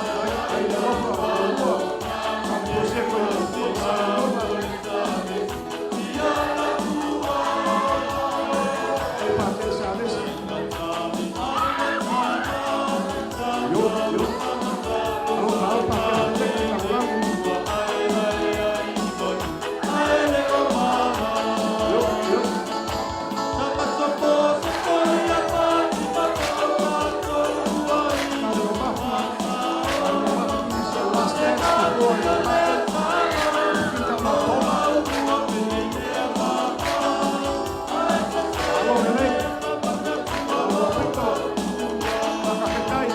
Ai, ai, alofa, alofa. Faaposeko i Salelologa. Ai, Patele Salesi. Yo, yo. Alo, malo, Patele, Patele, Lagolago. Yo, yo. Padre Mafi, Padre Mafi, this is the last dance before the Fita Matoma. Alo, lelei. Alo, pito. Makafetai.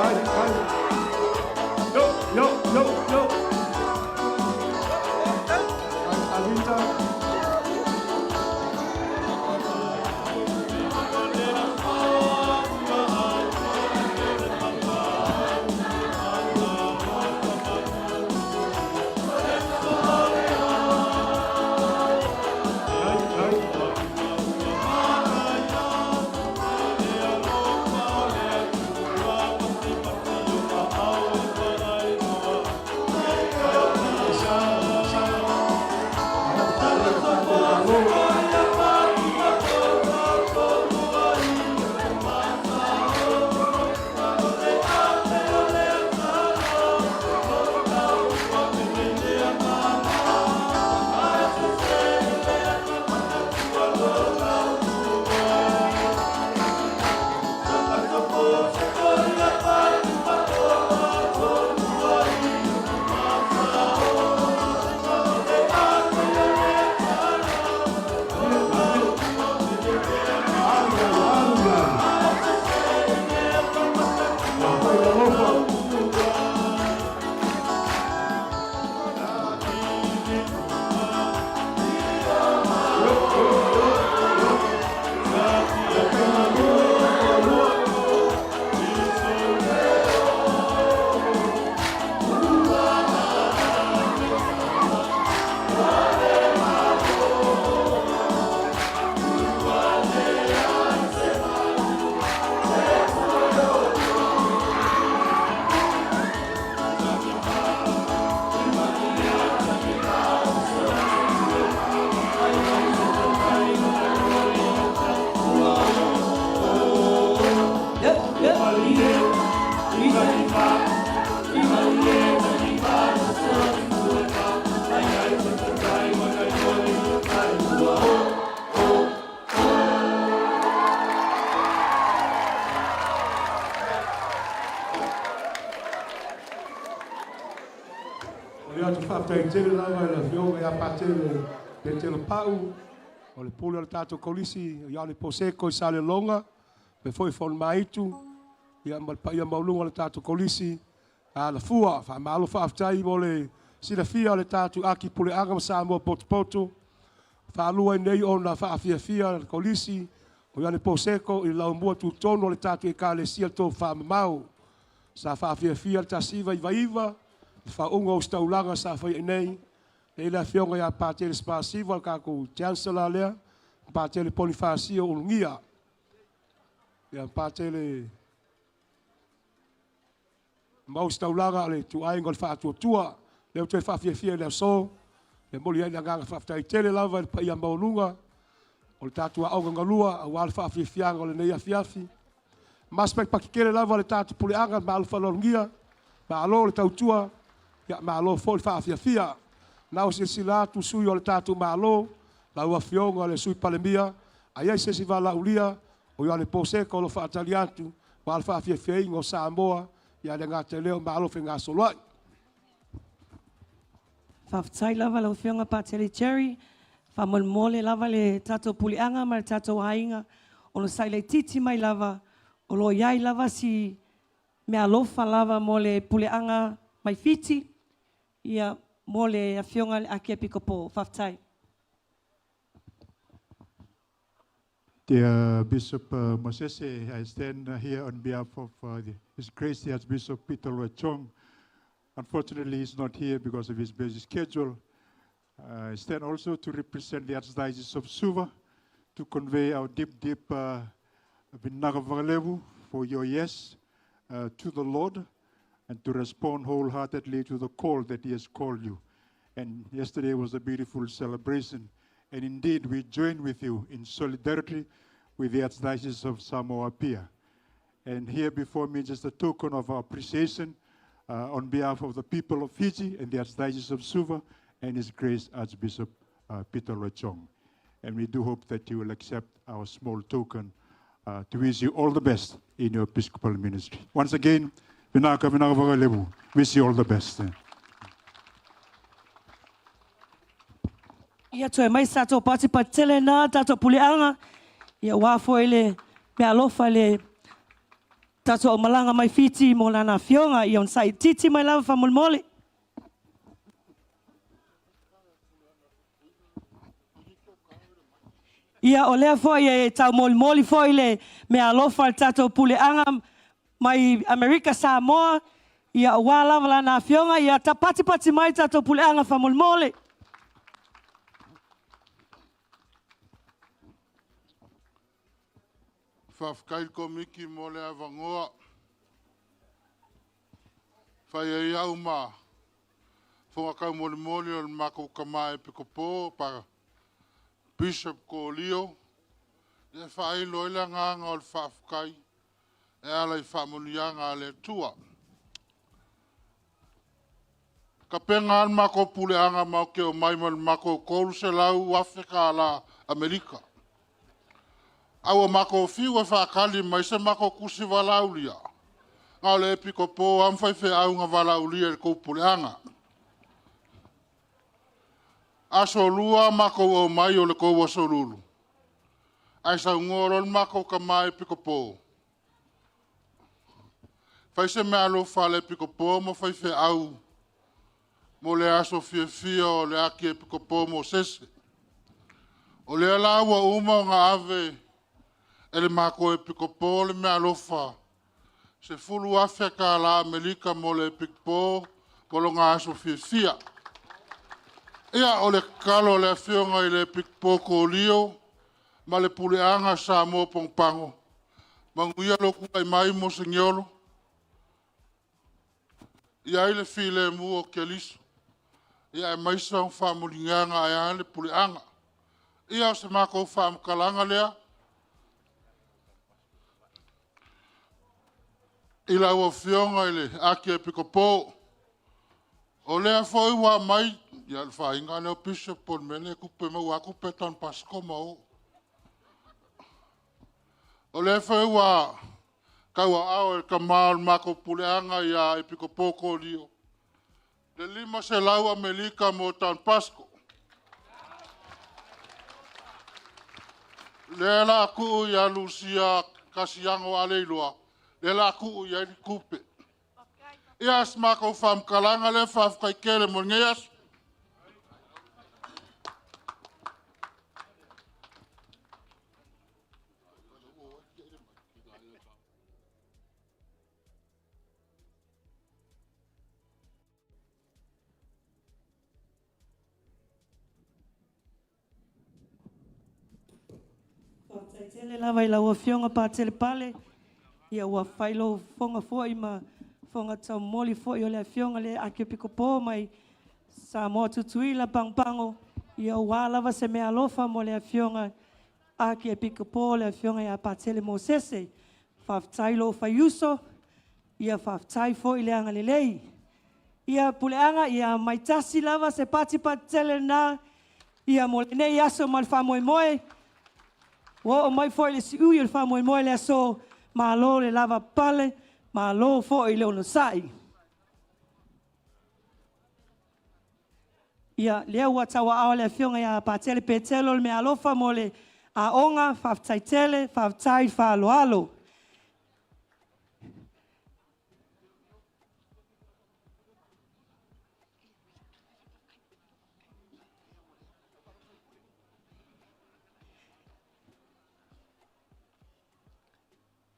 Ai, ai. Yo, yo, yo, yo. Ai, Alita. Ai, ai. Isa, isa. Alo, alu, alu. Ai, alofa. Yep, yep. O le atu faafetai tele lava i le afioga ia Patele Petelo Pau, o le pule o le tatou Kolisi, o Ioane Poseko i Salelologa, faapea foi Fonomaitu, ia ma le paia maualuga o le tatou Kolisi, Alafua. Faamalo faafetai mo le silafia o le tatou Aki Puleaga ma Samoa Potopoto. Faalua ai nei ona faafiafia le Kolisi O Ioane Poseko i le laumua tutotonu o le tatou Ekalesia le Tofamamao sa faafiafia le 1999 le faauuga o ositaulaga sa faia i inei. E i ai le afioga ia Patele Sipasiva le tatou Chancellor lea, Patele Ponifasio Ulugia, ia Patele ma ositaulaga a le ituaiga o le Faatuatua. Lea ua toe faafiafia i le aso, e momoli ai le agaga faafetai tele lava i le paia maualuga o le tatou aoga galua aua le faafiafiaga o lenei afiafi. Masepatipati tele lava le tatou puleaga ma alo faaaloalogia, malo le tautua, ia malo foi le faafiafia. Na o silasila atu sui o le tatou Malo, lau Afioga i le Sui Palemia, a i ai se isi valaaulia, o Ioane Poseko o lo o faatali atu aua le faafiafiaina o Samoa, ae le gata i lea o malo fegasoloai. Faafetai lava lau Afioga Patele Jerry. Faamolemole lava le tatou puleaga ma le tatou aiga, onosai laitiiti mai lava, o lo o i ai lava si meaalofa lava mo le puleaga mai Fiti, ia, mo le Afioga i le Akiepikopo. Faafetai. Dear Bishop Mosese, I stand here on behalf of His Grace the Archbishop Peter Luai Chong. Unfortunately, he's not here because of his busy schedule. I stand also to represent the Archdiocese of Suva to convey our deep, deep for your yes to the Lord and to respond wholeheartedly to the call that He has called you. And yesterday was a beautiful celebration. And indeed, we join with you in solidarity with the Archdiocese of Samoa Apia. And here before me, just a token of our appreciation on behalf of the people of Fiji and the Archdiocese of Suva and His Grace Archbishop Peter Luai Chong. And we do hope that you will accept our small token to wish you all the best in your Episcopal ministry. Once again, vinaka vinaka vakalevu, wish you all the best. Ia toe mai sa tatou patipati tele na tatou puleaga, ia aua foi le meaalofa i le tatou aumalaga mai Fiti mo lana afioga, ia onosai itiiti mai lava faamolemole. Ia o lea foi e taumolimoli foi le meaalofa a le tatou puleaga mai Amerika Samoa, ia aua lava lana afioga, ia tapatipati mai tatou puleaga faamolemole. Faafetai le Komiti mo le avanoa. Fai ai au ma fofoga taumolimoli o le matou tama Epikopo pa Bishop Kolio e faailo ai le agaga o le faafetai e ala i faamanuiaga a le Atua. Tapena lava le matou puleaga matou te omai ma le matou $300,000 tala Amerika. A ua matou fiu e faatali mai se matou tusi valaaulia, na o le Epikopo lava ma faifeau na valaaulia i le tou puleaga. Aso Lua matou omai o le tou Aso Lulu, ae saunoa loa le matou tama Epikopo, fai se meaalofa a le Epikopo ma faifeau mo le aso fiafia o le Akiepikopo Mosese. O lea la ua uma ona ave e le matou Epikopo le meaalofa $10,000 Amerika mo le Epikopo mo lona aso fiafia. Ia, o le tatalo a le Afioga i le Epikopo Kolio ma le puleaga Samoa Pagopago, manuia lou tulai mai Moseniolo, i ai le filemu o Keriso, ia aemaise o faamanuiaga ae a le puleaga. Ia, o se matou faamatalaga lea i lau Afioga i le Akiepikopo. O lea foi ua aumai, ia o le faiga lea o Bishop o le mea lea e tupu e maua lava tupe tanu pasitoma o. O lea foi ua tauaao e le tama o le matou puleaga ia Epikopo Kolio le 500 Amerika mo tanu pasiko. Lea o le a tuu ia Lucia Kasiano a le iloa, lea o le a tuu i ai le tupe. Ia, o se matou faamatalaga lea, faafetai tele mo lenei aso. tele lava i lau Afioga Patele Pale, ia ua fai lou fofoga foi ma fofoga taumoli foi o le Afioga le Akiepikopo mai Samoa Tutuila Pagopago, ia aua lava se meaalofa mo le Afioga Akiepikopo le Afioga ia Patele Mosese. Faafetai lou faiuso, ia faafetai foi le agalelei. Ia Puleaga, ia mai tasi lava se patipati tele lena ia mo lenei aso ma le faamoemoe. Ua oo mai foi i le siui o le faamoemoe i le aso, malo le lavapapale, malo foi le onosai. Ia, lea ua tauaao e le Afioga ia Patele Petelo le meaalofa mo le aoga, faafetai tele, faafetai faaaloalo.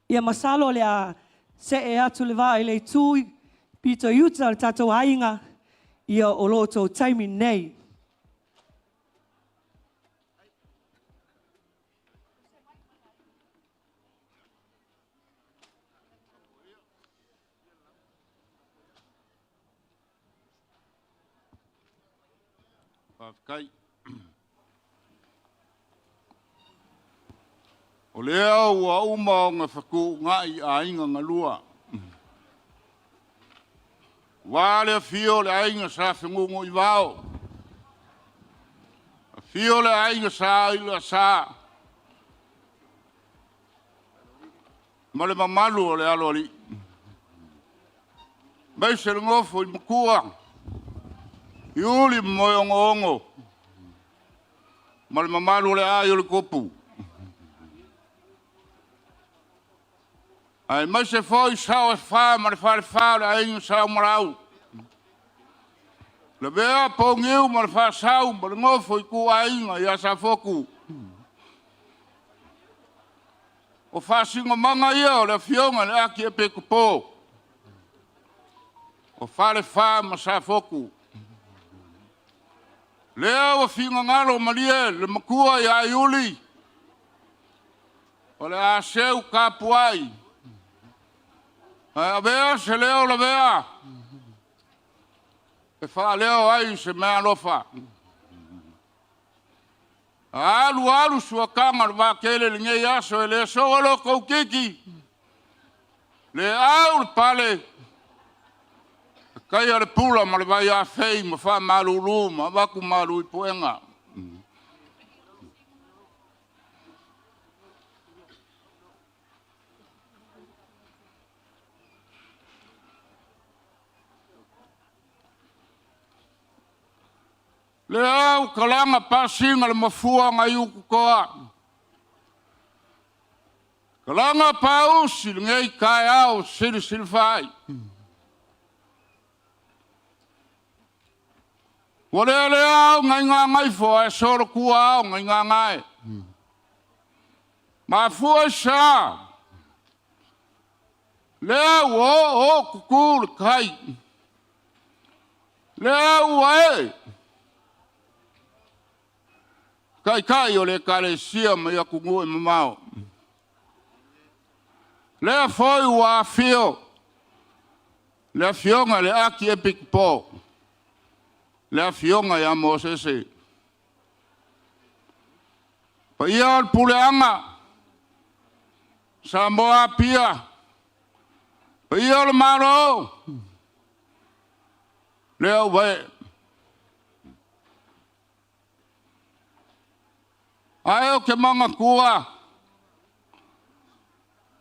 Ia masalo o le a see atu le vaa i le itu pito i uta o le tatou aiga, ia o lo outou taimi lenei. Faafetai. O lea ua uma ona fetuunai aiga na lua. Aua le afio o le Aiga Sa Fenunuivao, afio le Aiga Sa Alaiasa ma le mamalu o le Aloalii, aemaise le nofo i Matua, Iuli ma Moeogoogo ma le mamalu o le aai o le Tupu, aemaise foi sao e fa ma le falefa o le Aiga Sa Umalau, Lavea Pouniu ma le Faasau ma le nofo a ituaiga ia Safotu. O faasinomaga ia o le Afioga i le Akiepikopo o Falefa ma Safotu. Lea ua finagalo malie le Matua ia Iuli, o le a seu tapuai ae avea se leo lavea e faaleo ai se meaalofa. Alu alu suataga o le vaatele i lenei aso, e le sola lo outou titi, le au le pale, e taia le pula ma le vaiafei ma faamalulu ma avatu malu i puega. Lea ua talaga pasina le mafua nai Ututoa, talaga pausi lenei taeao silisili fai. Ua lealea ao nai gagaifo ae solotua ao nai gagae. Mafua i se a? Lea ua oooo tutu le tai, lea ua ee Taitai o le Ekalesia mai atunuu e mamao. Lea foi ua afio le Afioga i le Akiepikopo, le Afioga ia Mosese. Le paia o le puleaga, Samoa Apia, paia o le Malo, lea ua ee. Ae ou te manatua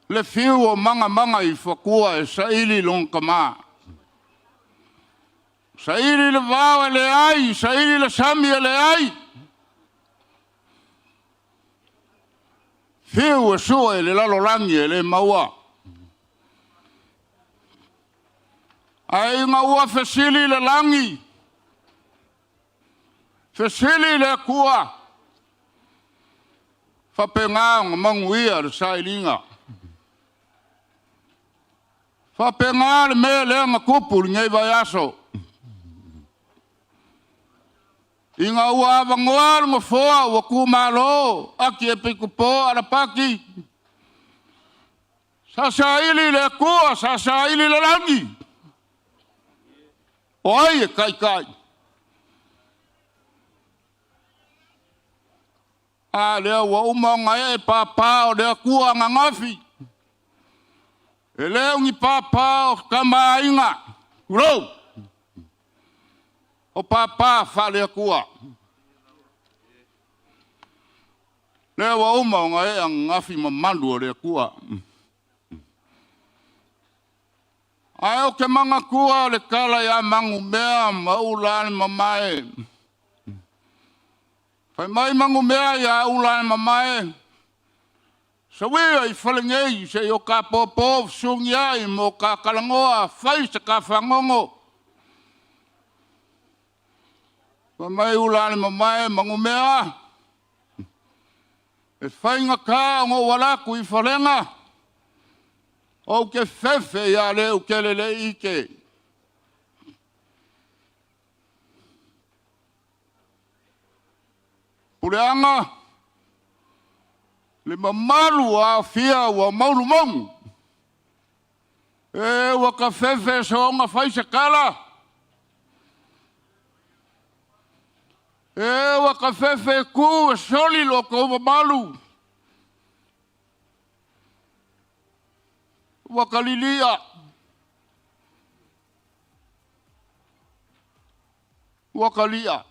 le fiu o Magamagaifatua e saili lona tama, saili le vao e leai, saili le sami e leai, fiu e sue i le lalolagi e le maua. Ae ina ua fesili le lagi, fesili le Atua, faapena ona manuia le sailiga. Faapena le mea lea na tupu i lenei vaiaso. Ina ua avanoa le Nofoa ua tumalo Akiepikopo Alapati, sa saili le Atua, sa saili le lagi, o ai e taitai? A lea ua uma ona ee papa o le Atua ananafi, e le o ni papa o Tama a Aiga, tulou, o papa faale-Atua. Lea ua uma ona ee ananafi mamalu o le Atua. Ae ou te manatua le tala ia Manumea ma Ulalemamae. Fai mai Manumea ia Ulalemamae, Sauia i fale nei se i o ta apopo fesugiai ma o ta talanoa, fai se ta fagogo. Fai mai Ulalemamae, Manumea, e faigata ona ou alu atu i falega, ou te fefe ia Leuteleleite. Puleaga, le mamalu ua aofia ua maulumaunu, e ua ta fefe soona fai se tala, e ua ta fefe tu e soli lo outou mamalu, ua ta lilia. Ua talia,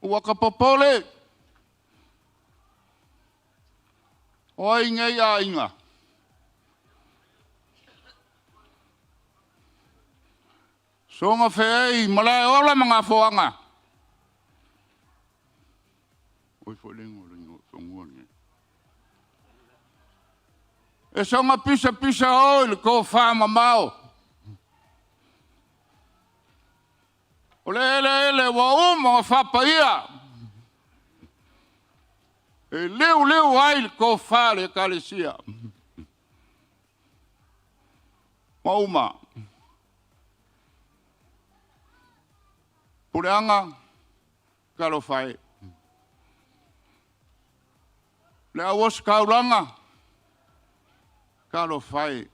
ua ta popole, o ai nei aiga? Soona feei Malaeola ma Gafoaga. E soona pisapisa o i le tofa mamao. O le eleele ua uma ona faapaia, e liuliu ai le tofa a le Ekalesia. Ua uma. Puleaga, talofa e. Le au ositaulaga, talofa e.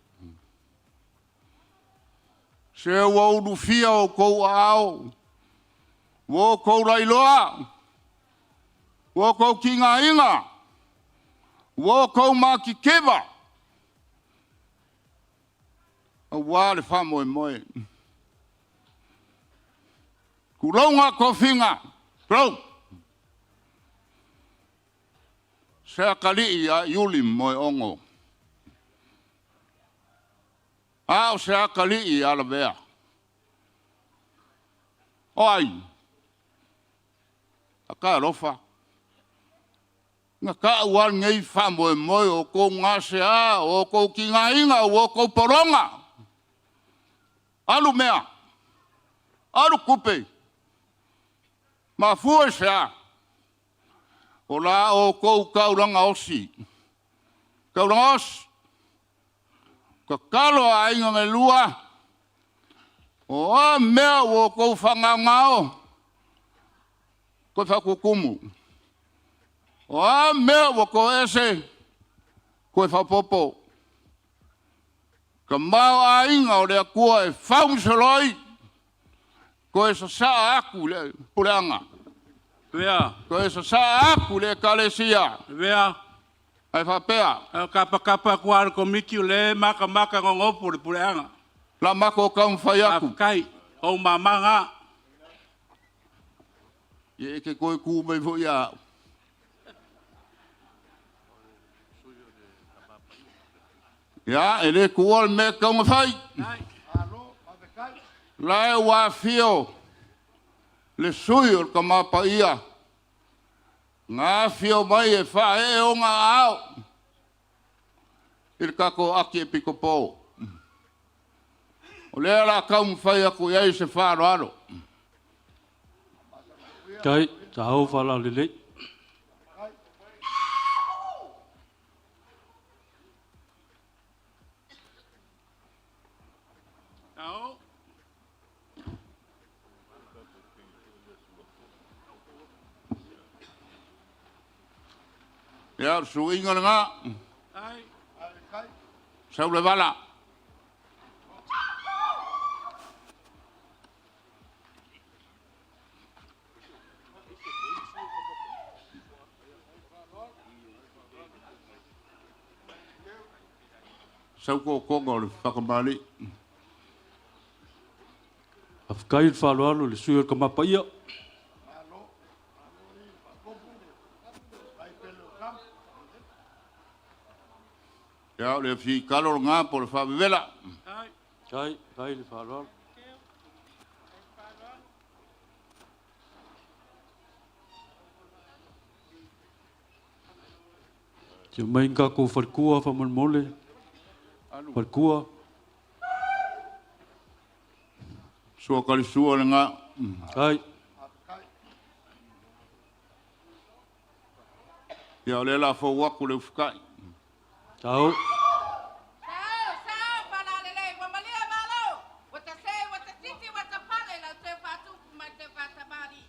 Se ua ulufia outou aao, ua outou lailoa, ua outou tigaina, ua outou matitiva, aua le faamoemoe. Tulouna tofiga, tulou. Se atalii ia Iuli ma Moeono, a o se atalii ia Lavea. O ai? Talofa! Na tau lava lenei faamoemoe o outou gasea, o outou tigaina, o outou pologa. Alu mea, alu tupe, mafua i se a? O la outou taulaga osi, taulaga osi, tatalo a aiga na lua, o a mea ua outou faagaogao, toe faatutumu. O a mea ua toese, toe faaopoopo. Tamaoaiga o le Atua e faugasoloi, toe sasaa atu i le puleaga, toe sasaa atu i le ekalesia, ae faapea. Tapatapa atu lava le Komiti o lea e matamata nonofo le puleaga. La matou taumafai atu. Faafetai, o ou mama na. Ia e te toe tu mai foi ia au. Ia, e le tuua le mea e tatau ona fai. O la e ua afio le sui o le Tama Paia na afio mai e faaee ona aao i le tatou Akiepikopo. O lea o le a taumafai atu i ai se faaaloalo. Tai, tāo whalalelei. Ia, o le suiga lena. Sau le vala. Sau totoga o le fakamalii. Faafetai le faaaloalo i le sui o le Tama Paia. Ia, o le afi kalo lena po o le faavevela. Tai, tai le faaaloalo. Tia mai ni tatou faletua faamolemole. Faletua. Sua kalisua lena. Tai. Ia, o lea o le a fou atu le ufikai. Tau.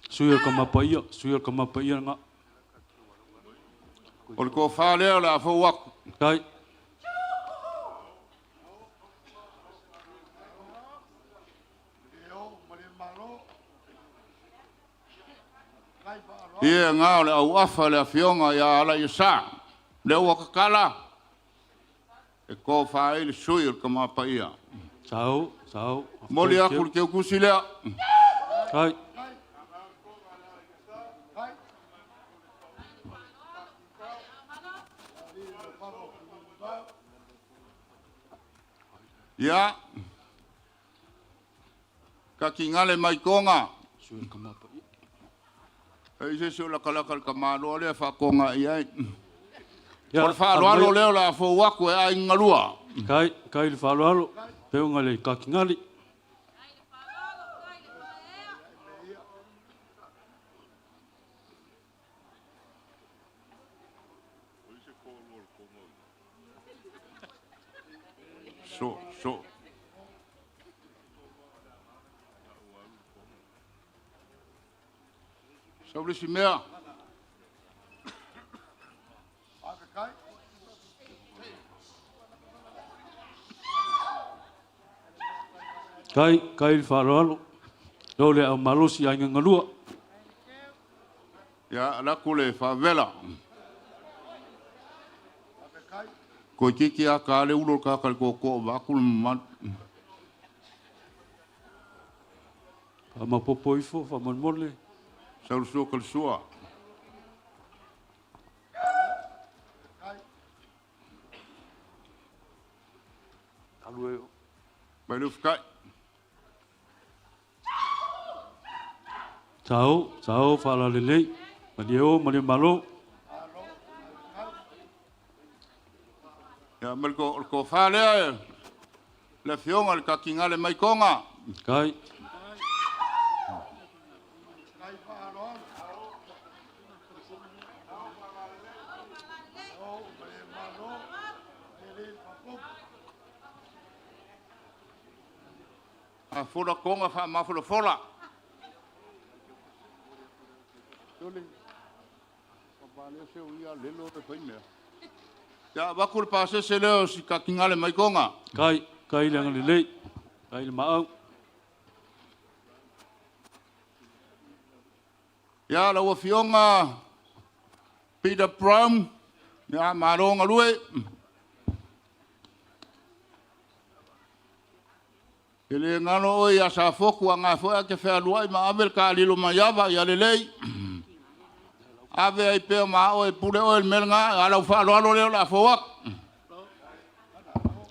Sui o le Tama Paia, sui o le Tama Paia lena. O le tofa lea o le a fou atu. Tai. Ia ngā o le auafa le afioga ia Alaiasa. Lea ua tatala e tofa ai le sui o le Tama Paia. Sau, sau. Momoli atu le teutusi lea. Tai. Ia, kakigale mai toga. Sui o le Tama Paia. E i se isi o lakalaka le tamaloa lea faatoga i ai. Ia, O le faaaloalo lea o le a fou atu e aiga galua. Tai, tai le faaaloalo. Peuga le kakigali. So, so. Sau le isi mea. Tai, tai le faaaloalo. Leo le au malosi aiga galua. Ia, alaku le faavela. Koe titi a ka le ulo ka ka le koko va ku le mamalu. Faamapopo ifo, faamolemole. Sau le sua ka le sua. Alu e. Mai le ufikai. Sao, sao, faalalelei. Malie o, malie malo. Ia, ma le ko, o le tofa lea e, le afioga le kakigale mai Toga. Tai. A fola toga faamafolafola. Ia, avatu le pasese lea o si kakigale mai Toga. Tai, tai le agalelei. Tai le maau. Ia, lau afioga Peter Brown, ia, malo galue. E le galo oe ia Safotu a gafoe a te fealuai ma ave le kalilo mai ava ia lelei. Ave ai pea ma oe pule oe le mea lena, a lau faaaloalo lea o le a fou atu.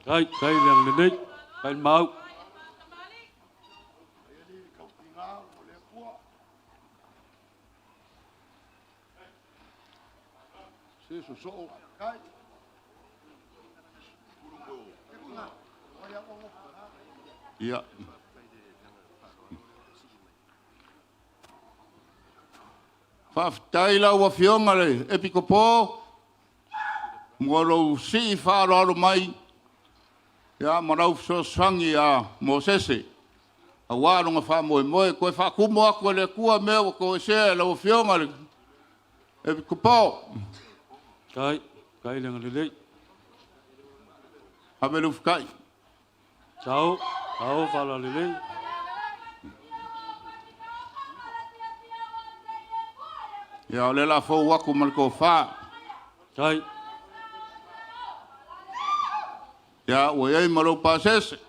Tai, tai le agalelei. Tai le maau. Se sosoo. Ia. Faafetai lau afioga le Epikopo mo lou sii faaaloalo mai ia ma lau fesoasoani ia Mosese aua lona faamoemoe toe faatumo atu e le Atua mea ua toesea e lau afioga le Epikopo. Kai, kai le agalelei. Ave le ufukai. Sao, sao faalalelei. Ia, o lea o le a fou aku ma le tofa. Kai. Ia, ua i ai ma lou pasese.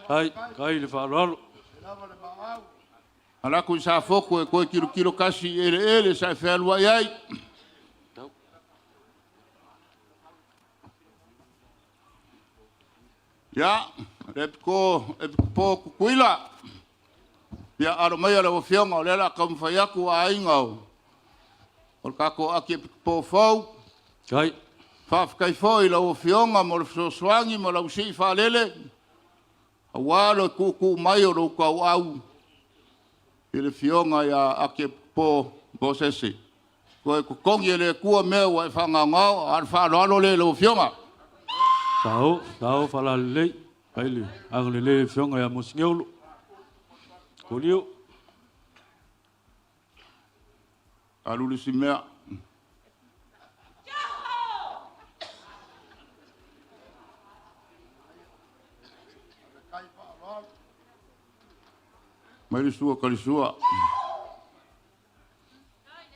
Kai, kai le faaaloalo. Ala atu i Safotu e toe tilotilo tasi i eleele sa e fealuai ai. Ia, le epiko, epikopo Tutuila. Ia, alo maia lau Afioga, o lea o le a taumafai atu aiga o o le tatou Akiepikopo fou. Kai. Faafetai foi i lau Afioga mo le fesoasoani ma lau sii faalele aua le tuutuu mai o lou tauau i le Afioga ia Akiepikopo Mosese. Toe totogi e le Atua mea ua e faagaogao, a o le faaaloalo lea i lau Afioga. Sao, sao faalalelei, kai le agalelei le Afioga ia Mosigiolo. Kolio. Alu le isi mea. Mai le sua kalisua.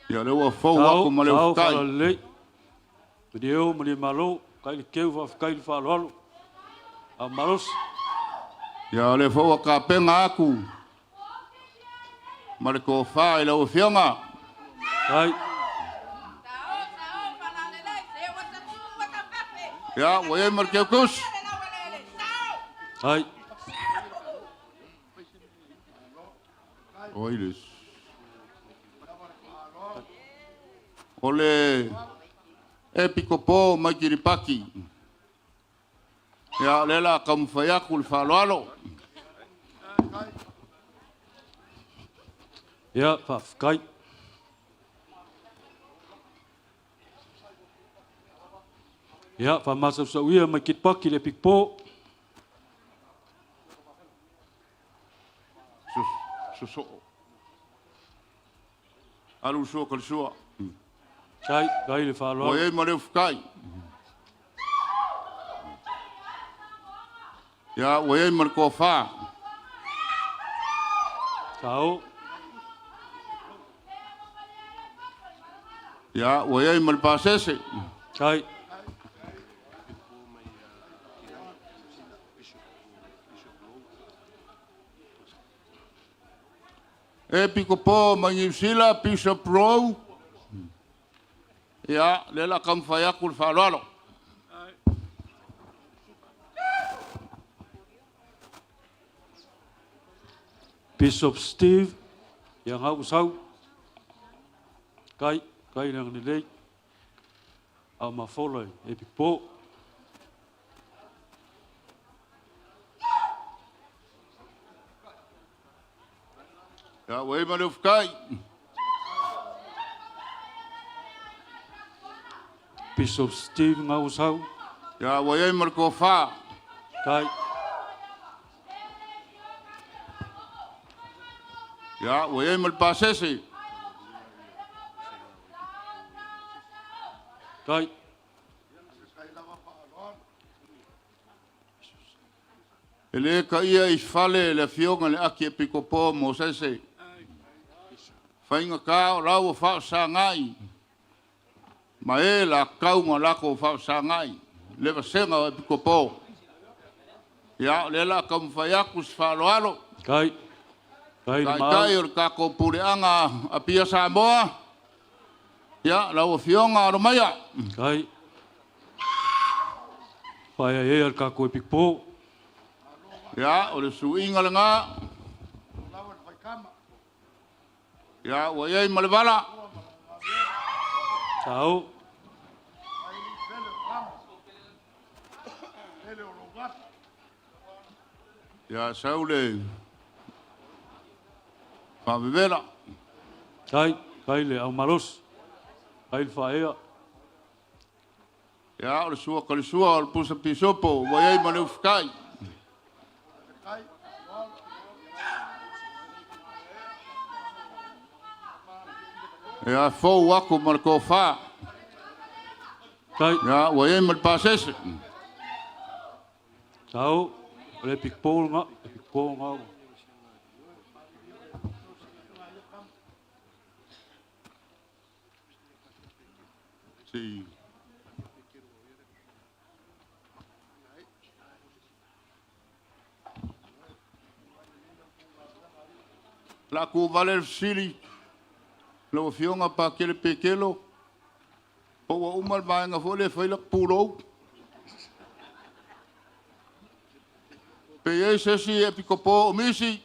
Ia lea ua fou aku ma le Sao, ufukai. faalalelei. Malie o, malie malo, kai le keu faafetai le faaaloalo. A malosi. Ia o lea foi ua tapena atu ma le tofa i lau Afioga. Kai. Ia ua i ai ma le keukusi. Kai. Oi le O le epikopo mai Kiripati. Ia, o lea o le a taumafai atu le faaaloalo. Ia, faafetai. Ia, faamasausauia mai Kiripati le epikopo. Sosoo. Alu le sua kalisua. Kai, kai le faaaloalo. Ua i ai ma le ufukai. Ia, ua i ai ma le tofa. Sao. Ia, ua i ai ma le pasese. Kai. E pikopo mai Niu Sila, Bishop Rowe. Ia, lea o le a taumafai atu le faaaloalo. Bishop Steve, ia ngau sau. Kai, kai le agalelei. A mafola e pikopo. Ia, ua i ai ma le ufukai. Bishop Steve Ngauasau. Ia, ua i ai ma le tofa. Kai. Ia, ua i ai ma le pasese. Kai. E le taia i fale le Afioga i le Akiepikopo o Mosese. Faigata o la ua faafesagai ma e latau na latou faafesagai le vasega o Epikopo. Ia, o lea o le a taumafai atu se faaaloalo. Kai. Kai le Taitai maau. o le tatou puleaga Apia Samoa, ia, lau Afioga Alomaia. Kai. Faeaea le tatou Epikopo. Ia, o le suiga lena. Ia, ua i ai ma le vala. Sao. Ia, sau le faavevela. Kai, kai le au malosi. Kai le faaea. Ia, o le sua kalisua o le pusa pisopo, ua i ai ma le ufukai. Ia, fou aku ma le tofa. Ia, ua i ai ma le pasese. Sao, o le epikopo lena, epikopo lena ua. Se i. La ku vale le fesili lau Afioga Pakele Pekelo, po ua uma le vaega foi lea e fai laka pulou. Pe i ai se isi epikopo o misi?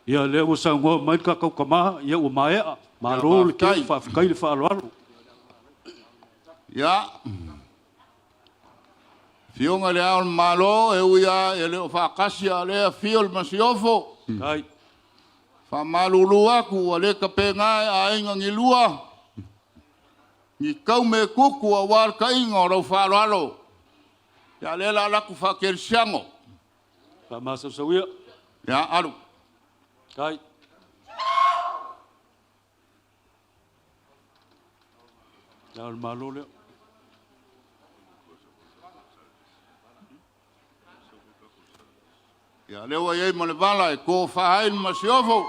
Ia, lea ua saunoa mai le tatou tama, ia ua maea. Malo le keu, faafetai le faaaloalo. Ia, Afioga i Le Ao o le Malo, e ui lava e le o faatasi, a o lea e afio le Masiofo. Faafetai. Faamalulu atu ua le tapena e aiga ni lua, ni taume e tutu aua le taiga o lau faaaloalo. Ia, o lea o le a alu atu faakerisiano. Faamasausauia. Ia, alu. Tai. Le Ao o le Malo lea. Ia, lea ua i ai ma le vala e tofa ai le Masiofo,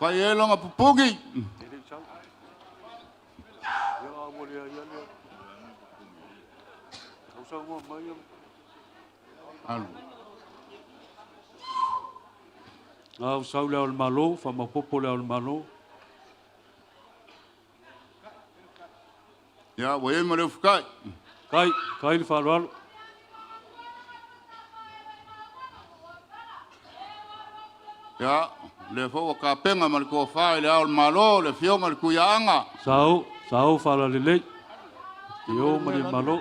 fai ai lona pupugi. Alu. Au sau le Ao o le Malo, faamaopoopo le Ao o le Malo. Ia, ua i ai ma le ufukai. Kai, kai le faaaloalo. Ia, lea foi ua tapena ma le tofa i le Ao o le Malo, le Afioga i le Tuiaaga. Sao, sao faalalelei. Te o ma le Malo.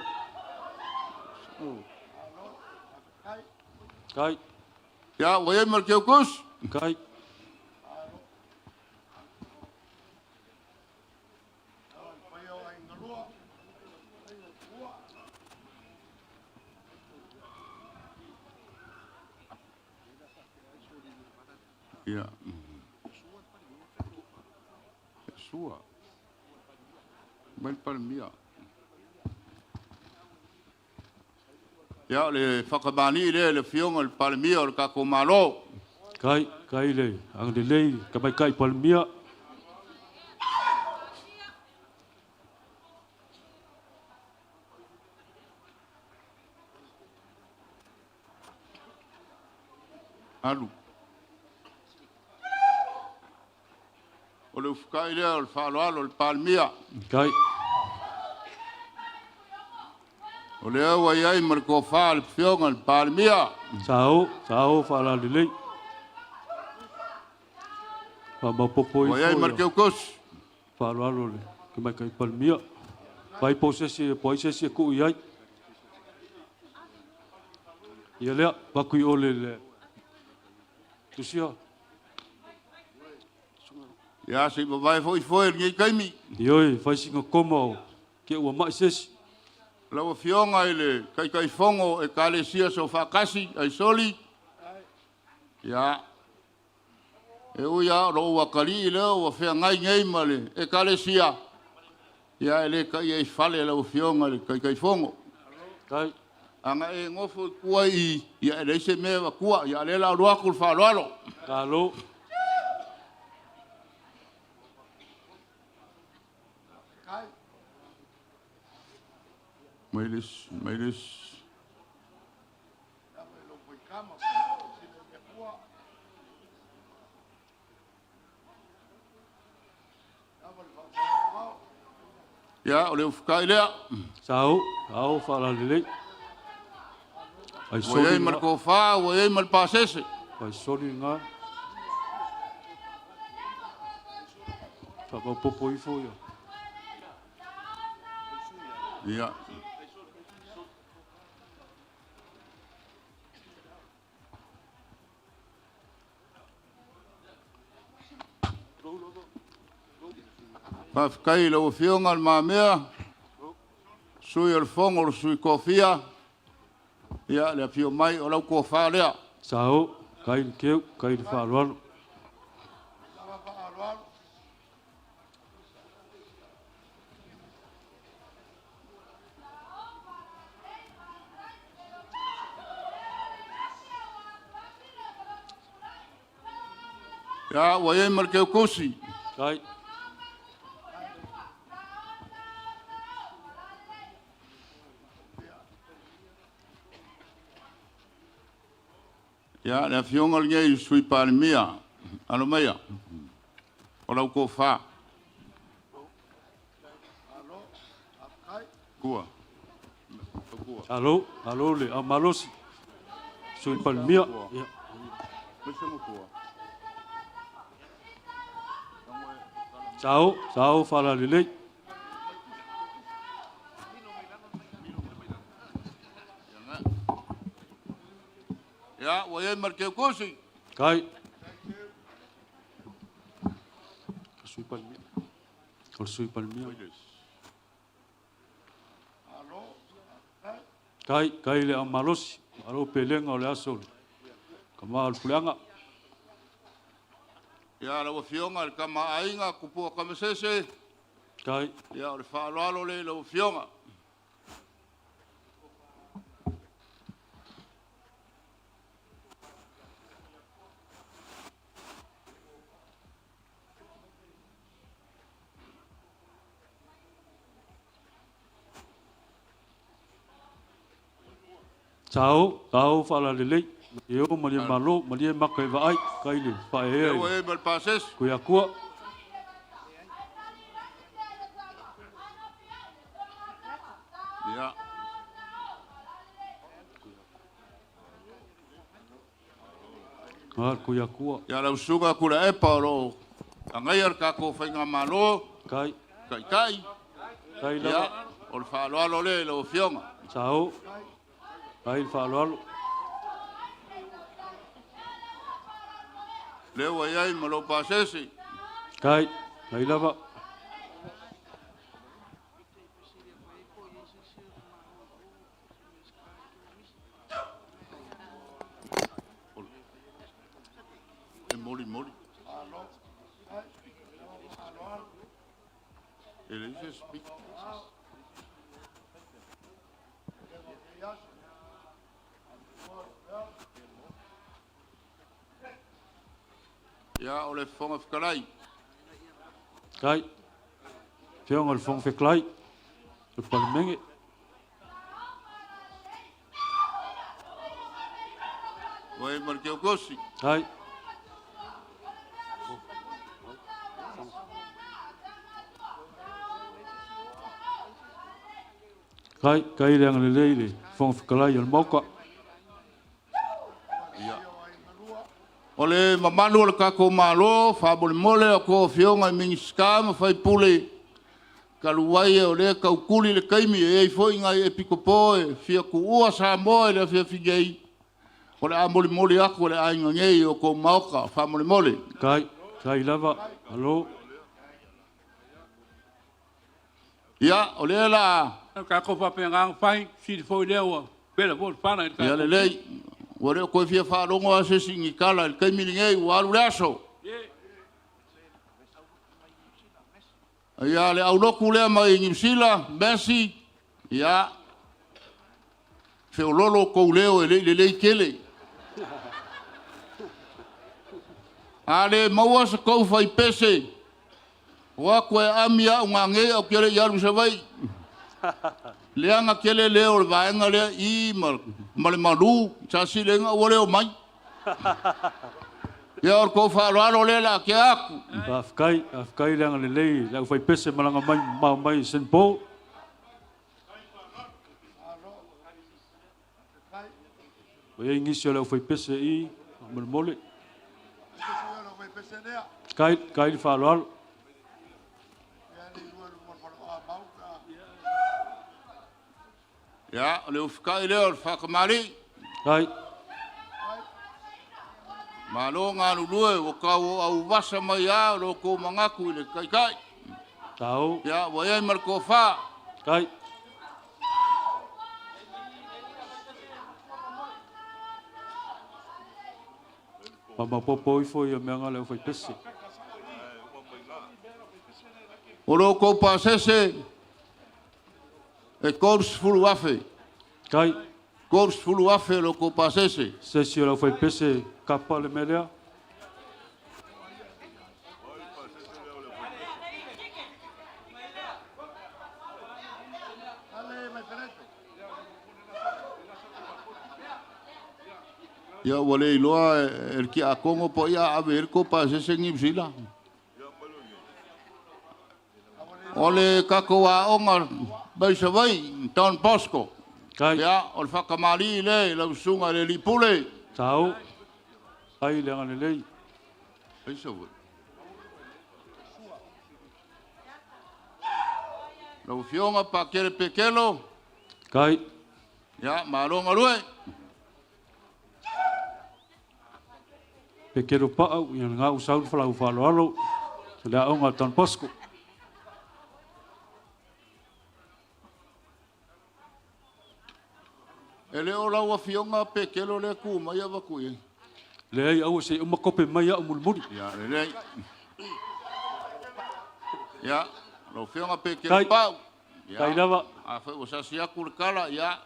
Kai. Ia, ua i ai ma le Keukusi. Kai. Ia. Sua. Mai le Palemia. Ia, o le whakamani lea le Afioga i le Palemia o le tatou Malo. Kai, kai le agalelei Tamaitai Palemia. Alu. O le ufukai lea o le faaaloalo o le Palemia. Kai. O lea ua i ai ma le tofa a le Afioga i le Palemia. Sao, sao faalalelei. Faamaopoopo Ua i ai ma le Keukusi. Faaaloalo le Tamaitai Palemia. Fai po o se isi, po o ai se isi e tuu i ai. Ia lea, avatu i o le tusia. Ia, se i vavae foi foe i lenei taimi. Ioe, fai sina koma o ke ua mai se isi. Lau Afioga i le Taitaifono o Ekalesia Soofaatasi, Aisoli, ia, e ui lava o lou atalii lea ua feagai nei ma le Ekalesia, ia, e le taia i fale lau Afioga i le Taitaifono. Kai. Ana e nofo i tua i i, ia e leai se mea e avatua, ia a o lea o le a alu atu le faaaloalo. Malo. Mai le isi, mai le isi. Ia, o le ufukai lea. Sao, sao faalalelei. Ai Ua i ai ma le tofa, ua i ai ma le pasese. Ai soli ngā. Faamaopoopo ifo ia. Ia. Faafetai i lau Afioga Le Mamea, Sui o le Fono o le Sui Tofia, ia le afio mai o lau tofa lea. Sao, kai le keu, kai le faaaloalo. Ia, ua i ai ma le Keukusi. Kai. Ia, le Afioga lenei i le Sui Palemia, alo maia, o lau tofa. Kua. Alo, alo le au malosi. Sui Palemia. Ia. Sao, sao faalalelei. Ia, ua i ai ma le Keukusi. Kai. Sui Palemia. O le Sui Palemia. Kai, kai le au malosi. Alo pelega o le aso le kama o le puleaga. Ia, lau Afioga i le Tama a Aiga, Tupua Tamasese. Kai. Ia, o le faaaloalo lea i lau Afioga. Sao, sao faalalelei. Malie o, malie malo, malie maka e vaai, kai le faaeaea Lea ua i ai ma le pasese. Kuiakua. Ia. Ah, le Kuiakua. Ia, lau Susuga Tuilaepa o lo o agaia le tatou faigamalo. Kai. Taitai. Kai Ia, lava. o le faaaloalo lea i lau Afioga. Sao, kai le faaaloalo. Lea ua i ai ma lou pasese. Kai, kai lava. E molimoli. E leai se speaker. Ia, o le Fofoga Fetalai. Kai. Afioga i le Fofoga Fetalai, o le Palemene. Ua i ai ma le Teokosi. Kai. Kai, kai le agalelei i le Fofoga Fetalai o le Maota. Ia. O le mamalu o le tatou Malo, faamolemole a outou afioga i Minisita ma sui usufono, talu ai o lea e tautuli le taimi, e i ai foi nai epikopo e fia tuua Samoa i le afiafi nei, o le a molimoli atu e le aiga nei i o outou maota, faamolemole. Kai, kai lava, malo. Ia, o lea la. O le tatou faapena ona fai, sili foi lea ua vela foi le fala i le tatou. Ia lelei, ua le o toe fia faalogo lava se isi i ni tala i le taimi lenei, ua alu le aso. Ia, le aulotu lea mai Niu Sila, Messi, ia, feoloolo tou leo e le i lelei tele. A le maua sa tou faipese, o atu e aami au nanei ae ou te le i alu i Savaii. Leaga tele leo o le vaega lea i ma le malu, silasila ina ua le omai. Ia o le tou faaaloalo lea o le a tea atu. Faafetai, faafetai le agalelei i le aufaipese malaga mai mamao mai Saint Paul. Ua i ai nisi o le aufaipese i faamolemole. Kai, kai le faaaloalo. Ia, o le ufikai lea o le faatamalii. Kai. Malo galulue, ua tau auvasa mai lava o lo outou manatu i le Taitai. Tau. Ia, ua i ai ma le tofa. Kai. Faamaopoopo ifo ia mea nga le aufaipese. O lo outou pasese e 30,000. Kai. 30,000 lo outou pasese. Se isi o le aufaipese kapa le mea lea. Ia ua le iloa e le Tiakono po o ai a ave i ai le tou pasese Niu Sila. O le tatou aoga mai Savaii, Don Bosco. Ia, o le faatamalii lea i lau susuga i le Alii Pule. Tau. Ai le agalelei. Ai Savaii. Lau Afioga Pakele Pekelo. Kai. Ia, malo galue. Pekelo Paau, ia lena ua sau le falau faaaloalo i le aoga a Don Bosco. E le o lau Afioga Pekelo lea e tu mai avatu i ai. Leai, aua se i uma kope mai au mulimuli. Ia, lelei. Ia, lau Afioga Pekelo Paau. Ia, Tai lava. Afai ua sasi atu le tala, ia,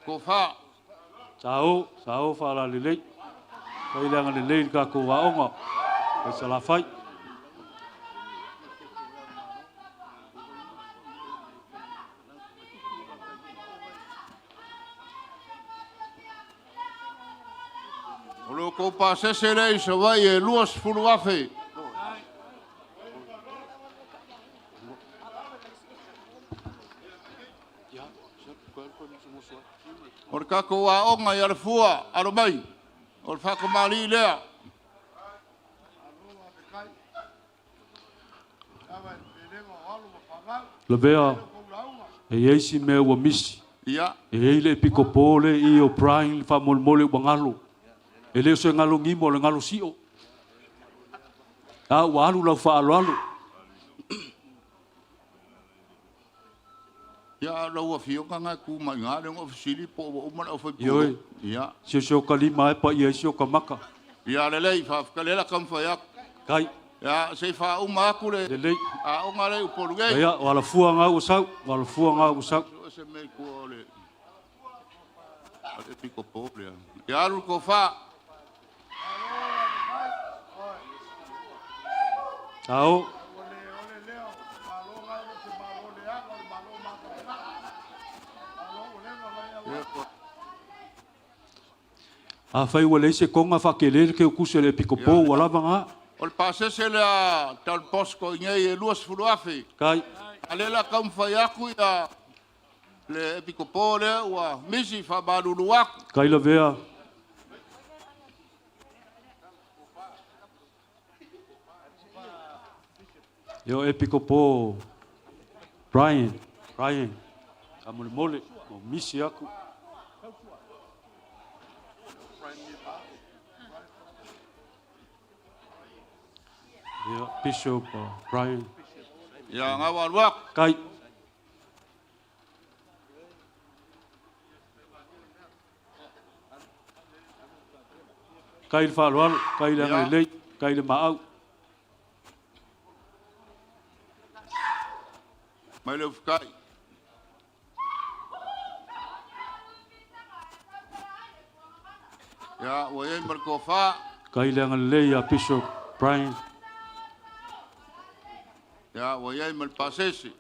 tofa. Sao, sao faalalelei. Fai le agalelei i le tatou aoga i Salafai. O lo outou pasese lea i Savaii e 20,000. O le tatou aoga i Alafua, alo mai, o le faatamalii lea. Lavea, e i ai si mea ua misi. Ia. E i ai le epikopo lea i i o Brian faamolemole ua galo. E le o se galo gimo, o le galo sio. A ua alu lau faaaloalo. Ia, lau Afioga na e tu mai i ina lea na ou fesili po ua uma le aufaipulou. Ioe. Ia. Siosio ka lima e paia ai si o ka maka. Ia, lelei, faafetai, lea o le a taumafai atu. Kai. Ia, se i faauma atu le Lelei. aoga lea i Upolu nei. Ia, o alafua ngau ua sau, o alafua ngau ua sau. Sue se mea i tua o le a le pikopo lea. Ia, alu le tofa. Tao. Afai ua leai se koga faatele le keukusi a le epikopo ua lava ga. O le pasese lea Don Bosco i inei e 20,000. Kai. A lea o le a taumafai atu ia le epikopo lea ua misi faamalulu atu. Kai lavea. Ia o epikopo Brian, Brian, faamolemole ua misi atu. Ia, Bishop Brian. Ia, ngau alu atu. Kai. Kai le faaaloalo, kai le agalelei, kai le maau. Mai le ufikai. Ia, ua i ai ma le tofa. Kai le agalelei a Bishop Brian. Ia, ua i ai ma le pasese.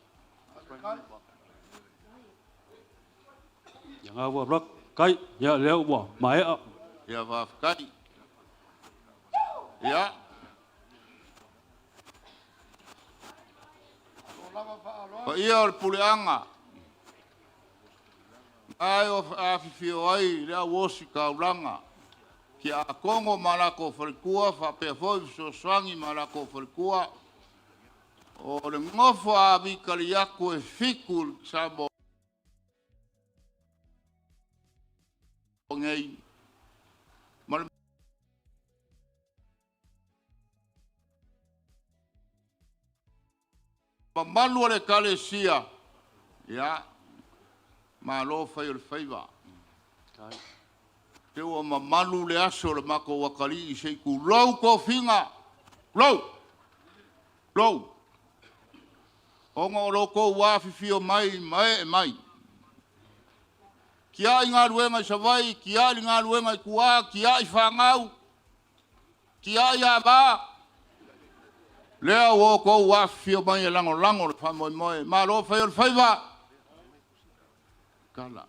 Ia ngā ua rak, kai, ia lea ua maea. Ia faafetai. Ia. Paia o le puleaga, na e afifio ai le au ositaulaga, Tiakono ma latou faletua faapea foi fesoasoani ma latou faletua. O le nofo a Vikaliaku e fitu i Samoa nei ma le mamalu o le Ekalesia, ia, malo fai o le faiva. Te ua mamalu le aso o le matou atalii se i tulou tofiga, tulou, tulou, ona o lo outou afifio mai ma ee mai. Tiai galuega i Savaii, tiai le galuega i tua, tiai fanau, tiai ava, lea ua outou afifio mai e lagolago le faamoemoe. Malo fai o le faiva. Tala.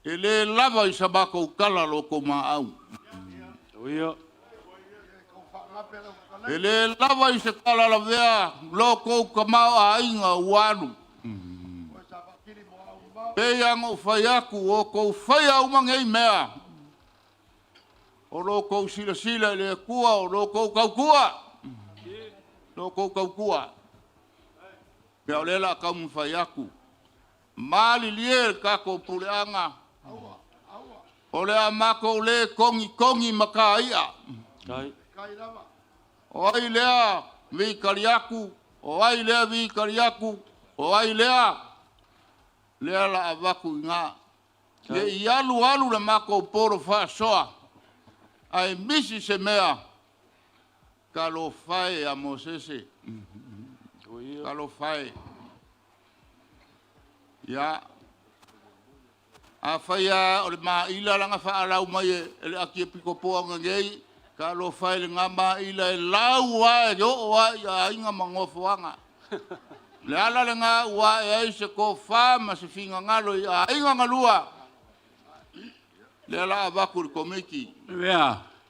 E le lava i sa matou tala lo outou maau. E le lava i se tala lavea lo tou tamaoaiga ua alu. Pei lava ona ou fai atu, ua outou faia uma nei mea, o lo outou silasila i le Atua, o lo outou tautua, lo outou tautua. Ia o lea o le a taumafai atu, malilie le tatou puleaga, o le a matou le togitogi mataia. O ai lea vitali atu, o ai lea vitali atu, o ai lea, lea o le a avatu i ina. Ne i alu alu le matou polo faasoa, ae misi se mea, talofa e ia Mosese, talofa e. Ia, afai lava o le maila la na faalau mai e le Akiepikopo ananei, talofa e i lena maila e lau lava e oo lava i aiga ma nofoaga. O le ala lena ua ae ai se tofa ma se finagalo i aiga na lua, lea o le a avatu i le Komiti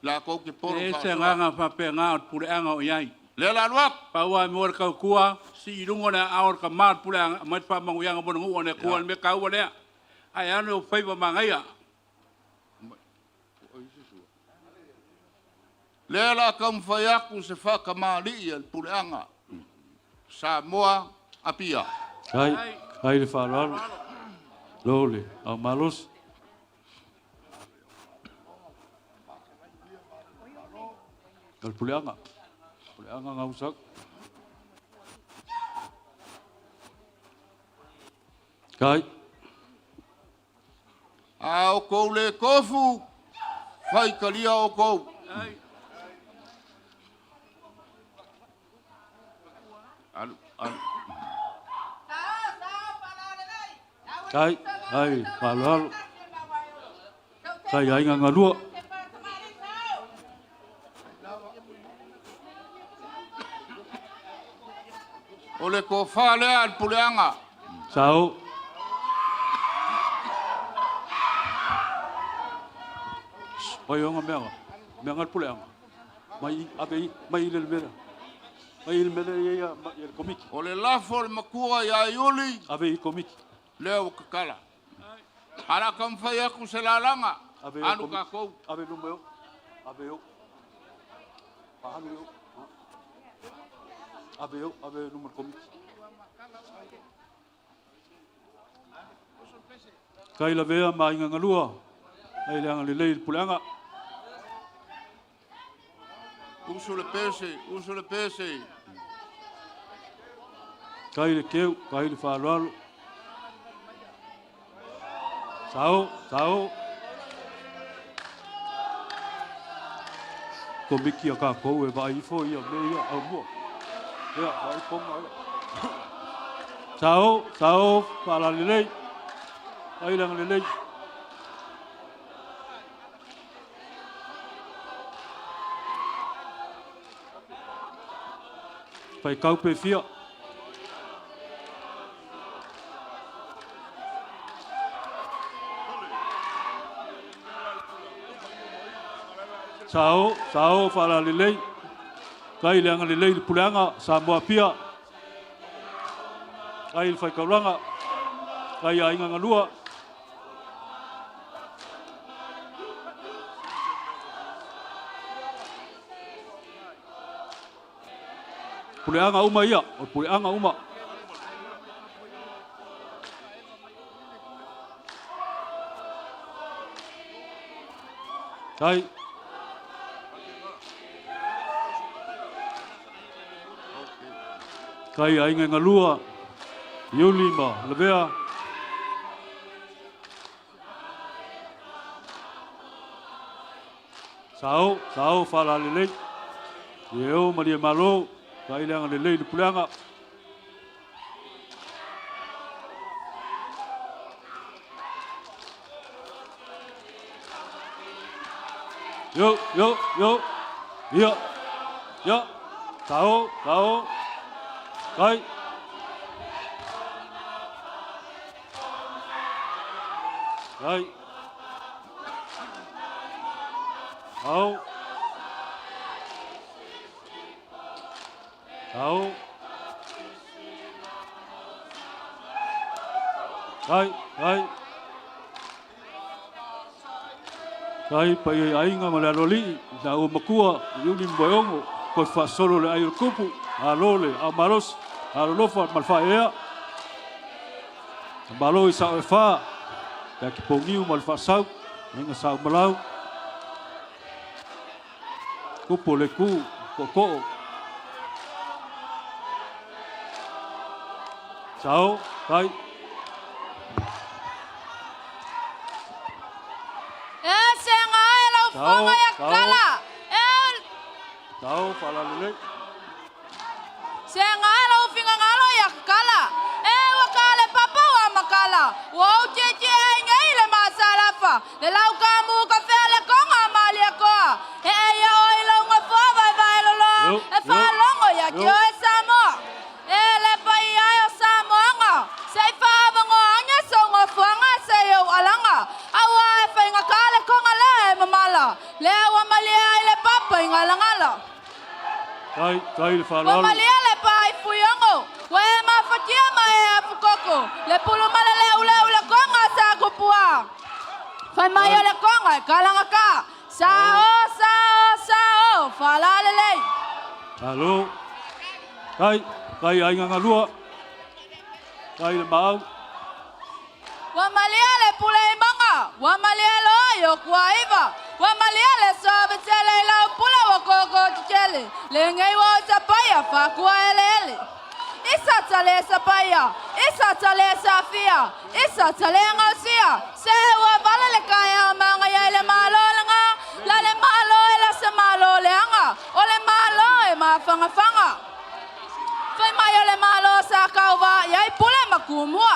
latou te polo E leai se faasoa. agaga faapena o le puleaga o i ai. Lea o le a alu atu. Pau lava e maua le tautua, sii i luga le aao o le tama o le puleaga, aumai le faamanuiaga mo le nuu a le Atua, o le mea taua lea. Ae alo i ou faiva manaia. Lea o le a taumafai atu se faatamalii a le puleaga Samoa Apia. Ai, ai le faaaloalo. Lo le au malosi. O le puleaga. Puleaga gausau. Kai. A outou le tofu, faitalia outou. Alu, alu. Kai, ai, faaaloalo. Kai aiga galua. O le tofa lea a le puleaga. Sao. Mai onga meaga. Meaga le puleaga. Mai ave i, mai i le mea. Mai i le mea ia ia le komiti. O le lafo a le matua ia Iuli. Ave i komiti. Lea ua tatala. Ae o le a taumafai atu se lalaga. Ave i Alu komiti. tatou. Ave luma e o. Ave o. Faaalu e o. Ave o, ave luma le komiti. Kai lavea ma aiga galua. Ai le agalelei i le puleaga. Usu le pese, usu le pese. Kai le keu, kai le faaaloalo. Sao, sao. Komiti a kākou e vaai ifo ia mea ia au mua. Ia, vaai ponga ia. Sao, sao, faalalelei. Ai le agalelei. Faikau pe fia. Sao, sao, faalalelei. Kai le agalelei i le puleaga, Samoa Apia. Kai le faikaulaga. Kai aiga galua. Puleaga uma ia, o puleaga uma. Tai. Kai aiga galua, Iuli ma Lavea. Sao, sao faalalelei. Ie o malie malo, kai le agalelei i le puleaga. Yo, yo, yo. Ia. Ia. Sao, sao. Kai. Kai. Ao. Ao. Ai, ai. Ai, paia i aiga ma le aloalii, i taua matua, i Iuli ma Moeogo, toe faasolo le ai o le tupu, malo le aumalosi, alolofa ma le faaeaea. Malo i sao e fa, le Akipogiu ma le Faasau, aiga Saumalau, tupu o le itu, tootoo. Sao, tai. E sega ai lau foga ia kala. E Sao, faalalelei. Sega ai lau fingagalo ia kala. E ua ka le papa ua makala. Ua ou tietie ai nei le masalafa. Le lau ka mu ka fea le konga malia koa. E e ia o i lau ngafoa vai vai loloa. E whaalongo ia ki oe Samoa. E le pai ai o Samoanga. Se i whaavangoa so ngafuanga se i au alanga. Aua e whainga ka le konga le e mamala. Le ua malia ai le papa i ngalangala. Tai, tai le Ua faaaloalo. malia le pa i fuiongo. Ua e mafatia ma e afukoko. Le pulu mala le ule ule konga sa kupua. Whai mai o le konga e kalanga ka. Sa o, sa o, sa o, whalalelei. Alo. Tai, tai aiga galua. Tai le maau. Ua malia le pule i manga, ua malia loa i o kuaiva, ua malia le soa tele i lau pule ua koko kikele, le ngei ua o tapaia whakua ele ele. Isa tale sapaia, isa tale safia, isa tale ngausia, se ua vala le kaya o manga ia i le malo langa, la le malo e la se malo le anga, o le malo e mawhangawhanga. Fai mai o le malo sa kauwa, ia i pule makumua.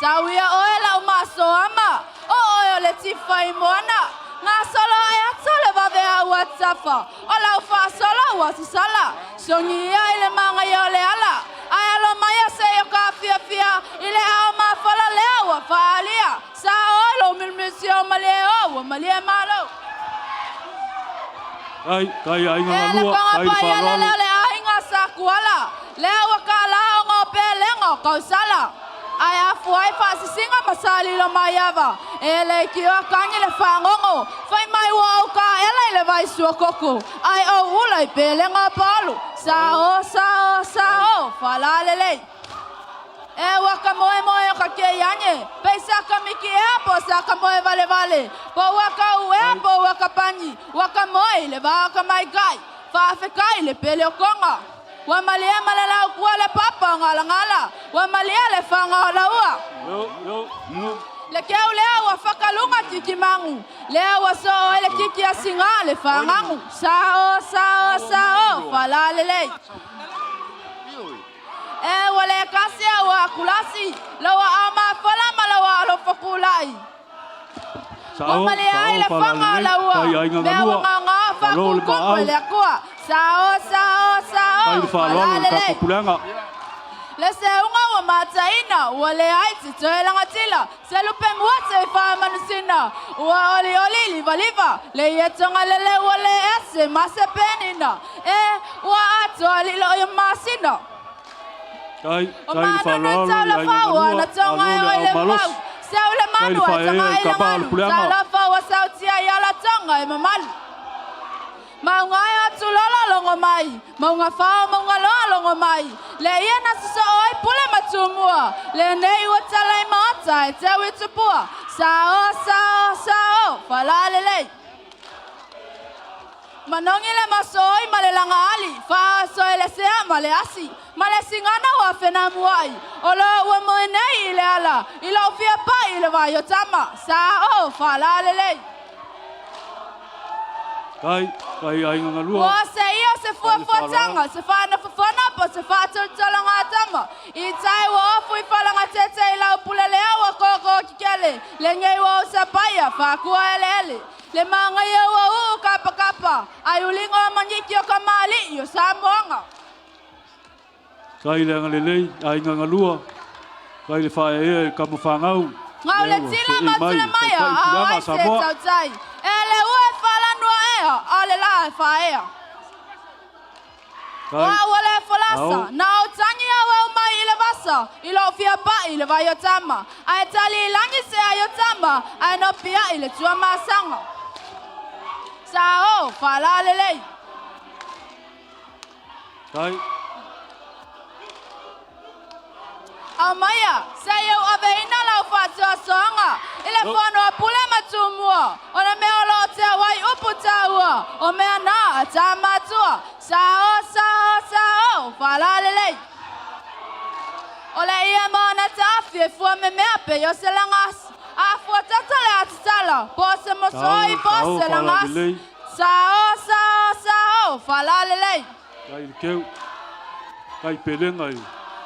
Sa uia oe lau maso ama, o oe o le tifa i moana. Ngā solo e ato le wawe a ua tafa, o lau whaasolo ua sasala. Songi ia i le manga ia o le ala, ai alo mai a se o ka fia fia, i le ao mawhala lea ua whaalia. Sa oe lo milmisi o malie o, ua malie malo. Tai, tai aiga E le galua. konga Tai le pa ia le faaaloalo. leo le ainga sa kuala. Lea ua ka la o ngō pe lenga o kausala. Ai afu ai whaasisinga masali lo mai ava. E le ki o kangi le whangongo. Whai mai ua au ka ela i le vai sua koko. Ai au ula i pe lenga o palu. Sa o, sa o, sa o, whalalelei. E ua ka moe moe o ka ke iane. Pei sa ka miki ea po sa ka moe vale vale. Po ua ka ua po ua ka pani. Ua ka moe i le vaa ka mai kai. Whaafekai le pele o konga. Ua malia malalau kua le papa o ngala ngala. Ua malia le whanga o laua. Yo, yo, yo. Le keu lea ua whakalunga kiki mangu. Lea ua so o ele kiki a singa le whangangu. Sa o, sa o, sa o, whalalelei. E ua le kasi a ua kulasi. Laua a mawhala ma laua alo fakulai. Sao, Ua malia ai sao, le whanga o faalalelei. laua. Tai aiga Mea ua galua. ngā ngā Alo le whakukumu maau. e le akua. Sa o, sa o, sa Tai o, le faaaloalo le whalalelei. tatou puleaga. Le se unga ua mataina, ua le ai te toe langatila, se lupe mua te i whamanusina, ua oli oli liva liva, le ia tonga lele ua le ese ma se penina, e ua atoa lilo i masina. Tai, O tai le mana faaaloalo no tau i le aiga whau, galua. ana tonga Alo e le oi ao le mau. malosi. Se u le Tai le manu e faaea tonga i i le kapa o le ngalu, puleaga. sa la whau a sautia i ala tonga e mamalu. Maunga e atu lola longo mai, maunga whao maunga loa longo mai. Le ia na suso oi pule matumua, le nei ua talai maota e te ui tupua. Sa o, sa o, sa o, whalalelei. Manongi le masoi ma le langa ali, whaaso e le sea ma le asi, ma le singana ua whena muai. O lo ua moe nei i le ala, i lo fia pai i le vai o tama. Sa o, whalalelei. Tai, tai aiga galua. Ua se ia se fuafuatanga, se whana fafana po se whaatolotolo ngā tama. I tai ua ofu i whalanga tete i lau pule lea ua koko kikele. Le ngei ua o sapaia, whakua ele ele. Le manga ia ua uu kapa kapa. Ai ulingo o mangiki o kamali i o Samoanga. Tai le agalelei, aiga galua. Tai le faaeaea i kamafagau. Ngau le Lea ua tila seei ma mai, tule maia, taitai a puleaga ai a se Samoa. tautai. E le ua e whalanua ea, lea e faaea. O au o le folasa, na ou tagi au e mai i le vasa, i lou fia pa'i i le vai o tama, ae tali i lagi se ai o tama, ae nopiai le Tuamasaga. Sa o, faalalelei. Tai. Aumaia, se i ou aveina lau faasoasoaga i le fono a Pule ma Tumua, o le mea o lo o teau ai upu taua, o mea na a Tamatua. Sa o, sa o, sa o, faalalelei. O le ia ma ona taafi e fua memea pei o se lagasi. A fua toto le atitala, po o se mosooi, po o se lagasi. Sa o, sa o, sa o, faalalelei. Kai le keu, kai pelega i.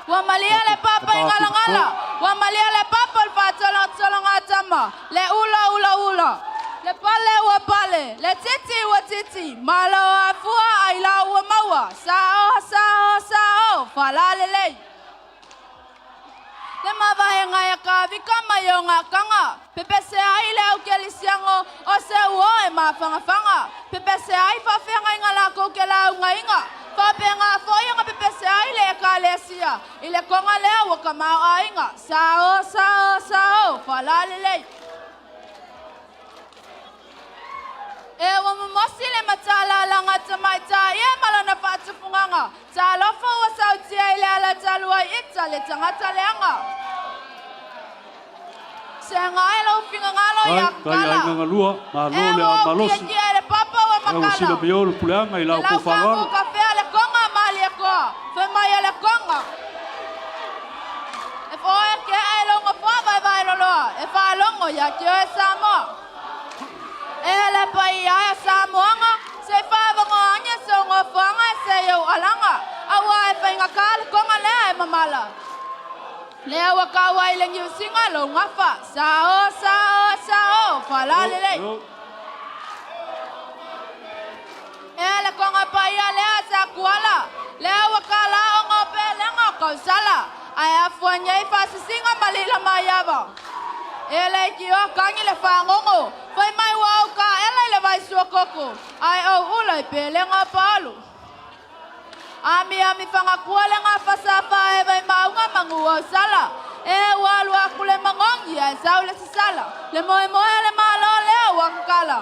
Ua malia le papa i Galagala, ua malia le papa o le faatolotologatama, le ula ula ula, le pale ua pale, le titi ua titi, malo afua ai la ua maua, sa o, sa o, sa o, faalalelei. Le mavaega e kavika mai o ngakanga, pepese ai le au kelisiango o se uo e mafangafaga, pepese ai faafeagaiga lakou ke laugaiga, faapega foi ona pepese ai le ekalesia i le koga lea ua kamaoaiga. Sa o, sa o, sa o, faalalelei. E ua momosi le matalalaga tamaitai e ma lona faatufugaga. Talofa ua sautia i le ala talu ai ita le tagata leaga. Sega ai lou finagalo Kai, ia kai kala. aiga galua, malo E le ua ao ou malosi. kiekie i le papa ua Ea ua makala. sila mai o le puleaga i Le la lau outou faaaloalo. kamu kafea le konga maliekoa. Fai mai e le konga. E foe ke ai longo foa vai vai loloa. E faalogo ia te oe Samoa. E le paia e Samoaga, se i faavagoagia se ogofoaga e se i ou alaga, auā e faigata le koga lea e mamala. Lea ua kau ai le niusiga lou gafa, sa o, sa o, sa o, faalalelei. E le koga paia lea sa kuala, lea ua kala o pelega o kausala, ae afua nei faasisiga ma lila maiava. E le itioa kagi le faagogo, fai mai ua ou kaela i le vai suakoko, ae ou ula i pelega o paolo. Amiami fagakua le gafa sa faaeva i mauga ma guausala. E ua alu aku le magogi ae sau le sasala. Le moemoe o le Malo lea ua kakala.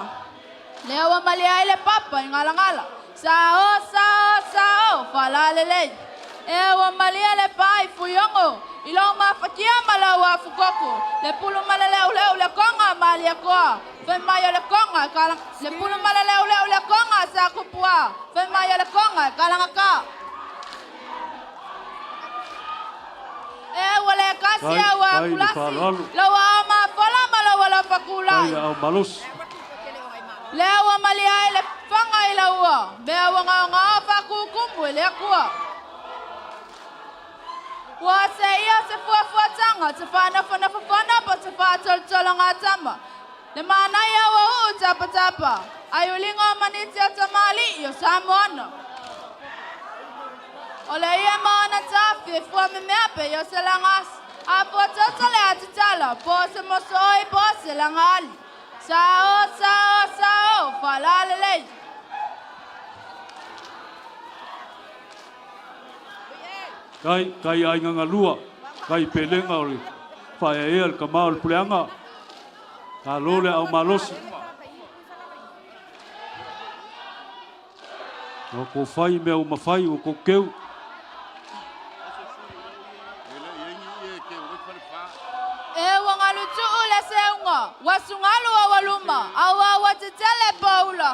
Lea ua malie ai le papa i galagala. Sa o, sa o, sa o, faalalelei. E ua malie le pā i Fuiogo, i lou mafatia ma lau afukoko. Le pulu ma le leuleu le koga a Malietoa. Fai mai o le koga e kala, le pulu ma le leuleu le koga a Sakupua. Fai mai o le koga e kalagata. E ua le kasi Kai, au a kai le kulasi, faaaloalo. lau ao mafola ma lau alofa Kai kulai. le ao malosi. Lea ua malie ai le faga i lau ua, mea ua gaogao faakukumu e le Akua. Ua se ia o se fuafuataga, o se faanofonofo fono po o se faatolotologatama. Le manaia ua uu tapatapa, ai uliga o maniti o tamalii o Samoana. O le ia ma ona tafi e fua memea pei o se lagasi. A fua toto le atitala, po o se mosooi po o se lagaali. Sa o, sa o, sa o, faalalelei. Kai, kai aiga galua, kai pelega o le faaeaea le kama o le puleaga. Malo le ao malosi. Ua kou fai mea ua mafai, ua kou keu. E ua galu tuu le seuga, ua sugalu aualuma, auā ua tetele poula.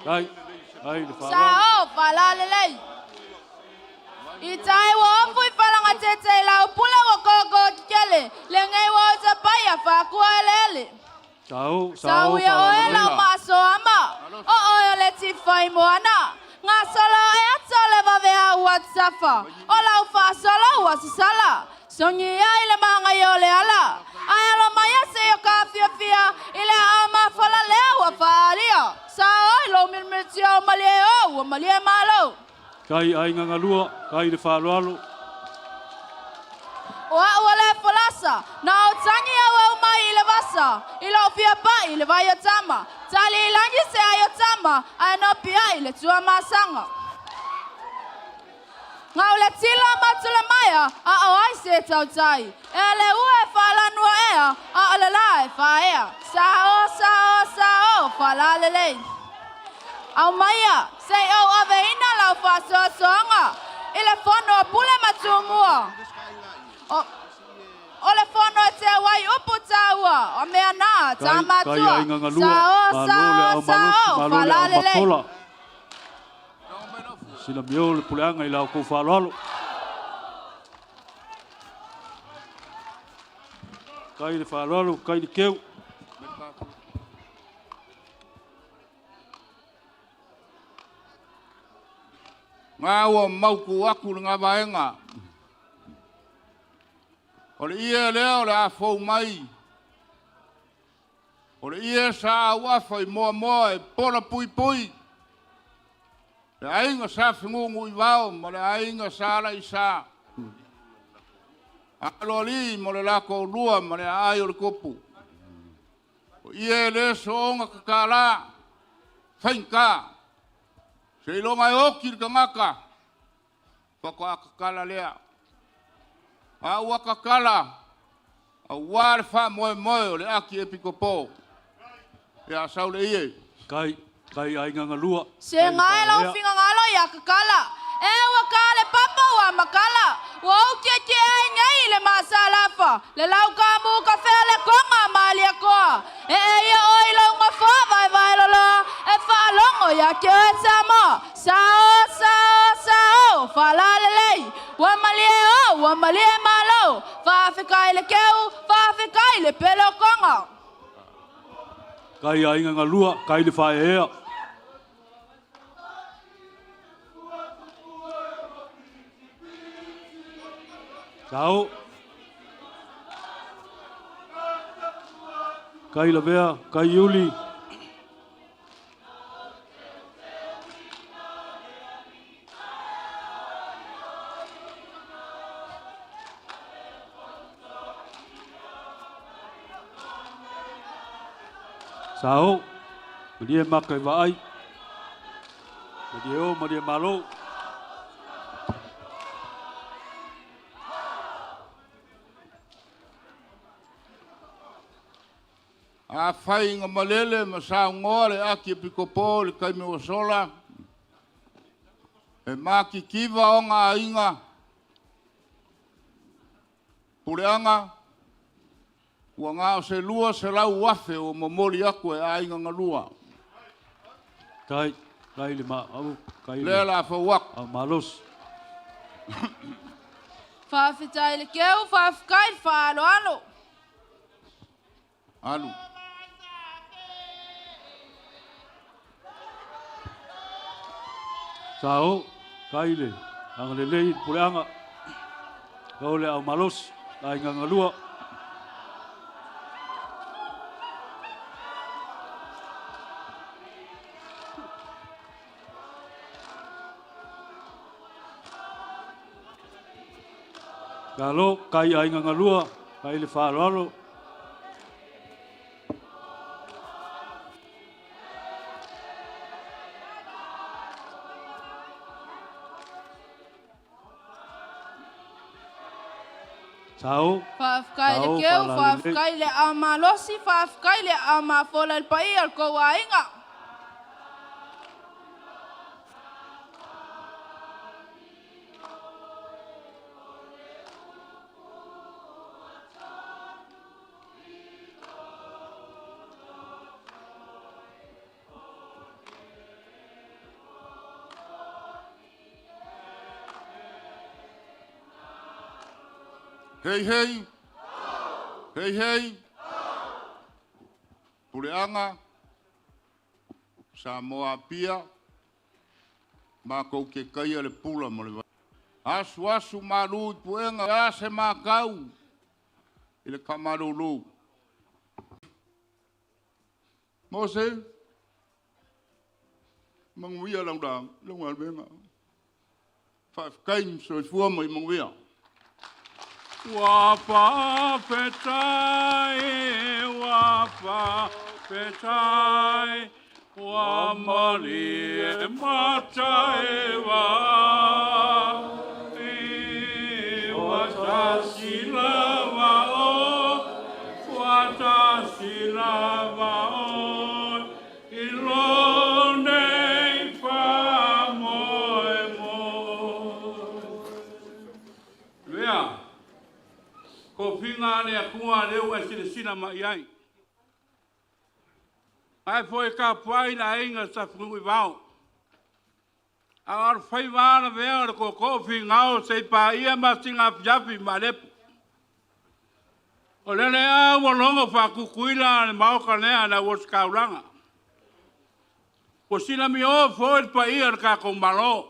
Kai, kai le Sa faaaloalo. o, faalalelei. I tai ua ofu i falagatete i lau pule ua koko kikele, lenei ua o tapaia faakua eleele. Sao, Sau sao, ia oe faalalelei. lau maasoama, o oe o le tifai moana. Gasolo e ato le vavea ua tafa, o lau faasolo ua sasala. Sogi ai le magaia o le ala, ae alo mai e se i o ka fiafia i le aao mafola lea ua faaalia. Sa oi lou milimilitia o malie o ua malie malo. Kai aiga galua, kai le faaaloalo. O a'u o le folasa, na ou tagi auau mai i le vasa, i lou fia pa'i i le vai o tama, tali i lagi se ai o tama, ae nopiai le Tuamasaga. Gau le tila ma Tulamaea, a o ai se tautai, ea le ua e faalanua ea, a o le la e faaea. Sao, sao, sao, faalalelei. Aumaia, se i ou aveina lau faasoasoaga i le fono a Pule ma Tumua. O, o le fono e teu ai upu taua, o mea na, Kai, tā kai matua. aiga galua, Sao, malo le sao, au malosi, sao, malo le au faalalelei. mafola. Sila mio le puleaga i la outou faaaloalo. Kai le faaaloalo, kai le keu. Ngā ua mautu atu le ngā vaega. O le ie lea o le a fou mai. O le ie sa auafa i moamoa e pola puipui. Le aiga sa fegugu i vao ma le aiga sa alaisa. Aloalii mo le latou lua ma le aai o le tupu. O ie le soona tatala, faigata, seiloga e oti le tagata, faatoa tatala lea. A ua tatala, aua le faamoemoe o le ati epikopo. Ia sau le ie. Kai, kai aiga galua, Se kai le gae lau faaea. finagalo ia kakala. E ua ka le papa ua makala. Ua ou tietie ai nei i le masalafa. Le lau kamu ka fea le konga malia koa. E e ia o i lau ngafoa vai vai loloa. E faalogo ia te oe Samoa. Sao, sao, sao, faalalelei. Ua malie o, ua malie malo. Faafetai le keu, faafetai le pele o Konga. Kai aiga galua, kai le faaeaea. Sao. Kai lavea, kai iuli. Sao. Malie maka i vaai. Malie o, malie malo. Afai na malele ma saunoa le Akiepikopo i le taimi ua sola, e matitiva ona aiga, puleaga, ua na o se 200,000 ua momoli atu e aiga galua. Kai, kai le ma, au, kai le. Lea la fau atu. Au malosi. Faafetai le keu, faafetai le faaaloalo. Alu. Sao, kai le agalelei i le puleaga, o le au malosi, aiga galua. Malo, kai aiga galua, kai le faaaloalo. Sao, Faafetai le sao, keu, faalalelei. faafetai le au malosi, faafetai le au mafola i le paia o le kou aiga. Hei hei. Hei hei. Puleaga, Samoa Apia, makou ke kaia le pula mo le vai. Asu asu malu i puega, a se makau i le kamalulu. Mose, manuia lau la, lau galuega. Faafetai ma soifua ma ia manuia. Ua faafetai, ua faafetai, ua malie mata e vaai, ua tasi lava oe, ua tasi lava oe, i lou nei faamoemoe. Lea, tofiga a le Atua lea ua e silasila mai i ai. Ae foi tapuai le aiga sa Fenunuivao. A o alofaiva lavea o le tootoo finao se i paia masina afiafi ma Alepu. O lele lava ua logo faatutuila le maota lea le auositaulaga. Ua silamio foi le paia o le tatou Malo.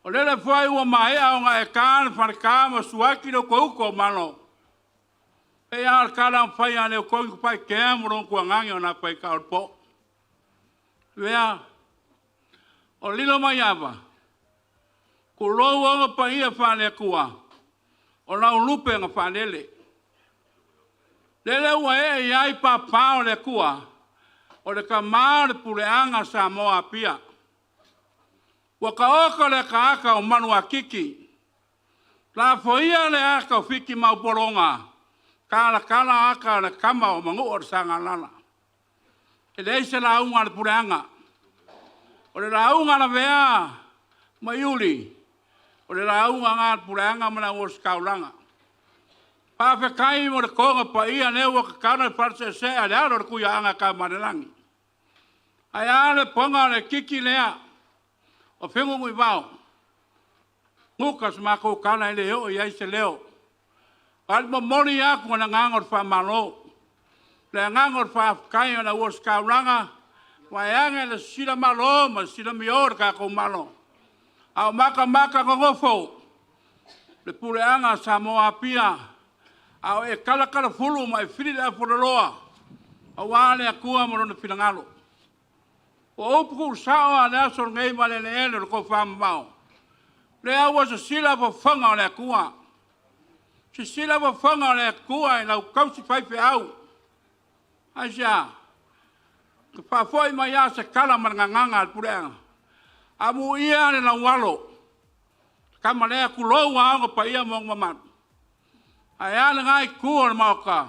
O lele foi ua maea ona e ta le faleta ma suaki le utauta o Malo. E pei lava o le tala na fai a Leutogi Tapaikea ma lona tuagage o Nafai-taolopo. Lea, o Lilomaiava, tulou ona paia faale-Atua, o lau lupe na faalele. Lele ua ee i ai papa o le Atua, o le tama o le puleaga Samoa Apia. Ua taoto le ataata o maluatiti, lafoia le ata o Fiti ma Aupologa, talatala ata o le tama o Manua o le Sagalala. E leai se lauga a le puleaga, o le lauga a Lavea ma Iuli, o le lauga lena a le puleaga ma le auositaulaga. Faafetai mo le toga paia lea ua tatala le fale seasea i le alo o le Tuiaana Tamaalelagi. Ae a le poga o le titi lea o Fenunuivao? Nuka se matou tala e le oo i ai se leo. A o le momoli atu o le agaga o le faamalo, le agaga o le faafetai o le auositaulaga, vaeane le sila malo ma le sila mio o le tatou Malo, a o matamata nonofo le puleaga a Samoa Apia, a o e talatalafulu ma e fili le afualoloa aua le Atua ma Lona finagalo. O upu tuusao lava o le aso lenei ma le eleele o le tofamamao, lea ua sisila fofoga o le Atua, sisila fofoga o le Atua i lau tausi faifeau. Aisea? Faafoi mai lava se tala ma le gagana a le puleaga, amuia le laualo, tama lea tulou aoga paia ma ona mamalu. Ae a lena itu o le Maota,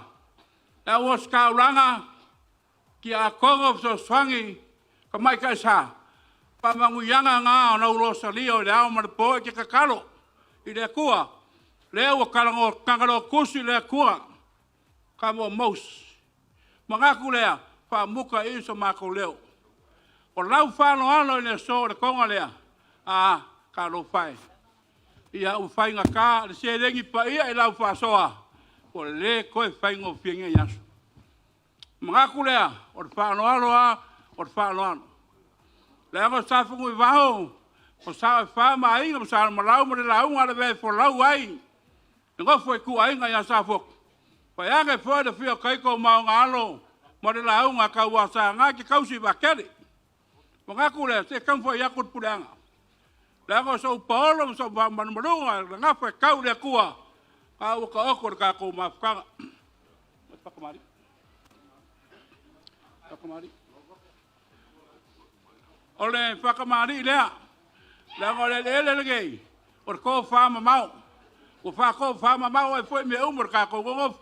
le au ositaulaga, tiakono fesoasoani, tamaitai sa, faamanuiaga na o lau losalia o le ao ma le po e te tatalo i le Atua, lea ua tagaloatusi le Atua, tama o Mose. Manatu lea, faamuta i i so matou leo. O lau faaaloalo i le aso o le toga lea, a, talofa e, ia ua faigata le seleni paia i lau faasoa, ua le toe faigofie nei aso. Manatu lea, o le faaaloalo lava o le faaaloalo. Leaga o sa Fenunuivao, o sa e fa ma aiga ma Sa Alamalau ma le lauga a Lavea e folau ai le nofo a ituaiga ia Safotu, vaeane foi le afio o Taito ma ona alo ma le lauga a Tauasaga e te tausi vaatele. Manatu lea, se i taumafai atu le puleaga, leaga o sou paolo ma sou faamalumaluga e gafa e tau i le Atua, a ua taoto le tatou mafutaga. O le faatamalii lea, leaga o le eleele lenei, o le tofamamao. Ua faatofamamao ai foi mea uma o le tatou nonofo,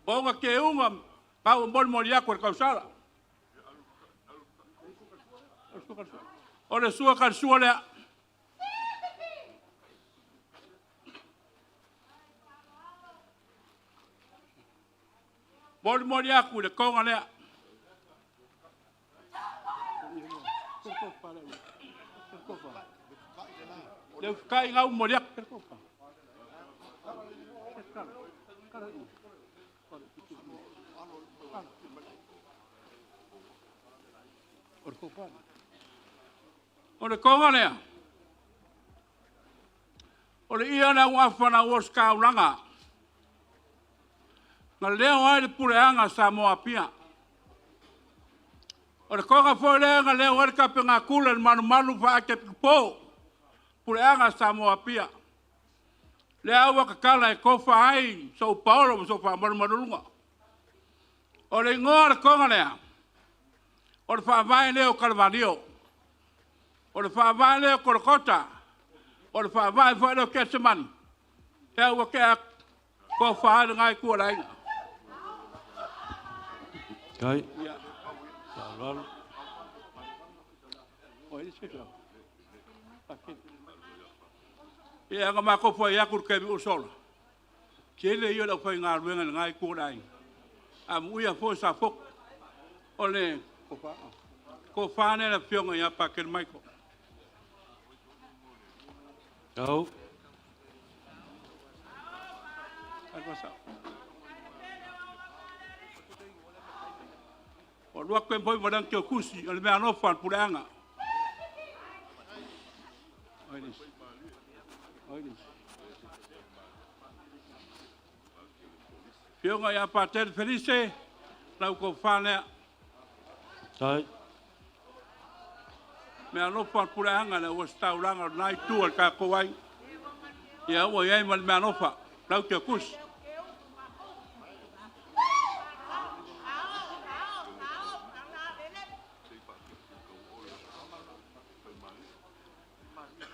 o ona teuga ma ua molimoli atu e le tausala. O le sua talisua lea. Molimoli atu i le toga lea. Le ufikai ngau moli atu. O le toga lea, o le ia le auafa na uositaulaga, na leo ai le puleaga a Samoa Apia. O le toga foi lea na leo ai le tapegatula i le malumalu faatepipo, puleaga a Samoa Apia. Lea ua tatala e tofa ai sou paolo ma sou faamalumaluga. O le igoa o le toga lea, o le faavae lea o Kalevalio, o le faavae lea o Kolokota, o le faavae foi lea o Ketisemani, lea ua tea atu, tofa ai lena itu o le aiga. Tai. Faaaloalo. Ia, na matou fai atu i le taimi ua sola, tele ia o le aufaigaluega i lena itu o le aiga. Amuia foi Safotu. O le tofa lea le afioga ia Patele Michael. Tau. O lua atu foi ma le Anitiokusi, o le mea alofa o le puleaga. Afioga ia Patele Felise, lau tofa lea. Tai. Mea alofa o le puleaga le auositaulaga o lena itu o le tatou ai. Ia ua i ai ma le mea alofa, lau Teokusi.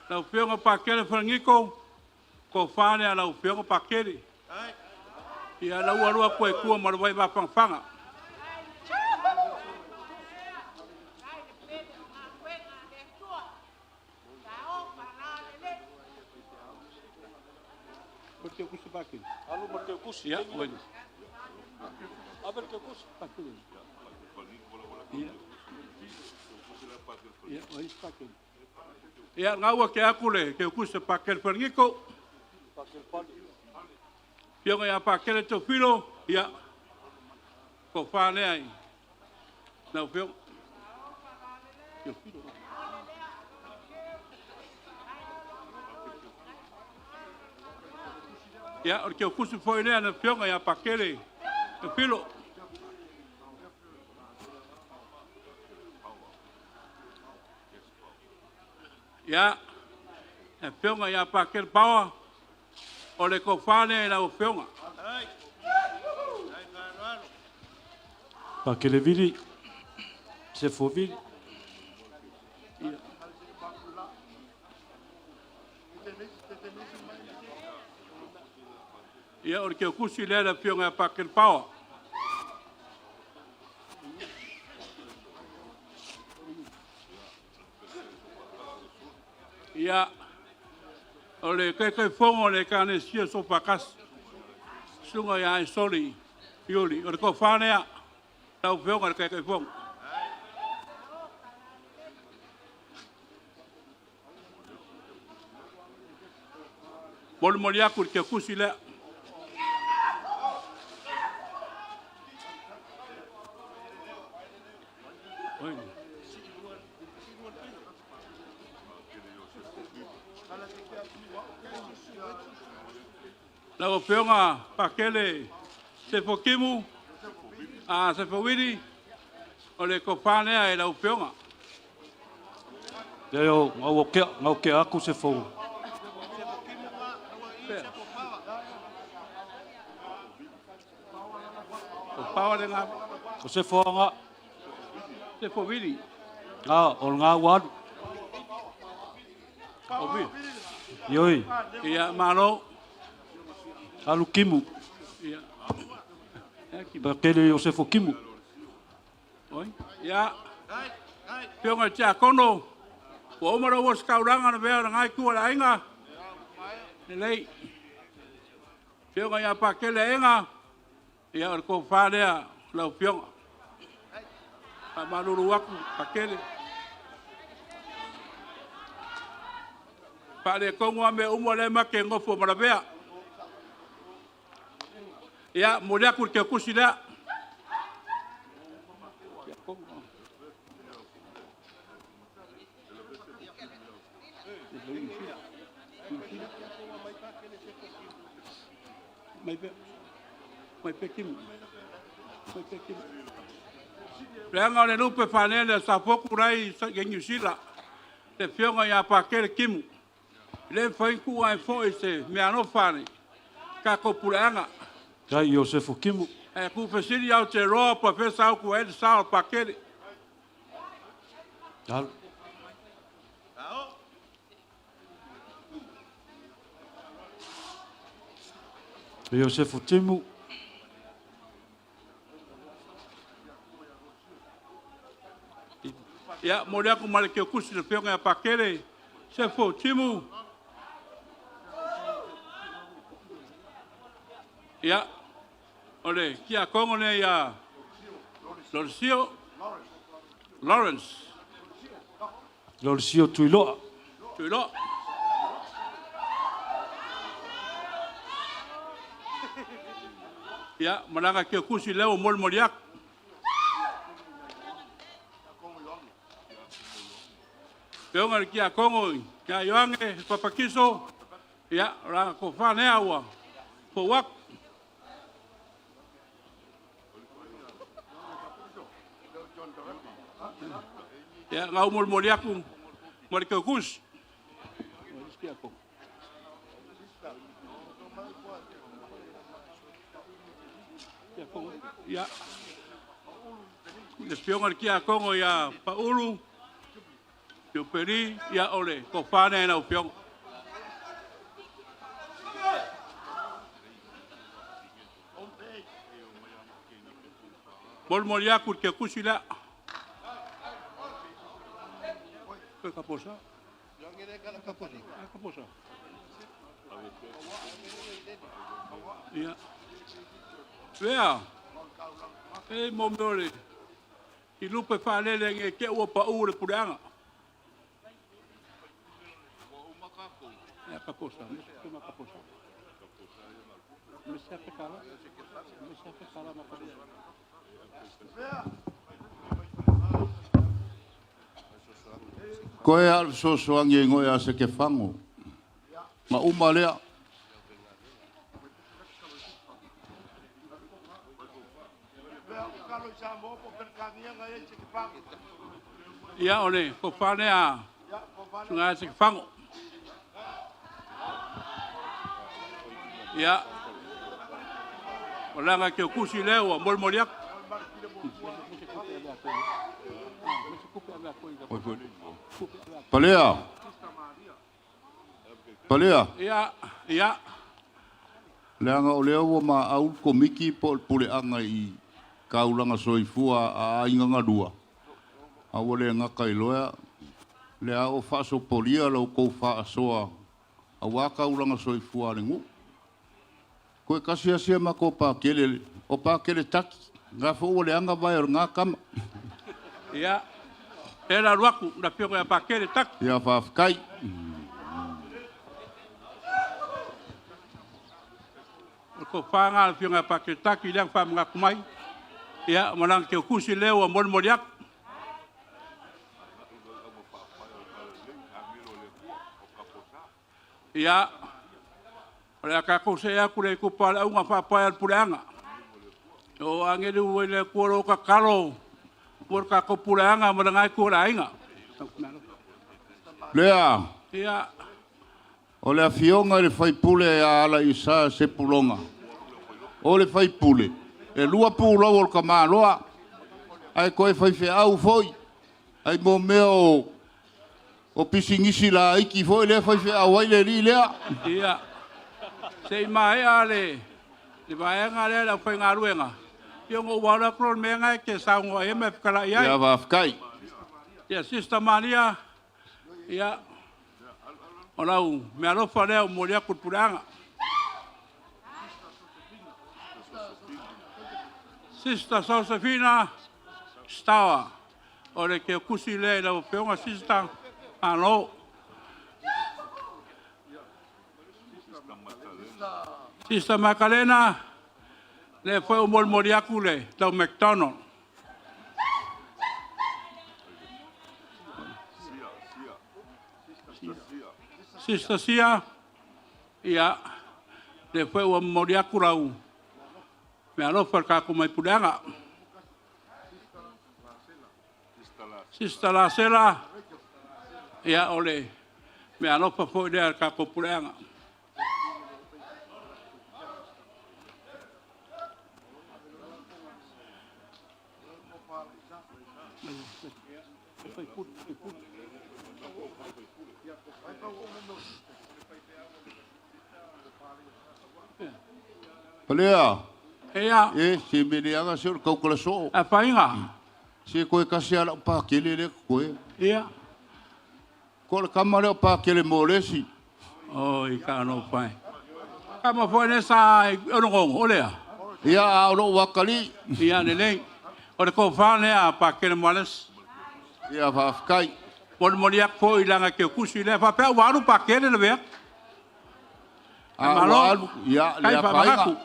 Lau Afioga Pakele Falaniko, tofa lea lau Afioga Pakele. Ia lau alu atu ai tua ma le vai mafanafana. Ia, oi. Ia, oi Pakele. Ia, gaua ke aku le ke ukusa Pakele Falaniko. Afioga ia Pakele Teofilo, ia, tofa lea i lau Afioga. Teofilo. Ia, o le Teokusi foi lea na Afioga ia Pakele Teofilo. Ia, le Afioga ia Pakele Power, o le tofa lea i lau Afioga. Pakele Vili. Sefo Vili. Ia, o le Teokusi lea le Afioga ia Pakele Power. Ia, o le Taitaifono o le Ekalesia Soofaatasi, Susuga ia Aesoli Iuli, o le tofa lea, lau Afioga i le Taitaifono. Molimoli atu i le Teokusi lea. Oi. Lau Afioga Pakele Sefo Kimu, a Sefo Wili, o le tofa lea i lau Afioga. Ia o ngau kea, ngau kea aku sefo. O pawa le ngā. O sefo anga. Sefo Wili. Ngā, o ngā walu. O Wili. Ioi. Ia, malo. Alu kimu. Ia. Pakele o sefo kimu. Oi. Ia. Afioga i Tiakono, ua uma lau ositaulaga na vea o lena itu o le aiga. Lelei. Afioga ia Pakele Aega, ia o le tofa lea o lau afioga. Faamalulu atu, Pakele. Faaletonu lava mea uma lea ma te nofo ma lavea. Ia, momoli atu i le Teokusi lea. Mai pea. Mai pea Kimu. Mai pea Kimu. Leaga o le lupe fanele a Safotu lai i Niu Sila, le afioga ia Pakele Kimu. Le mafai ona tuua ai foi se meaalofa a le tatou puleaga. Tai Iosefo Kimu. Ae tuufesili Aotearoa po o fea sa utu ai le sa o Pakele. Talo. Iosefo Timu. Ia, momoli atu ma le keukusi i le Afioga ia Pakele Sefo Timu. Ia, o le tiakono lea ia Lolesio Lawrence. Lolesio Tuiloa. Tuiloa. Ia, malaga keukusi lea ua molimoli atu. Afioga i le Tiakono ia Ioane Papakiso, ia, o lana tofa lea ua fou atu. Ia, na ou molimoli atu ma le teukusi. Ia, le afioga i le Tiakono ia Paulu Tiopeli, ia o le tofa lea i lau afioga. Molimoli atu i le tiakusi lea. Kaposa. Kaposa. Ia. Lea, e mo mea o le i lupe faalele nge te ua pau le puleaga. Ia kaposa, ma kaposa. Koe a le fesoasoani e goe a se ke fango. Ma uma lea. Ia, o le tofa lea susuga se fago. Ia, o laga ke kusi lea ua molimoli atu. Palea. Palea. Ia, ia. Leaga o lea ua maau le komiti po o le puleaga i kaulaga soifua a aiga galua, a ua le gata i loea, lea ua faasopolia la outou faasoa aua kaulaga soifua a le nuu. Toe tasi lava si a matou Pakele, o Pakele Taki, lena foi ua leaga vae o lena tama. Ia, e la alu atu le afioga ia Pakele Taki. Ia, faafetai. O le tofa lena a le afioga ia Pakele Taki lea na faamanatu mai. Ia, ma lana teutusi lea ua molimoli atu. Ia, o le a tatou see atu le itupa o le auga faapae a le puleaga. O agelu ua i le Atua lo tatalo mo le tatou puleaga ma lena itu o le aiga. Lea. Ia. O le afioga i le faipule ia Alaisa Sepulona, o le faipule, e 2 pulou o le tamaloa, ae toe faifeau foi, ai mo mea o pisinisi laiti foi lea faifeau ai le alii lea. Ia, se i maea le vaega lea le aufaigaluega, ia ona ou alu atu loa i le mea lena e te saunoa i ai ma e fetalai ai. Ia, faafetai. Ia, Sister Maria, ia, o lau meaalofa lea ua momoli atu i le puleaga. Sister Sosefina Stower, o le teutusi lea i lau afioga Sister, malo. Sister Makalena, lea foi ua molimoli atu le tau McDonald. Sister Sia, ia, lea foi ua momoli atu lau meaalofa i le tatou mai puleaga. Sister Lasela, ia, o le Mea alofa foi lea a le tatou puleaga. Palea. Ia. E, se mea leaga se o le tautala soo. A faiga. Se toe tasi lava lau pakele lea e totoe. Ia. Ko le tama lea o Pakele mo le isi. Oi, talofa e. Tama foi lea sa i Ologogo, o lea? Ia, a o lou atalii. Ia, lelei. O le tofa lea a Pakele Moalesi. Ia, faafetai. Molimoli atu foi i lana keukusi lea. Faapea ua alu Pakele lavea. A ua alu, ia, le afaina.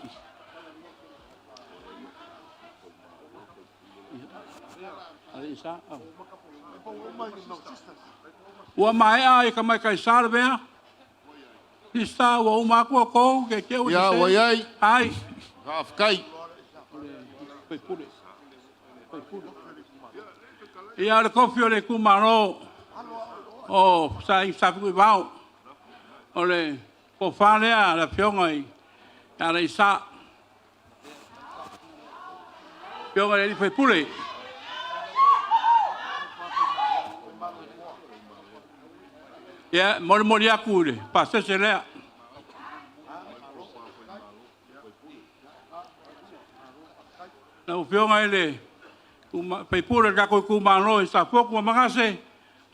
Ua maea i ka mai sa lavea. Sista ua uma atu outou ke te ua Ia, ua i ai. Ai. Faafetai. Ia, o le kofi o le itumalo o sa i Safotulivao. O le tofa lea a le Afioga i Alaiasa. Afioga i le sui usufono. Ia, e molimoli atu i le pasese lea. Lau Afioga i le sui usufono o le tatou itumalo i Safotu ma Manase,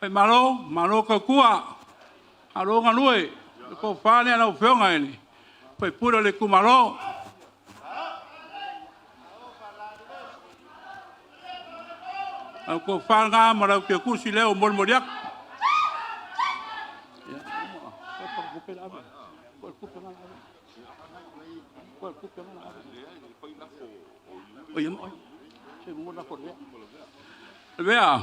Faimalo, malo tautua, malo galue. O le tofa lea a lau Afioga i le sui usufono o le itumalo. Lau tofa lena ma lau teutusi lea ua molimoli atu. Lavea,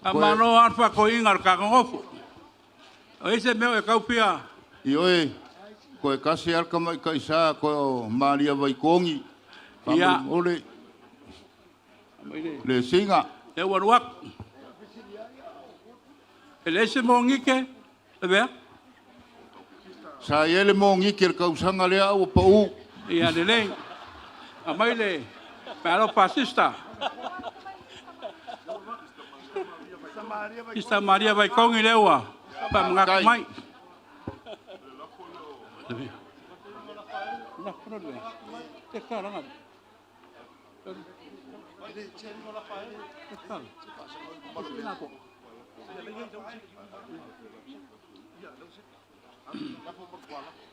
faamalo lava le faatoeaina o le tatou nofo. O ai se mea o e tau fia... Ioe, toe tasi lava le tamaitai sa toe o Maria Vaitogi. Faamolemole. Le sina. Lea ua alu atu. E leai se monike, Lavea? Sa i ai le monike i le tausaga lea a ua pau. Ia lelei. Aumai le meaalofa a Sister. Sister Maria Vaitogi lea ua faamanatu mai.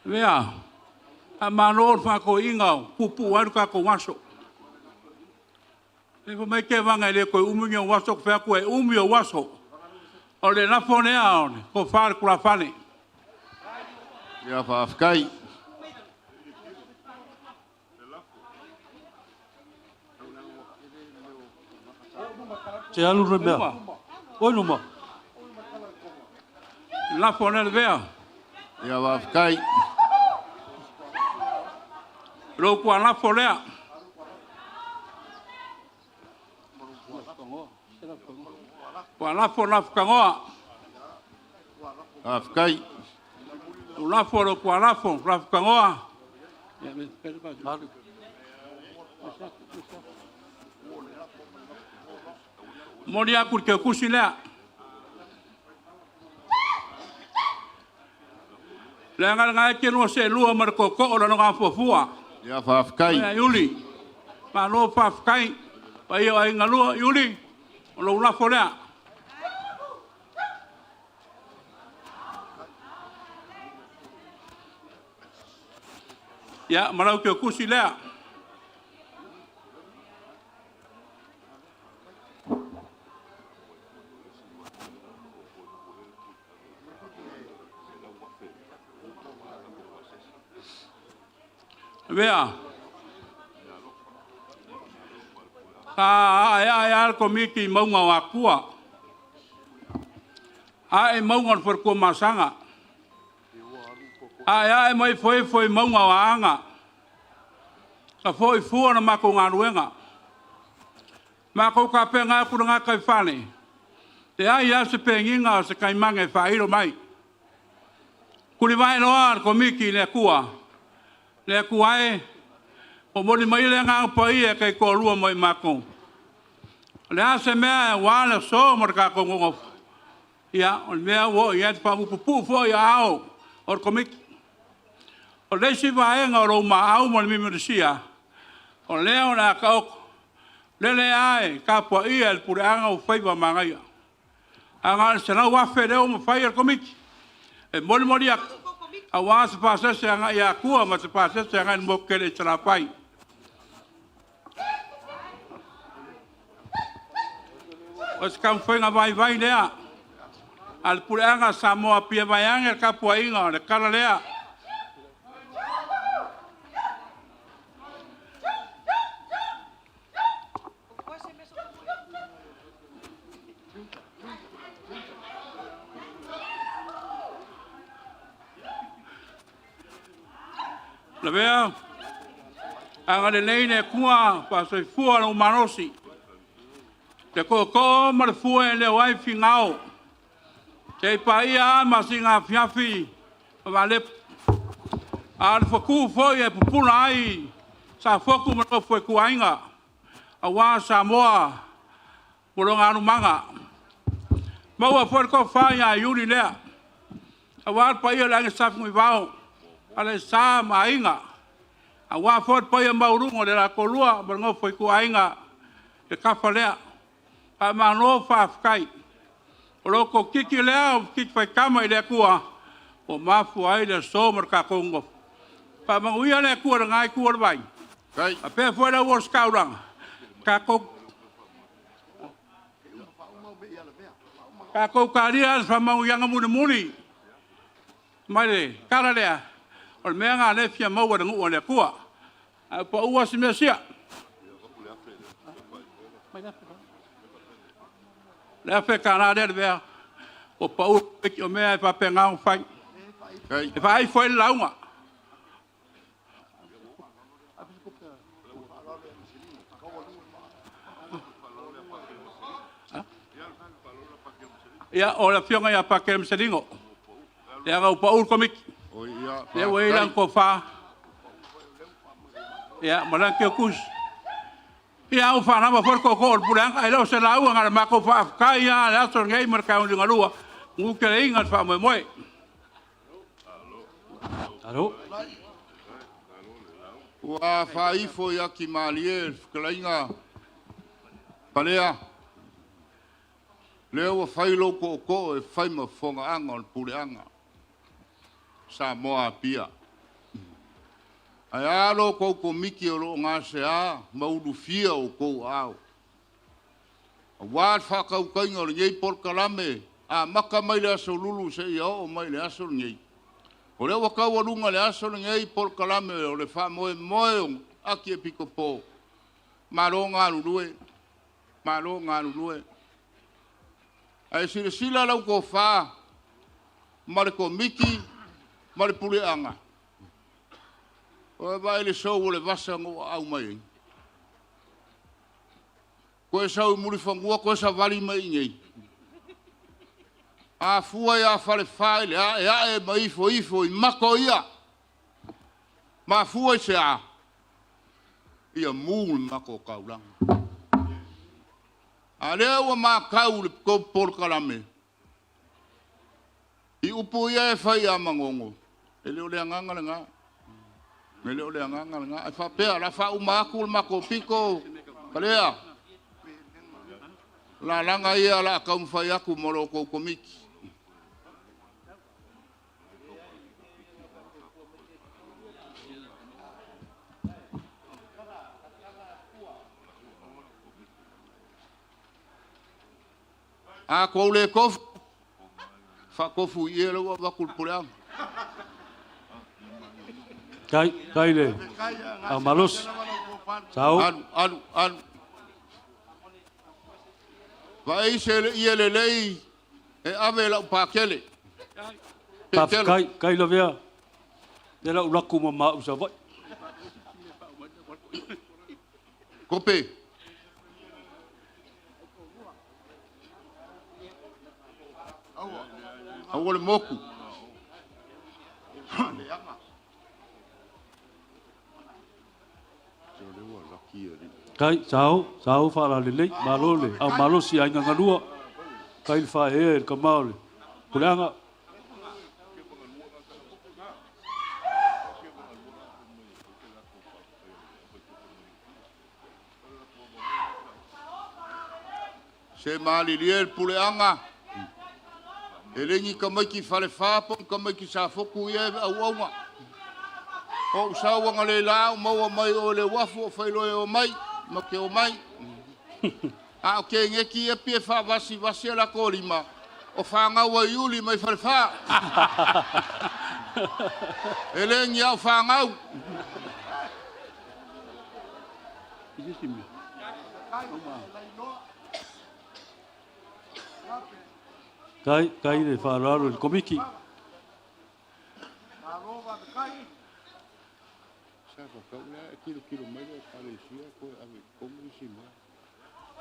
Lea, faamalo le faatoeaina o puupuu ai le tatou aso. E fai mai Tevaga e le toe umi ni ou aso, ou te fai atu e umi ou aso. O le lafo lea o le tofa a le tulafale. Ia faafetai. Te alu le mea. Oi luma. Lafo lea Lavea. Ia faafetai. Lou tualafo lea. Tualafo lafutagoa. Faafetai. Lou lafo lou tualafo lafutagoa. Momoli atu le teutusi lea. Leaga lena e te lua seelua ma le tootoo o Lalogafuafua. Ia faafetai. Ia Iuli, malo faafetai. Paia o aiga lua, Iuli, o lou lafo lea. Ia, ma lau teutusi lea. Avea. Sa ae ae lava le Komiti i mauga o Atua. Ae mauga o le Faletuamasaga. Ae ae ma ifoifo i mauga o Aana. Sa foi fua la matou galuega. Matou tapena atu le gataifale, leai lava se penina o se taimane e faailo mai. Tulivae loa le Komiti i le Atua, Le Atua e, momoli mai le Agaga Paia e taitoalua mai matou. O le a se mea aua le aso ma le tatou nonofo, ia, o le mea ua oo i ai le faamuupupuu foi o aao o le Komiti. O le isi vaega o lou maau ma le mimilisia, o lea o le a taoto, lele lava e tapuaia e le puleaga ou faiva manaia. Ae na o le $100,000 lea ua mafai e le Komiti e molimoli atu, aua se pasese agai i Atua ma se pasese agai i le motu tele i Salafai. O se taumafaiga vaivai lea a le puleaga a Samoa Apia vaeane le tapuaiga o le tala lea. Lavea, agalelei le Atua faasoifua lou malosi, le tootoo ma le fue e leo ai Finao, seia paia lava masina afiafi ma Valepu. A o le fetu foi e pupula ai Safotu ma le nofo a ituaiga, aua Samoa ma lona alumaga. Maua foi le tofa ia Iuli lea, aua le paia o le Aiga Sa Faguvao, Alaiasa ma Aiga, aua foi le paia maualuga o le la Toalua ma le nofo a ituaiga i le tafa lea. Faamalo faafetai. O lo outou titi lea o le titi faitama i le Atua ua mafua ai le aso ma le tatou nonofo. Faamanuia le Atua i lena itu o le vai, faapea foi le au ositaulaga, tatou talia le faamanuiaga mulimuli mai le tala lea, o le mea lena o lea e fia maua e le nuu a le Atua. Ae pau lava si mea sia, le $1,000 lea Lavea, ua pau i le Komiti, o mea lava e faapena ona fai, e faaifo ai le lauga. Ia, o le Afioga ia Pakele Miselino, leaga ua pau le Komiti, lea ua i ai lana tofa ma lana teutusi. Ia, a ua faalava foi le tootoo o le puleaga, e le o se lauga na o le matou faafetai lava i le aso lenei ma le taeao liugalua, manuteleina le faamoemoe. Ua faaifo i atimalie le fetalaiga Palea, lea ua fai lou tootoo e fai ma fofogaaga o le puleaga Samoa Apia. Ae a lo outou Komiti o lo o gasea ma ulufia o outou aao aua le faatautaiga o lenei polokalame amata mai le Aso Lulu seia oo mai le aso lenei. O lea ua taualuga i le aso lenei polokalame o le faamoemoe o Akiepikopo. Malo galulue, malo galulue. Ae silasila lau tofa ma le Komiti ma le puleaga, ua vaai i le sou o le vasa na ou aau mai ai. Toe sau i Mulifanua toe savali mai i inei. A fua ia Falefa i le aeae ma ifoifo i mato ia, mafua i se a? Ia mu le matou taulaga. A o lea ua matau i le tou polokalame, i upu ia e fai ia Manono, e le o le agaga lena. E le o le agaga lena. Ae faapea o le a faauma atu le matou pito, Palea, o lalaga ia o le a taumafai atu mo la outou Komiti. A tou le tofu, faatofu i i lea ua avatu i le puleaga. Tai, tai le au malosi. Sao. Alu, alu, alu. Vaai se ie lelei e ave i lau pakele. Faafetai, tai lavea. Lea la ou alu atu ma maau i Savaii. Kope. Aua le motu. Kai, sao, sao faalalelei, malo le au malosi aiga galua, kai le faaeaea i le kama o le puleaga. Se malilie le puleaga, e le ni tamaiti Falefa po o ni tamaiti Safotu ia e auauna. O ou sau analeila ou maua mai oe i le uafu o failoa e omai, ma te omai. A o keneti ia pei e faavasivasi a latou lima, o fanau a Iuli mai Falefa. E le ni au fanau. Kai, kai le faaaloalo i le Komiti.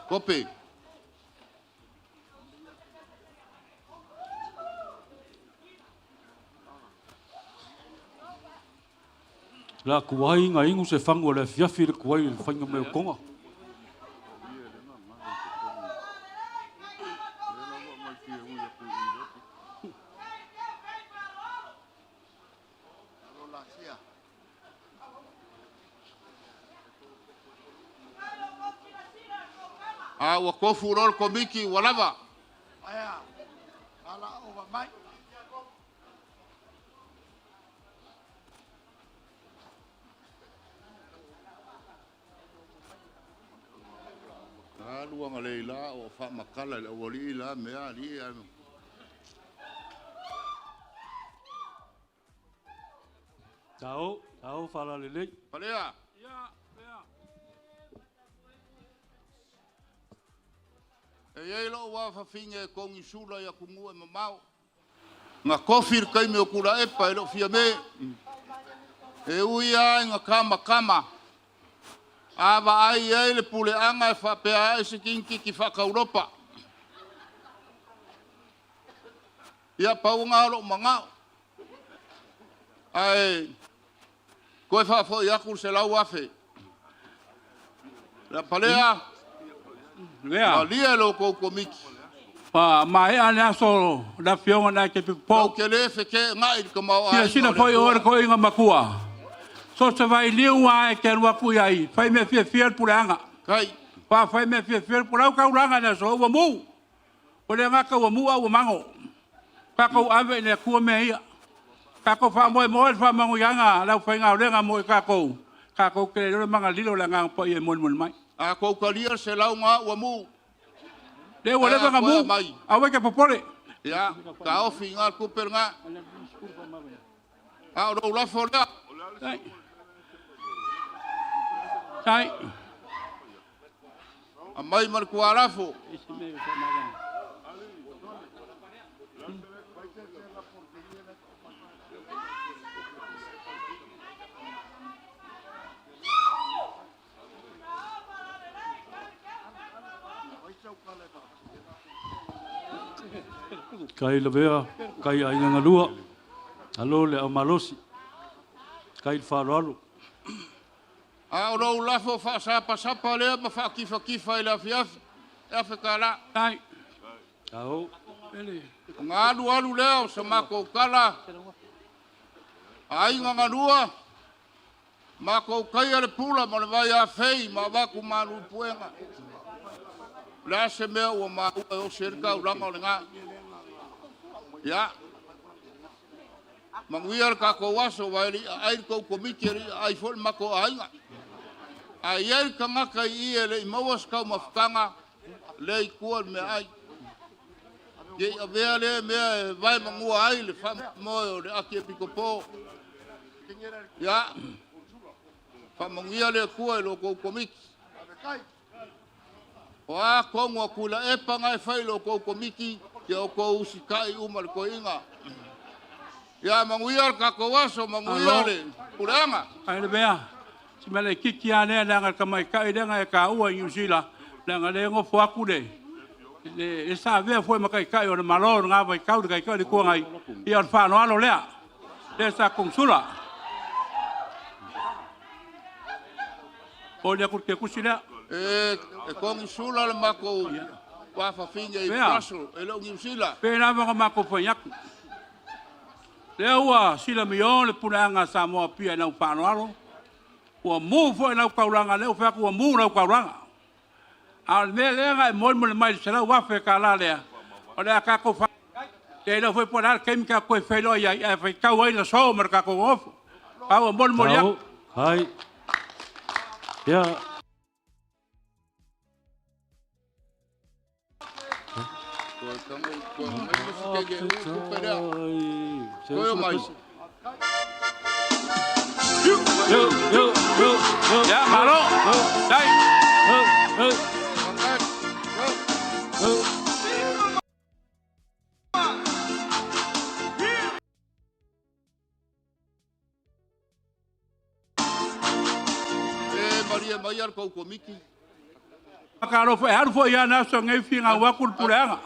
Kope. La kuai nga ingu se fangu o le afiafi le kuai i le faiga mai o Toga. A ua tofu loa le Komiti ua lava. Alu analeila o faamatala i le aualii la mea alii ae Sao, sao faalalelei. Palea. E i ai lou afafine e kogisula i atunuu e mamao. Na kofi le taimi o Tulaepa e le o Fiame. E ui lava ina kamakama, a vaai i ai le puleaga e faapea ai se kinititi faataulopa. Ia, pau lena o lou manao. Ae toe faafoi atu le $100,000. Ia Palea, malie lo outou Komiti. Ua maea le aso o le Afioga i le Arkiepikopo. Tou te le feteenai i le tamaoaiga Silasila o le foi oe le Atua. toeaina matua, so o se vailiu lava e te alu atu i ai, fai mea fiafia le puleaga. Tai. Fai mea fiafia le puleaga. O lau taulaga i le aso, ua mu. Ua le gata ua mu a ua mago. Tatou ave i le Atua mea ia. Tatou faamoemoe i le faamanuiaga a le aufaigaluega mo i tatou, tatou te le iloa le maga lilo o le Agaga Paia e molimoli mai. A tou talia le $100 lena ua mu. Lea ua Ae leva a ona toe mu, aumai. aua e te popole. Ia, taofi i ina le tupe lena. A o lou lafo lea. Tai. Aumai ma le tualafo. Kai lavea, kai aiga galua, alo le au malosi, kai le faaaloalo. A o lou lafo faasapasapa lea ma faatifatifa i le afiafi, e $1,000. Tai. Ao. Ona alu alu lea o sa matou tala, aiga galua, matou taia le pula ma le vaiafei ma avatu malu i puega. O le a se mea ua maua e osi ai le taulaga o lena? Ia, manuia le tatou aso, aua e le i aai le tou Komiti, e le i aai foi le matou aiga. A i ai le tagata i i e le i maua se taumafataga, lea i tua le meaai. Ia i avea lea mea e vaemanua ai le faamoemoe o le Akiepikopo. Ia, faamanuia le Atua i lo outou Komiti. O a tonu a Tuilaepa na e fai i lo outou Komiti, ia outou usitai uma i le toeaina. Ia manuia le tatou aso, manuia le puleaga. Ai le mea, si mea laitiiti lava lea, leaga le tamaitai lea na e taua i Niu Sila, leaga o lea e nofo atu le sa avea foi ma Taitai o le Malo i lena vaitau, le Taitai o le Itu Agai, ia o le faaaloalo lea, lea sa konesula. Momoli atu le tetusi lea. E e kongi sula le makou fa'afafine i Pea. Brussels e le o Niu Sila. Pe lava na makou fai atu. Lea ua silamiō le puleaga a Samoa Apia i lau faaaloalo, ua mū foi lau taulaga, lea ua fai atu ua mū lau taulaga. A o le mea lea na e molimoli mai i le $100,000 tala lea, o le a tatou fa... Le iloa foi po o le a le taimi tatou toe feiloai ai, ae faitau ai le aso ma le tatou nonofo. A ua molimoli atu. Hai. Ia. Ia, malo. Dai. E malie maia le tou Komiti. Talofa e alu foi ia na aso nei finau atu le puleaga.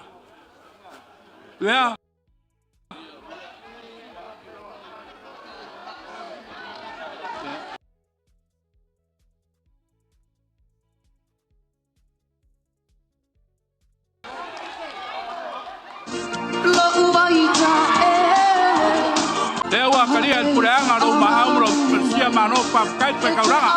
Lea. Lea ua talia e le puleaga lou maau ma lou Mesia malo faafetai le faitaulaga.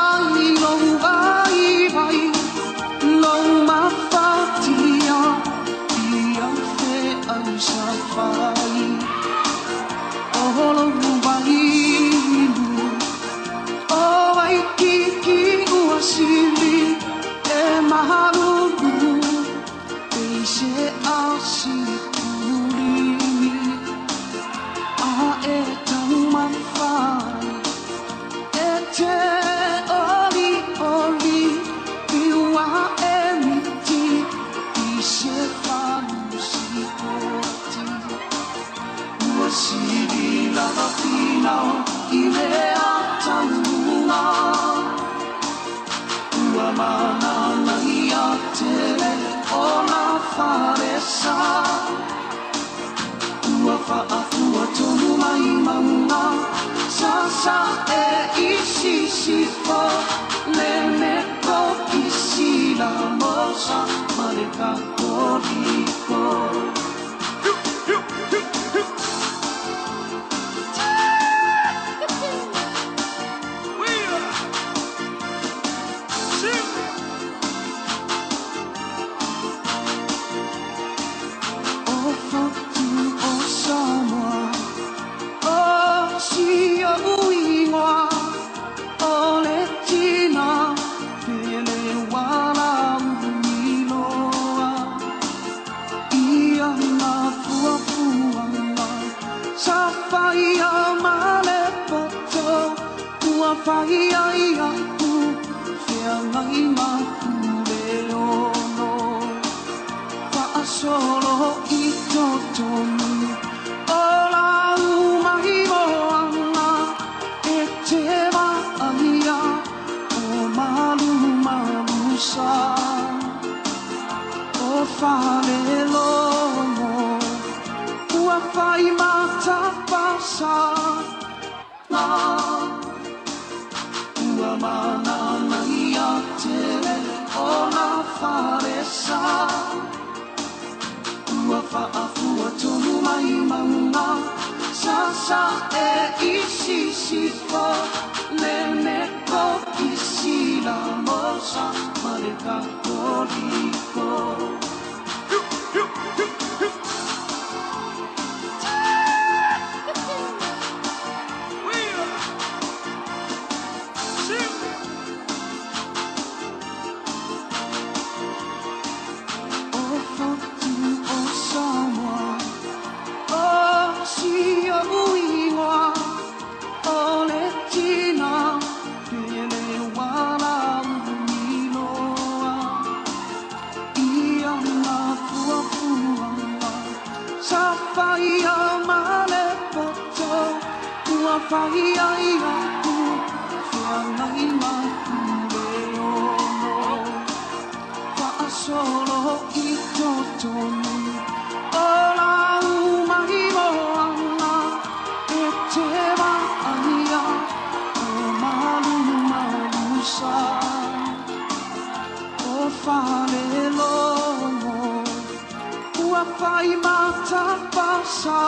Ua fai matapasa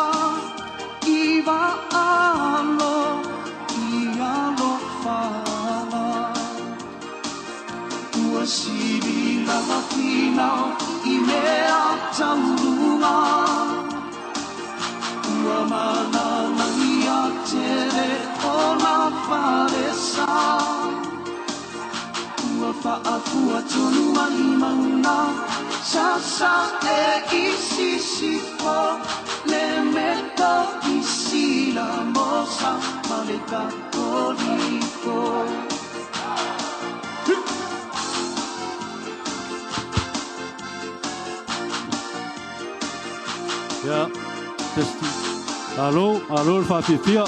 i vaalo i alofala. Ua sili lava finau i mea tauluga. Ua mananaia tele o na falesa. Ua faafua tonu mai mauna. Sasa e i sisifo. Le meto i sila mosa ma le katoliko. Ia, testi. Alo, alo le faafiafia.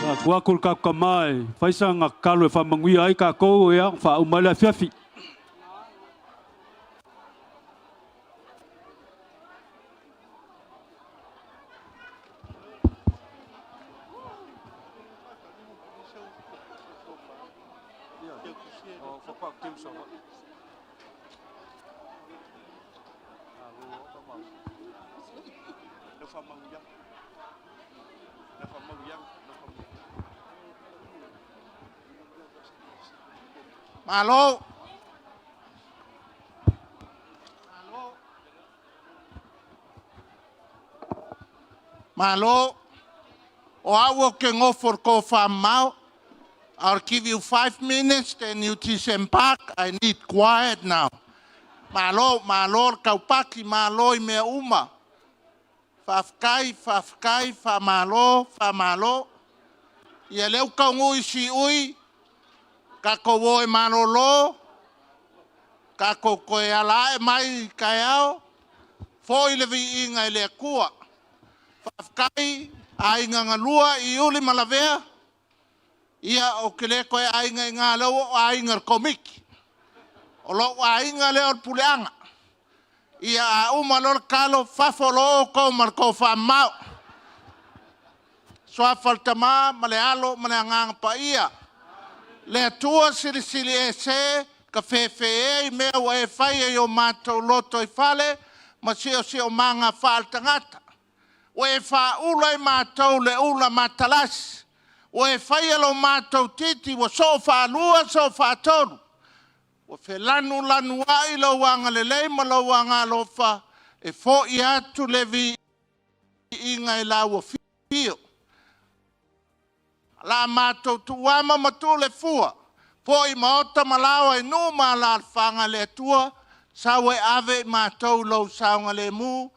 Ia, tuu atu le tatou tama e fai sana tatalo e faamanuia ai tatou, ia, faauma ai le afiafi. Malo. Malo. O au o ke ngofo le kofamamao. I'll give you 5 minutes, then you disembark. I need quiet now. Malo, malo le taupaki, malo i mea uma. Faafetai, faafetai, faamalo, faamalo. Ia lea ua taunuu i siui, tatou o e malolo, tatou toe ala ae mai i taeao, foi le viiga i le Atua. Faafetai, aiga na lua i Iuli ma Lavea, ia ou te le toe aiga i ngā lea ua ou aiga i le Komiti. O lou aiga lea o le puleaga. Ia a uma loa le talo, fafo loa outou ma le tofamamao. Suafa o le Tama ma le Alo ma le Agaga Paia. Le Atua silisili ese, ka fefe i mea ua e faia i o matou loto i fale, ma siosiomaga faale-tagata. Ua e faaula i matou le ula matalasi. Ua e faia lo matou titi ua soo faalua soo faatolu. Ua felanulanu ai lou agalelei ma lou agalofa e fo'i atu le viiga i la ua fio. La matou tuuama ma tuu le fua, foi maota ma laoa i nuu ma alaalafaga le Atua, sau e ave i matou lou saogalemu,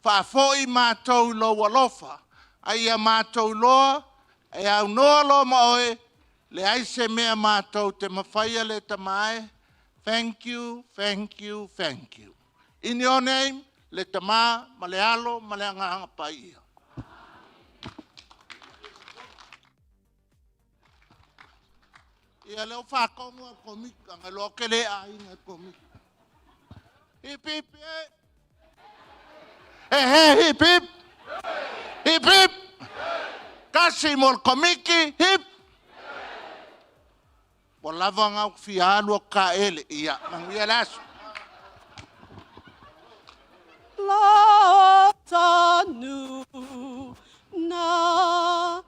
faafoi matou i lou alofa. A ia matou iloa, e aunoa loa ma oe, leai se mea matou te mafaia le tama e. Thank you, thank you, thank you. In your name, le Tama ma le Alo ma le Agaga Paia. Ia leo whākongo a komika, ngai loa ke le aiga e komika. Hip hip e. He he hip hip. Hip hip. Kasi mo le komiki, hip. Ua lava ngau fia alu o ka ele. Ia, manuia le aso. La tanu na.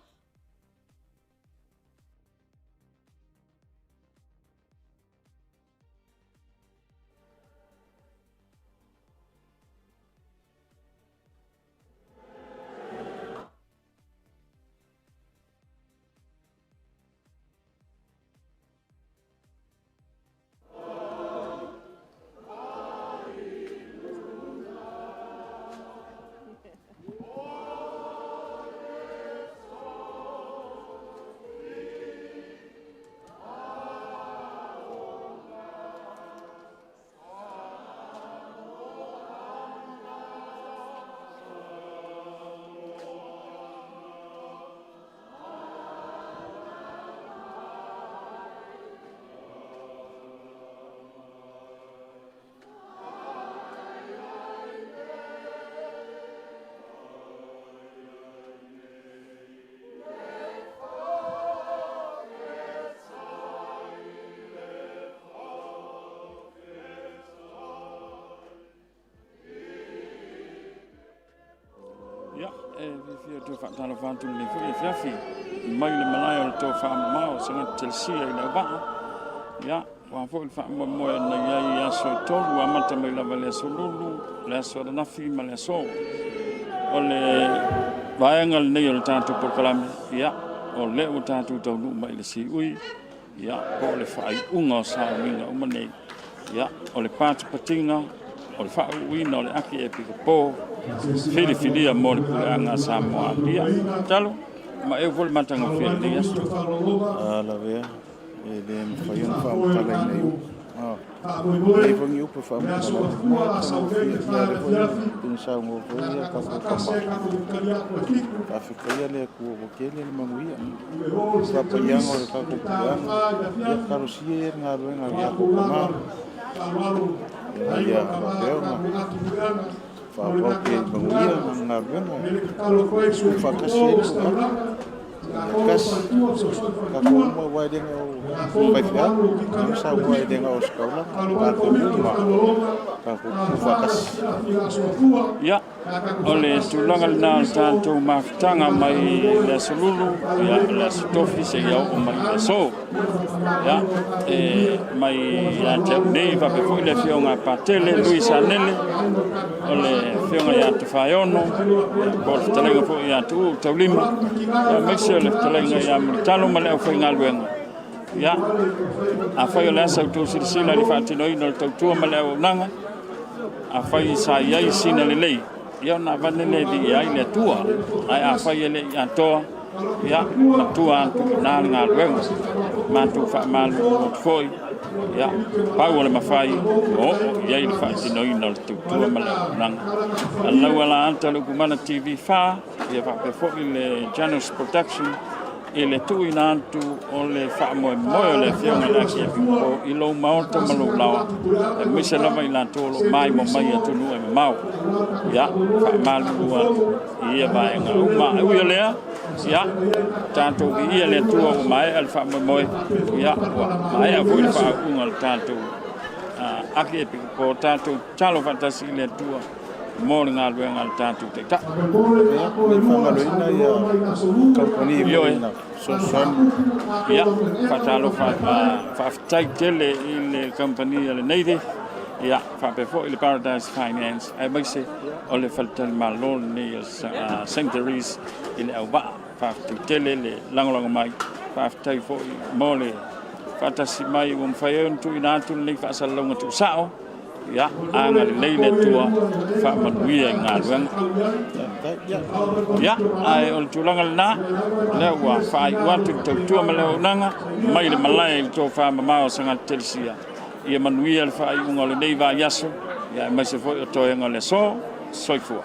e fiafia e toe faatalofa atu i lenei foi afiafi mai le malae o le tofamamao o Sagatatelisia i Leauvaa. Ia, ua foi le faamoemoe na i ai i aso e tolu, ua amata mai lava i le aso Lulu, le aso ananafi ma le aso. O le vaega lenei o le tatou polokalame, ia, o lea ua tatou taunuu mai i le siui, ia, po o le faaiuga o sauniga uma nei, ia, o le patipatiga, o le faauuina o le Akiepikopo filifilia mo le puleaga a Samoa Apia. Talo, ma eu foi le matagofie i lenei aso. A lavea, e le mafai ona faamatalaina i upu. E leai foi ni upu e faamatala ai. Matagofie, ia lea foi na saunoa foi ia tatou tama. Faafetaia le Atua ua tele le manuia. Faapaiaga o le tatou puleaga, ia talosia ia le galuega a le tatou tama. Ina ia faapea ona faaauau pea i manuia lana galuega e tuufaatasi ai le toatasi. Ia tasi, tatou uma aua e le na o faifeau, lea na saunoa e le na o ositaulaga, tatou uma tatou tuufaatasi. Ia, O le tulaga lena o le tatou mafutaga mai le aso Lulu, ia, le aso Tofi seia oo mai le aso. Ia, e mai ia te au nei faapea foi le afioga a Patele Louis Anele, o le afioga ia Tofaeono, ia, po o le fetalaiga foi ia Tuuu Taulima, ia, aemaise o le fetalaiga ia Mulitalo ma le aufaigaluega. Ia, afai o le a sa outou silasila i le faatinoina o le tautua ma le auaunaga, afai sa i ai sina lelei, ia ona avane lea e viia ai le Atua. Ae afai e le i atoa, ia matua atu i ina le galuega. Matou faamalulu atu foi, ia pau o le mafai, ua oo i ai le faatinoina o le tautua ma le auaunaga. Alau ala ata le Upumana TV 4, ia faapea foi le Janus Production, i le tuuina atu o le faamoemoe o le Afioga i le Akiepikopo i lou maota ma lou laoa, aemaise lava i latou o lo o maimoa mai i atunuu e mamao. Ia, faamalulu atu i ia vaega uma. Ae ui o lea, ia, tatou viia le Atua ua maea le faamoemoe, ia, ua maea foi le faauuga o le tatou Akiepikopo, tatou tatalo faatasi i le Atua mo le galuega a le tatou Taitai. Ia, le faamaloina ia kamupani foi na fesoasoani. Ia, faatalofa, faafetai tele i le kamupani a le Navy, ia, faapea foi le Paradise Finance, aemaise o le faletalimalo lenei o St. Therese i le Auvaa. Faafetai tele le lagolago mai, faafetai foi mo le faatasi mai ua mafai ai ona tuuina atu lenei faasalalauga tuusao. Ia, agalelei le Atua, faamanuia i galuega. Ia, ae o le tulaga lena, lea ua faaiu atu le tautua ma le auaunaga mai le malae i le tofa mamao o Sagatatelisia. Ia manuia le faaiuga o lenei vaiaso, ia aemaise foi o toega o le aso. Soifua.